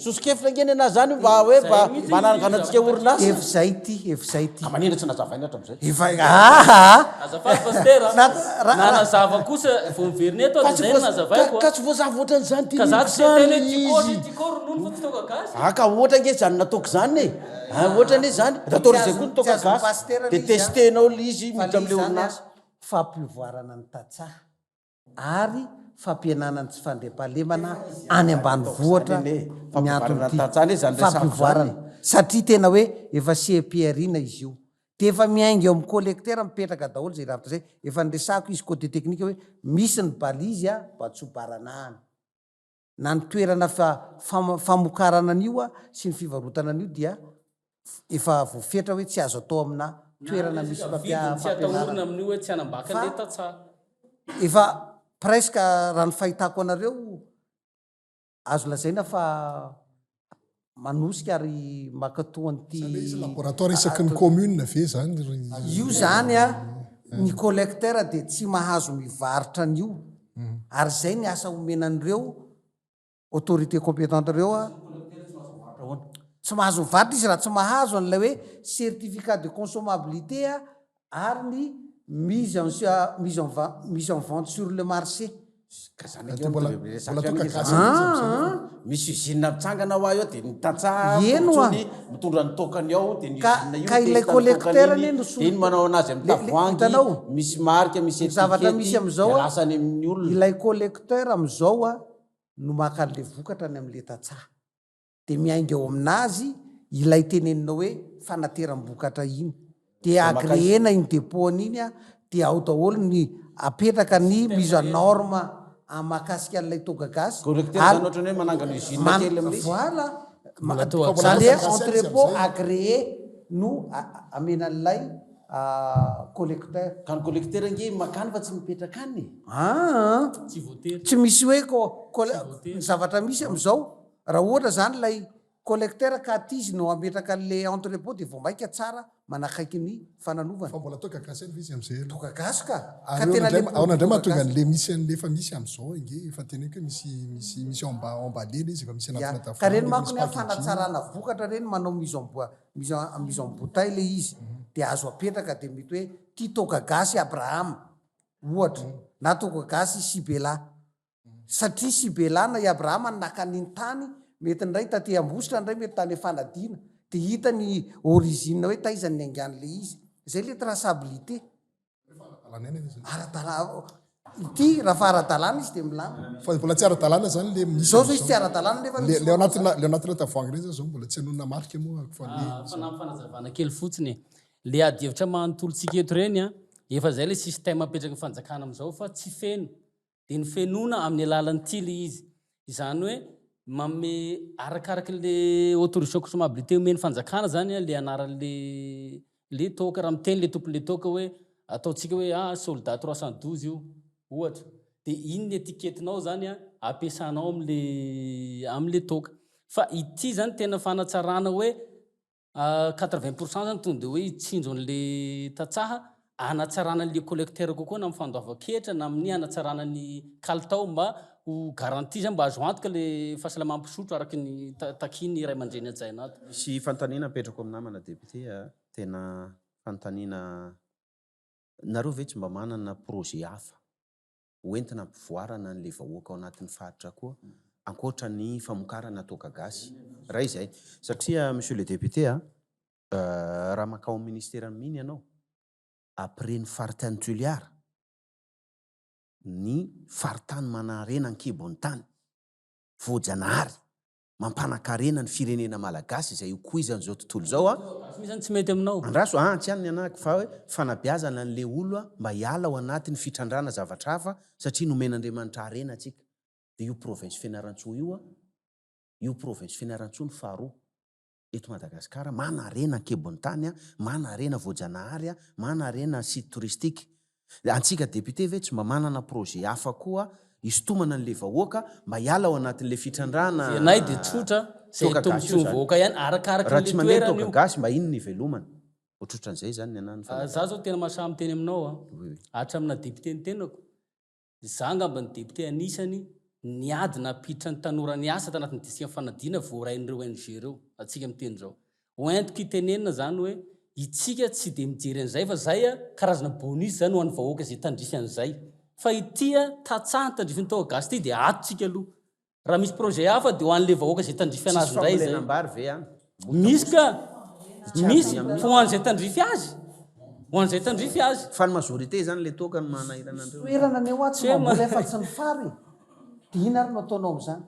[SPEAKER 3] Soso-kevitra ange ny anahy izany io mba hoe mba mba hananganantsika orinasa.
[SPEAKER 5] Efa izay ity, efa izay ity.
[SPEAKER 3] Ka maninona tsy nazavaina hatramin'izay?
[SPEAKER 5] Efa aa.
[SPEAKER 6] Azafady Pasitera a. Nanazava kosa vao miverina eto aho dia izay no nazavaiko a.
[SPEAKER 3] Ka tsy voazava ohatran'izany
[SPEAKER 6] Ka za
[SPEAKER 3] teneniko
[SPEAKER 6] tsy te-hiteny
[SPEAKER 3] izany
[SPEAKER 6] hoe tiako
[SPEAKER 3] izy.
[SPEAKER 6] tiako ronono fa tsy toaka gasy.
[SPEAKER 3] Ah ka ohatra ange izany nataoko izany e. Ah ohatra anie izany. Raha atao izay koa ny toaka gasy dia tester-nao ilay izy miditra amin'ilay orinasa.
[SPEAKER 5] Fampivoarana ny tantsaha ary fampihenana ny tsy fandriampahalemana any ambanivohitra ny anton'ity fampivoarana satria tena hoe efa CPRI-na izy io dia efa miainga eo amin'ny collecteur mipetraka daholo izay rafitra izay, efa niresahako izy côté technique hoe misy ny balise batsobaranahana. Na ny toerana famokarana an'io sy ny fivarotana an'io dia efa voafetra hoe tsy azo atao amina toerana misy
[SPEAKER 6] fampianarana.
[SPEAKER 5] Fa efa presque raha ny fahitako anareo azo lazaina fa manosika ary mankatoa an'ity.
[SPEAKER 2] Zany hoe izy laboratoire isaky ny commune ve zany ry.
[SPEAKER 5] Io zany a, ny collecteur dia tsy mahazo mivarotra an'io ary izay ny asa omena an'ireo autorité compétente ireo a. Tsy mahazo mivarotra izy raha tsy mahazo an'ilay hoe certificat de consommabilité a ary ny mise en mise en mise en vente sur le marché.
[SPEAKER 3] Ka zany ange mbola mbola toaka gasy Misy usine mitsangana hoa eo dia ny tantsaha
[SPEAKER 5] Eny
[SPEAKER 3] mitondra ny toakany ao dia ny usine io
[SPEAKER 5] Ka ilay collecteur anie no
[SPEAKER 3] dia iny manao anazy amin'ny tavoahangy misy marika misy
[SPEAKER 5] Ny zavatra misy
[SPEAKER 3] étiquette
[SPEAKER 5] amin'izao
[SPEAKER 3] dia lasa any amin'ny olona.
[SPEAKER 5] Ilay collecteur amin'izao no maka an'ilay vokatra any amin'ilay tantsaha. Dia miainga eo aminazy ilay teneninao hoe fanateram-bokatra iny. Dia agréena iny dépôt-ny iny dia ao daholo ny apetraka ny mise en norme mahakasika an'ilay toaka gasy.
[SPEAKER 3] Collecteur zany ohatran'ny hoe manangana usine kely amin'ilay izy.
[SPEAKER 5] Voilà. Zany hoe entrepôt agréé no amena an'ilay collecteur.
[SPEAKER 3] Ka ny collecteur ange makany fa tsy mipetraka any e.
[SPEAKER 5] Aa.
[SPEAKER 6] Tsy voatery.
[SPEAKER 5] Tsy misy hoe ny zavatra misy amin'izao, raha ohatra izany ilay collecteur ka aty izy no hametraka an'ilay entrepot dia vao maika tsara manakaiky ny fananovana.
[SPEAKER 2] Fa mbola toaka gasy ihany ve izy amin'izay aloha?
[SPEAKER 5] Toaka gasy ka! Ka
[SPEAKER 2] Ary
[SPEAKER 5] tena
[SPEAKER 2] ahoana
[SPEAKER 5] le
[SPEAKER 2] indray ahoana
[SPEAKER 5] produit
[SPEAKER 2] indray
[SPEAKER 5] toaka
[SPEAKER 2] mahatonga
[SPEAKER 5] gasy.
[SPEAKER 2] an'ilay misy an'ilay efa misy amin'izao ange efa teneniko hoe misy misy misy emba- emballé ilay izy efa misy
[SPEAKER 5] Ya,
[SPEAKER 2] anatina
[SPEAKER 5] ka ireny
[SPEAKER 2] tavoahangy,
[SPEAKER 5] manko
[SPEAKER 2] misy
[SPEAKER 5] ny
[SPEAKER 2] packaging.
[SPEAKER 5] fanatsarana vokatra ireny manao mise en boi- mise en mise en bouteille ilay izy dia azo apetraka dia mety hoe ity toaka gasy Abraham ohatra na toaka gasy Sibela. Satria Sibela na i Abrahama no naka an'iny tany, mety ny iray taty Ambositra, ny iray mety tany Fanadina. Dia hita ny origine hoe taiza no niaingan'ilay izy. Izay ilay traçabilité. Ara-dalàna, ity raha fa ara-dalàna izy dia milamina.
[SPEAKER 2] Fa mbola tsy ara-dalàna izany ilay misy
[SPEAKER 5] Izao zao izy tsy ara-dalàna nefa
[SPEAKER 2] misy. Le anatina le anatina tavoahangy ireny zany izao mbola tsy anonona marika moa fa le.
[SPEAKER 6] Fanampy fanazavana kely fotsiny e. Le adihevitra manontolo-tsika eto ireny an, efa izay ilay système apetraky ny fanjakana amin'izao fa tsy feno. Dia ny fenoana amin'ny alalan'ity ilay izy. Izany hoe manome arakaraky le autorisation consommabilité omen'ny fanjakana zany le anaran'le le toaka. Raha miteny le tompon'le toaka hoe ataontsika hoe ah soldat 312 io ohatra dia iny ny étiquette-nao zany ampiasanao am'le am'le toaka. Fa ity zany tena fanatsarana hoe 80 pour cent zany tonga de hoe hitsinjo an'le tantsaha, hanatsarana an'le collecteur kokoa na amin'ny fandoavan-ketra na amin'ny hanatsarana ny kalitao mba ho garantie zany mba azo antoka le fahasalamam pisotro araka ny takian'ny ray aman-dreny hajaina ato.
[SPEAKER 15] Misy fanontaniana apetrako amin'ny namana député a, tena fanontaniana, nareo ve tsy mba manana projet hafa ho entina hampivoarana an'ilay vahoaka ao anatin'ny faritra koa ankoatra ny famokarana toaka gasy. Iray izay. Satria Monsieur le député a, raha mankao amin'ny ministeran'ny mines ianao, après ny faritany Toliara, ny faritany manarena an-kibon'ny tany, voajanahary, Mampanakarena ny firenena malagasy izay ikoizan'izao tontolo izao a.
[SPEAKER 6] Gasy mihitsy zany tsy mety aminao.
[SPEAKER 15] Andraso a, tsy any ny anahako fa hoe fanabeazana an'le olo a mba hiala ao anatin'ny fitrandrahana zavatra hafa satria nomen'Andriamanitra harena antsika. Dia io province Fianarantsoa io a, io province Fianarantsoa no faharoa eto Madagascar, manarena ankebon'ny tany a, manarena voajanahary a, manarena site touristique. Antsika député ve tsy mba manana projet hafa koa hisintomana an'le vahoaka mba hiala ao anatin'le fitrandrahana
[SPEAKER 6] Ny anay dia tsotra, izay
[SPEAKER 15] toaka gasy io
[SPEAKER 6] tombotsoan'ny
[SPEAKER 15] zany.
[SPEAKER 6] vahoaka ihany, arakaraky
[SPEAKER 15] Raha
[SPEAKER 6] ny
[SPEAKER 15] tsy mandeha
[SPEAKER 6] toerana
[SPEAKER 15] toaka
[SPEAKER 6] io.
[SPEAKER 15] gasy mba inona ivelomana? Ohatrohatran'izay zany ny anah ny
[SPEAKER 6] Za
[SPEAKER 15] fanazavana.
[SPEAKER 6] zao tena mahasahy miteny aminao a,
[SPEAKER 15] Oui oui.
[SPEAKER 6] hatramina député ny tenako, Izaho angamba ny député anisany niady nampiditra ny tanora niasa tanatin'ny distrikan'i Fanadina voarain'ireo ONG ireo, antsika miteny izao. Ho entiko hitenenina izany hoe itsika tsy dia mijery an'izay fa izay karazana bonus izany ho an'ny vahoaka izay tandrify an'izay. Fa ity tantsaha ny tandrifin'ny toaka gasy ity dia ato tsika aloha. Raha misy projet hafa dia ho an'ilay vahoaka izay tandrify anazy
[SPEAKER 15] Tsisy
[SPEAKER 6] indray izay.
[SPEAKER 15] fambolena-mbary ve any?
[SPEAKER 6] Misy ka!
[SPEAKER 15] Tsy
[SPEAKER 6] Misy
[SPEAKER 15] avy amin'ny.
[SPEAKER 6] fa ho an'izay tandrify azy. Ho an'izay tandrify azy.
[SPEAKER 15] Fa ny majorité zany le toaka no manahirana
[SPEAKER 5] Misy
[SPEAKER 15] anreo.
[SPEAKER 5] toerana anie hoa tsy
[SPEAKER 6] Tsy hoe
[SPEAKER 5] mamboly afa-tsy ny fary e! Dia inona ary no ataonao amin'izany?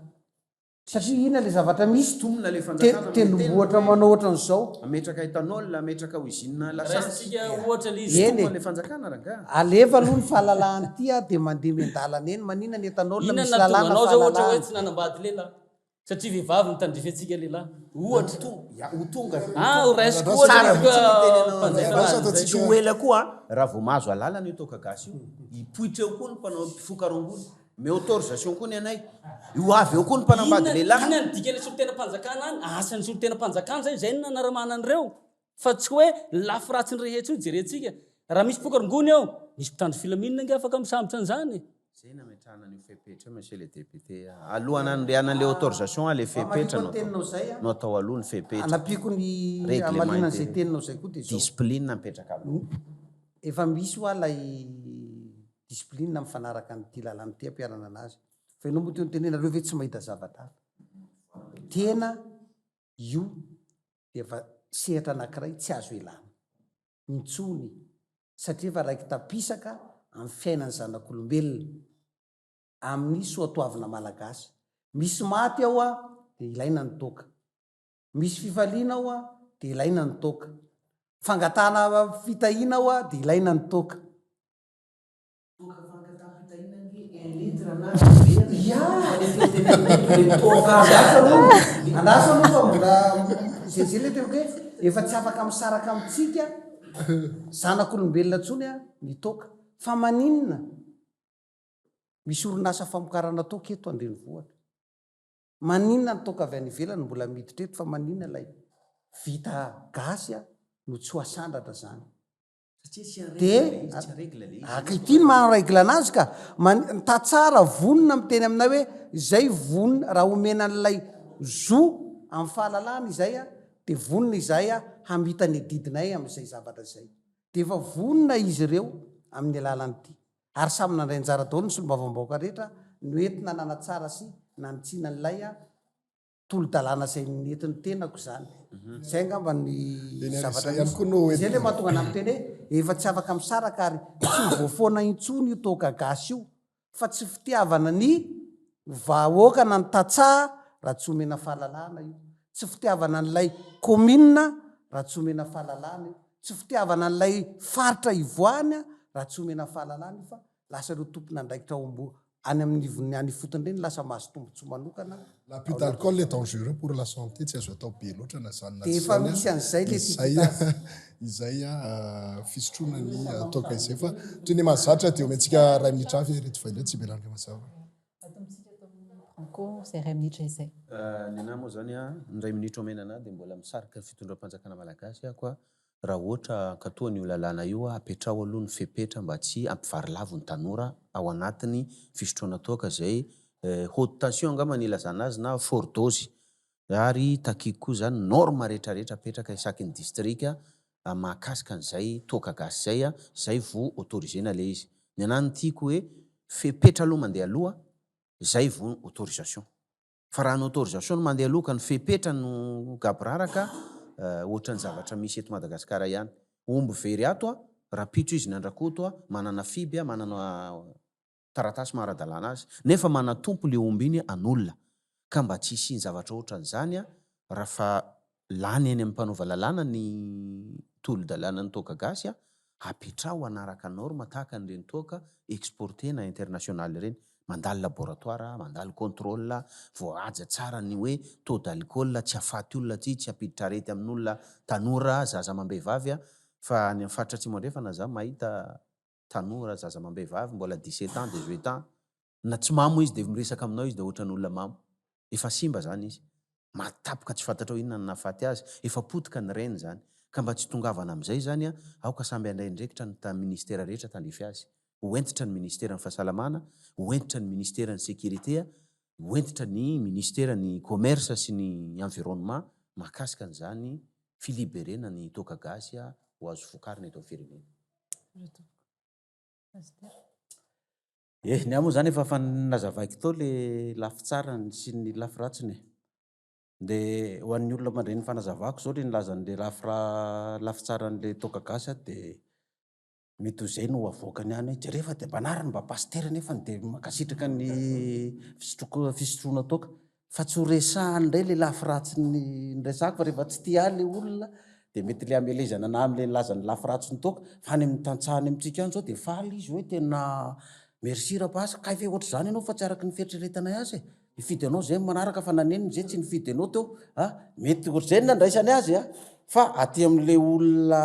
[SPEAKER 5] Satria inona ilay zavatra misy?
[SPEAKER 15] Sintomina ilay fanjakana amin'ny teny
[SPEAKER 5] Tendrombohitra
[SPEAKER 15] hoe
[SPEAKER 5] manao ohatran'izao.
[SPEAKER 15] Hametraka ethanol, hametraka usine lasantsy.
[SPEAKER 6] Raisintsika ohatra ilay izy.
[SPEAKER 5] Eny e.
[SPEAKER 15] Sintomina ilay fanjakana rangaha.
[SPEAKER 5] Alefa aloha ny fahalalahana ity a, dia mandeha miandalana eny, maninona ny ethanol
[SPEAKER 6] Inona
[SPEAKER 5] misy
[SPEAKER 6] no nahatonga
[SPEAKER 5] lalàna
[SPEAKER 6] anao zao ohatra hoe
[SPEAKER 5] fahalalahana.
[SPEAKER 6] tsy nanambady lehilahy? Satria vehivavy no tandrify antsika lehilahy. Ohatra.
[SPEAKER 15] Ya, ho tonga.
[SPEAKER 6] Ah, ho raisiko ohatra
[SPEAKER 15] Tsara
[SPEAKER 6] izy
[SPEAKER 15] mihitsy
[SPEAKER 6] koa
[SPEAKER 15] ny tenenao
[SPEAKER 6] mpanjaitra
[SPEAKER 15] an'izay.
[SPEAKER 6] an'izay.
[SPEAKER 15] Tsy ho ela koa raha vao mahazo alalana io toaka gasy io, hipoitra eo koa ny mpanao mpifoka rongony. Omeo autorisation koa ny anay. Ho avy eo koa ny mpanambady
[SPEAKER 6] Inona
[SPEAKER 15] lehilahy.
[SPEAKER 6] inona ny dikan'ilay solontenam-panjakana any? Asan'ny solontenam-panjakana izay, izay no nanaramana an'ireo. Fa tsy hoe ny lafy ratsiny rehetra io jerentsika. Raha misy mpifoka rongony eo, misy mpitandro filaminana ange afaka misambotra an'izany e.
[SPEAKER 15] Zay nametrahana an'io fepetra io monsieur le député a. Alohan'ny andehanan'ilay autorisation ilay fepetra no atao. No atao aloha ny fepetra.
[SPEAKER 5] Anampiako ny
[SPEAKER 15] Règlement
[SPEAKER 5] hamaliana an'izay
[SPEAKER 15] intérieur.
[SPEAKER 5] teninao izay koa dia izao.
[SPEAKER 15] Discipline mipetraka aloha.
[SPEAKER 5] Efa misy hoa ilay discipline mifanaraka amin'ity lalàna ity ampiharana anazy. Fa ianao moa teo niteny hoe nareo ve tsy mahita zavatra hafa. Tena io dia efa sehatra anankiray tsy azo ialana intsony satria efa raiki-tapisaka amin'ny fiainan'ny zanak'olombelona, amin'ny soatoavina malagasy. Misy maty ao dia ilaina ny toaka. Misy fifaliana ao dia ilaina ny toaka. Fangatahana fitahiana ao dia ilaina ny toaka.
[SPEAKER 15] Toaka fangataham-pitahiana ange un litre na un verre e!
[SPEAKER 5] Ya!
[SPEAKER 15] Fa le fitenenana eto le toaka
[SPEAKER 5] Andraso aloha, andraso aloha fa mbola zay zay le teniko hoe efa tsy afaka misaraka amintsika zanak'olombelona intsony ny toaka. Fa maninona misy orinasa famokarana toaka eto an-drenivohitra? Maninona ny toaka avy any ivelany no mbola miditra eto fa maninona ilay vita gasy no tsy ho asandratra zany? Dia aka ity ny maha en règle anazy ka, ny tantsaha raha vonona miteny aminay hoe izay vonona raha omena an'ilay zo amin'ny fahalalahana izay dia vonona izahay hamita ny adidinay amin'izay zavatra izay. Dia efa vonona izy ireo amin'ny alalan'ity. Ary samy nandray anjara daholo ny solombavambahoaka rehetra noentina nanatsara sy nanitsiana an'ilay tolo-dalàna izay nentin'ny tenako izany. Izay angamba ny zavatra misy. Izay ilay mahatonga anà miteny hoe efa tsy afaka misaraka ary tsy ho voafoana intsony io toaka gasy io fa tsy fitiavana ny vahoaka na ny tantsaha raha tsy omena fahalalahana io. Tsy fitiavana an'ilay kaominina raha tsy omena fahalalahana io. Tsy fitiavana an'ilay faritra ivoahany raha tsy omena fahalalahana io fa lasa ireo tompon'andraikitra ao ambo any amin'ny ivon'ny any ifotony ireny lasa mahazo tombontsoa manokana
[SPEAKER 2] L'abus d'alcool est dangereux pour la santé, tsy azo atao be loatra na izany na
[SPEAKER 5] Dia
[SPEAKER 2] tsy
[SPEAKER 5] efa
[SPEAKER 2] izany
[SPEAKER 5] misy an'izay le
[SPEAKER 2] izay
[SPEAKER 5] tikitasy.
[SPEAKER 2] izay fisotroana ny toaka izay fa toy ny mahazatra dia omentsika iray minitra avy ireto vahiny ireto tsy ivelan'ny mazava.
[SPEAKER 1] Atombotsika eto amin'ny Franco izay iray minitra izay.
[SPEAKER 15] Ny anah moa izany ny iray minitra omena anah dia mbola misarika ny fitondram-panjakana malagasy aho koa Raha ohatra hankatoa an'io lalàna io, apetraho aloha ny fepetra mba tsy hampivarilavo ny tanora ao anatin'ny fisotroana toaka izay haute tension angamba ny ilazana azy na fort dose. Ary takiako koa izany norme rehetrarehetra apetraka isaky ny distrika mahakasika an'izay toaka gasy izay, izay voa autoriser-na ilay izy. Ny anah ny tiako hoe fepetra aloha mandeha aloha, izay voa autorisation. Fa raha ny autorisation no mandeha aloha ka ny fepetra no gaboraraka, ohatran'ny zavatra misy eto Madagasikara ihany. Omby very ato, rahampitso izy ny Andrakoto, manana fiby, manana taratasy maha ara-dalàna azy. Nefa manan-tompo le omby iny an'olona. Ka mba tsy hisian'ny zavatra ohatran'izany, raha fa lany eny amin'ny mpanova lalàna ny tolo-dalànan'ny toaka gasy, apetraho hanaraka norme tahaka an'ireny toaka exporter na international ireny. Mandalo laboratoire, mandalo contrôle, voahaja tsara ny hoe taux d'alcool, tsy hahafaty olona ity, tsy hampiditra arety amin'olona tanora, zaza amam-behivavy, fa any amin'ny faritra Atsimo Andrefana za mahita tanora, zaza amam-behivavy mbola 17 ans, 18 ans, na tsy mamo izy dia miresaka aminao izy dia ohatran'olona mamo. Efa simba zany izy. Maty tapoka tsy fantatrao inona no nahafaty azy. Efa potika ny rein zany. Ka mba tsy tongavana amin'izay zany an, aoka samby handray andraikitra ny ta ministera rehetra tandrify azy. Ho hentitra ny ministeran'ny fahasalamana, ho hentitra ny ministeran'ny sécurité, ho hentitra ny ministeran'ny commerce sy ny environnement mahakasika an'izany filiberena ny toaka gasy ho azo vokarina eto amin'ny firenena.
[SPEAKER 3] Eh, ny ahy moa zany efa efa nazavaiko teo le lafy tsarany sy ny lafy ratsiny e. De ho an'ny olona mandre ny fanazavako zao le nilaza an'le lafy ra- lafy tsaran'le toaka gasy aho de mety ho zay no avoakany any hoe jereo fa de mba anariny mba pasitera nefany de mankasitraka ny fisotroako- fisotroana toaka. Fa tsy ho resahany indray le lafy ratsin'ny niresahako fa rehefa tsy tia ahy le olona de mety le hamelezana anah amle nilaza ny lafy ratsin'ny toaka fa any amin'ny tantsaha any amintsika any zao de faly izy hoe tena merci rapasy kay ve ohatr'izany ianao fa tsy araky ny fieritreretanay azy e, hifidy anao zay manaraka fa nanenina zay tsy nifidy anao teo a, mety ohatr'izay ny nandraisany azy a, fa aty amle olona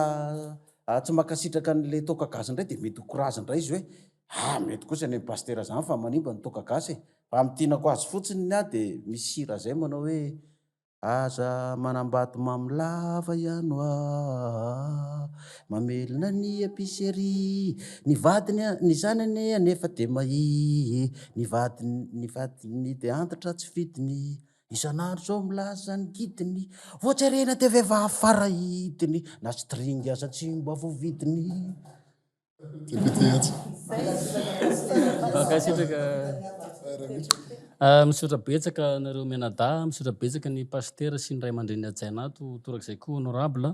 [SPEAKER 3] tsy mankasitraka an'le toaka gasy indray de mety ho courage indray izy hoe ah mety kosa ny pasitera zany fa manimba ny toaka gasy e, Fa amintinako azy fotsiny ny ahy dia misy hira zay manao hoe Aza manambady mamy lava iano ah, mamelona ny épicerie, ny vadiny ny zanany anefa dia mahia, ny vadiny ny vadiny dia antitra tsy fidiny, isan'andro zao milaza ny ngidiny, vao jerena dia vehivavy faraidiny, na string aza tsy mba voavidiny.
[SPEAKER 6] Mankasitraka. Misaotra betsaka anareo mianadahy, misaotra betsaka ny pasitera sy ny ray aman-dreny hajaina ato, torak'izay koa honorable.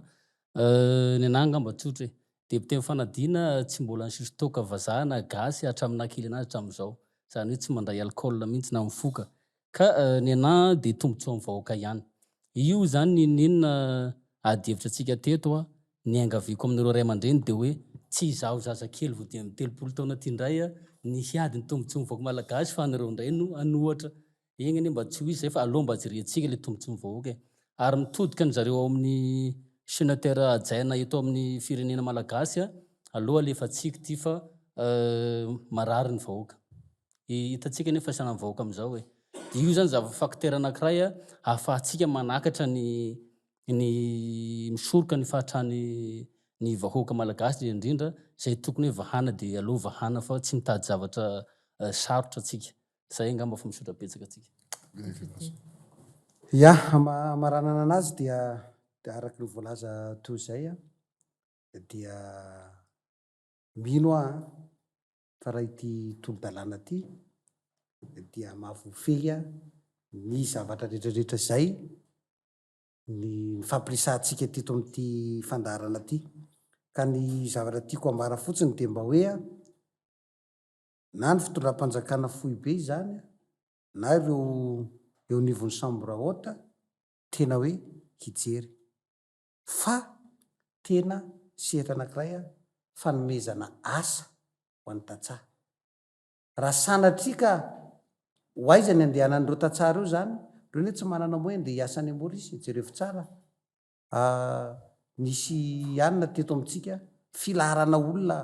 [SPEAKER 6] Ny anah angamba tsotra e. Député Mifanadina tsy mbola nisotro toaka vazaha na gasy hatramin'ny naha kely anazy hatramin'izao. Izany hoe tsy mandray alcool mihitsy na mifoka. Ka ny anah dia tombotsoan'ny vahoaka ihany. Io izany n'inon'inona ady hevitra antsika teto a, ny iangaviako aminareo ray aman-dreny dia hoe tsy izaho zazakely vao 35 taona aty indray ny hiady ny tombotsoan'ny vahoaka malagasy fa anareo indray no hanohatra. Enga anie mba tsy ho izy izay fa aleo mba jerentsika ilay tombotsoan'ny vahoaka e. Ary mitodika an-dry zareo ao amin'ny Senateur hajaina eto amin'ny firenena malagasy a, aleo alefantsika ity fa marary ny vahoaka. Hitantsika anie faisana ny vahoaka amin'izao e. Dia io izany zava facteur anankiray ahafahantsika manakatra ny ny misoroka ny fahatran'ny ny vahoaka malagasy indrindra indrindra izay tokony hoe vahana dia aleo vahana fa tsy mitady zavatra sarotra tsika. Zay angamba fa misaotra betsaka antsika.
[SPEAKER 5] Ya, hamaranana anazy dia araka ny voalaza teo izay dia mino aho an, fa raha ity tolo-dalàna ity dia mahavoafehy ny zavatra rehetra rehetra izay ny nifampiresahantsika teto amin'ity fandaharana ity. Ka ny zavatra tiako ambara fotsiny dia mba hoe na ny fitondram-panjakana foibe izany na ireo eo anivon'ny chambre haute tena hoe hijery fa tena sehatra anankiray fanomezana asa ho an'ny tantsaha. Raha sanatria ka ho aiza ny andehanan'ireo tantsaha ireo izany, ireo anie tsy manana moyen andeha hiasa any Maurice e, jerevo tsara nisy ihany teto amintsika filaharana olona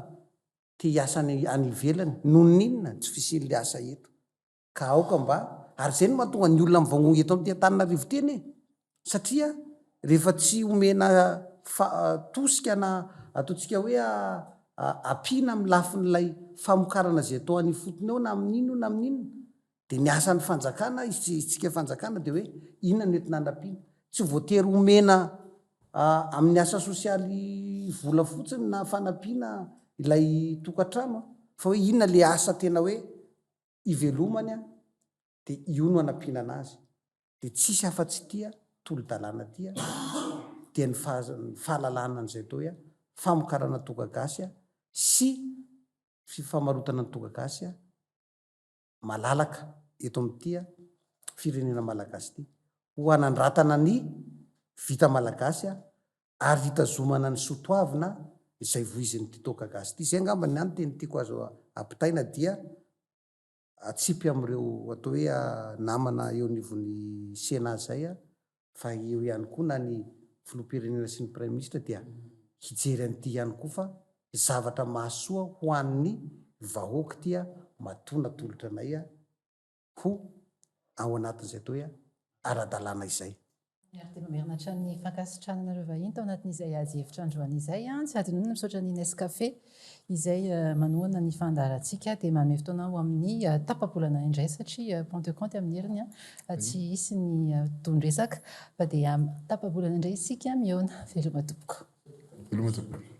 [SPEAKER 5] te hiasa any any ivelany noho ny inona? Tsy fisian'ilay asa eto. Ka aoka mba, ary izay no mahatonga ny olona mivangongo eto amin'ity Antananarivo ity anie, satria rehefa tsy omena fa- tosika na ataontsika hoe ampiana amin'ny lafin'ilay famokarana izay atao any ifotony ao na amin'inona io na amin'inona, dia ny asan'ny fanjakana, isika fanjakana dia hoe inona no entina hanampiana. Tsy voatery omena amin'ny asa sosialy vola fotsiny na fanampiana ilay tokantrano fa hoe inona ilay asa tena hoe ivelomany dia io no anampiana anazy. Dia tsisy afa-tsy ity tolo-dalàna ity dia ny fahalalana an'izay atao hoe famokarana toaka gasy sy fifamarotana ny toaka gasy malalaka eto amin'ity firenena malagasy ity ho hanandratana ny vita malagasy ary hitazomana ny soa toavina izay voizin'ity toaka gasy ity. Izay angamba ny ahy ny teny tiako azo ampitaina dia atsipy amin'ireo atao hoe namana eo anivon'ny Sénat izay fa eo ihany koa na ny filoham-pirenena sy ny praiminisitra dia hijery an'ity ihany koa fa zavatra mahasoa ho an'ny vahoaka ity matoa natolotra anay ho ao anatin'izay atao hoe ara-dalàna izay.
[SPEAKER 1] Ary dia mamerina hatrany ny fankasitrahana anareo vahiny tao anatin'izay ady hevitra androany izay. Tsy hadinoina ny misaotra ny Nescafé izay manohana ny fandaharantsika dia manome fotoana ho amin'ny tapa-bolana indray satria Pentecôte amin'ny heriny tsy hisy ny don-dresaka fa dia tapa-bolana indray isika mihaona. Veloma tompoko.
[SPEAKER 2] Veloma tompoko.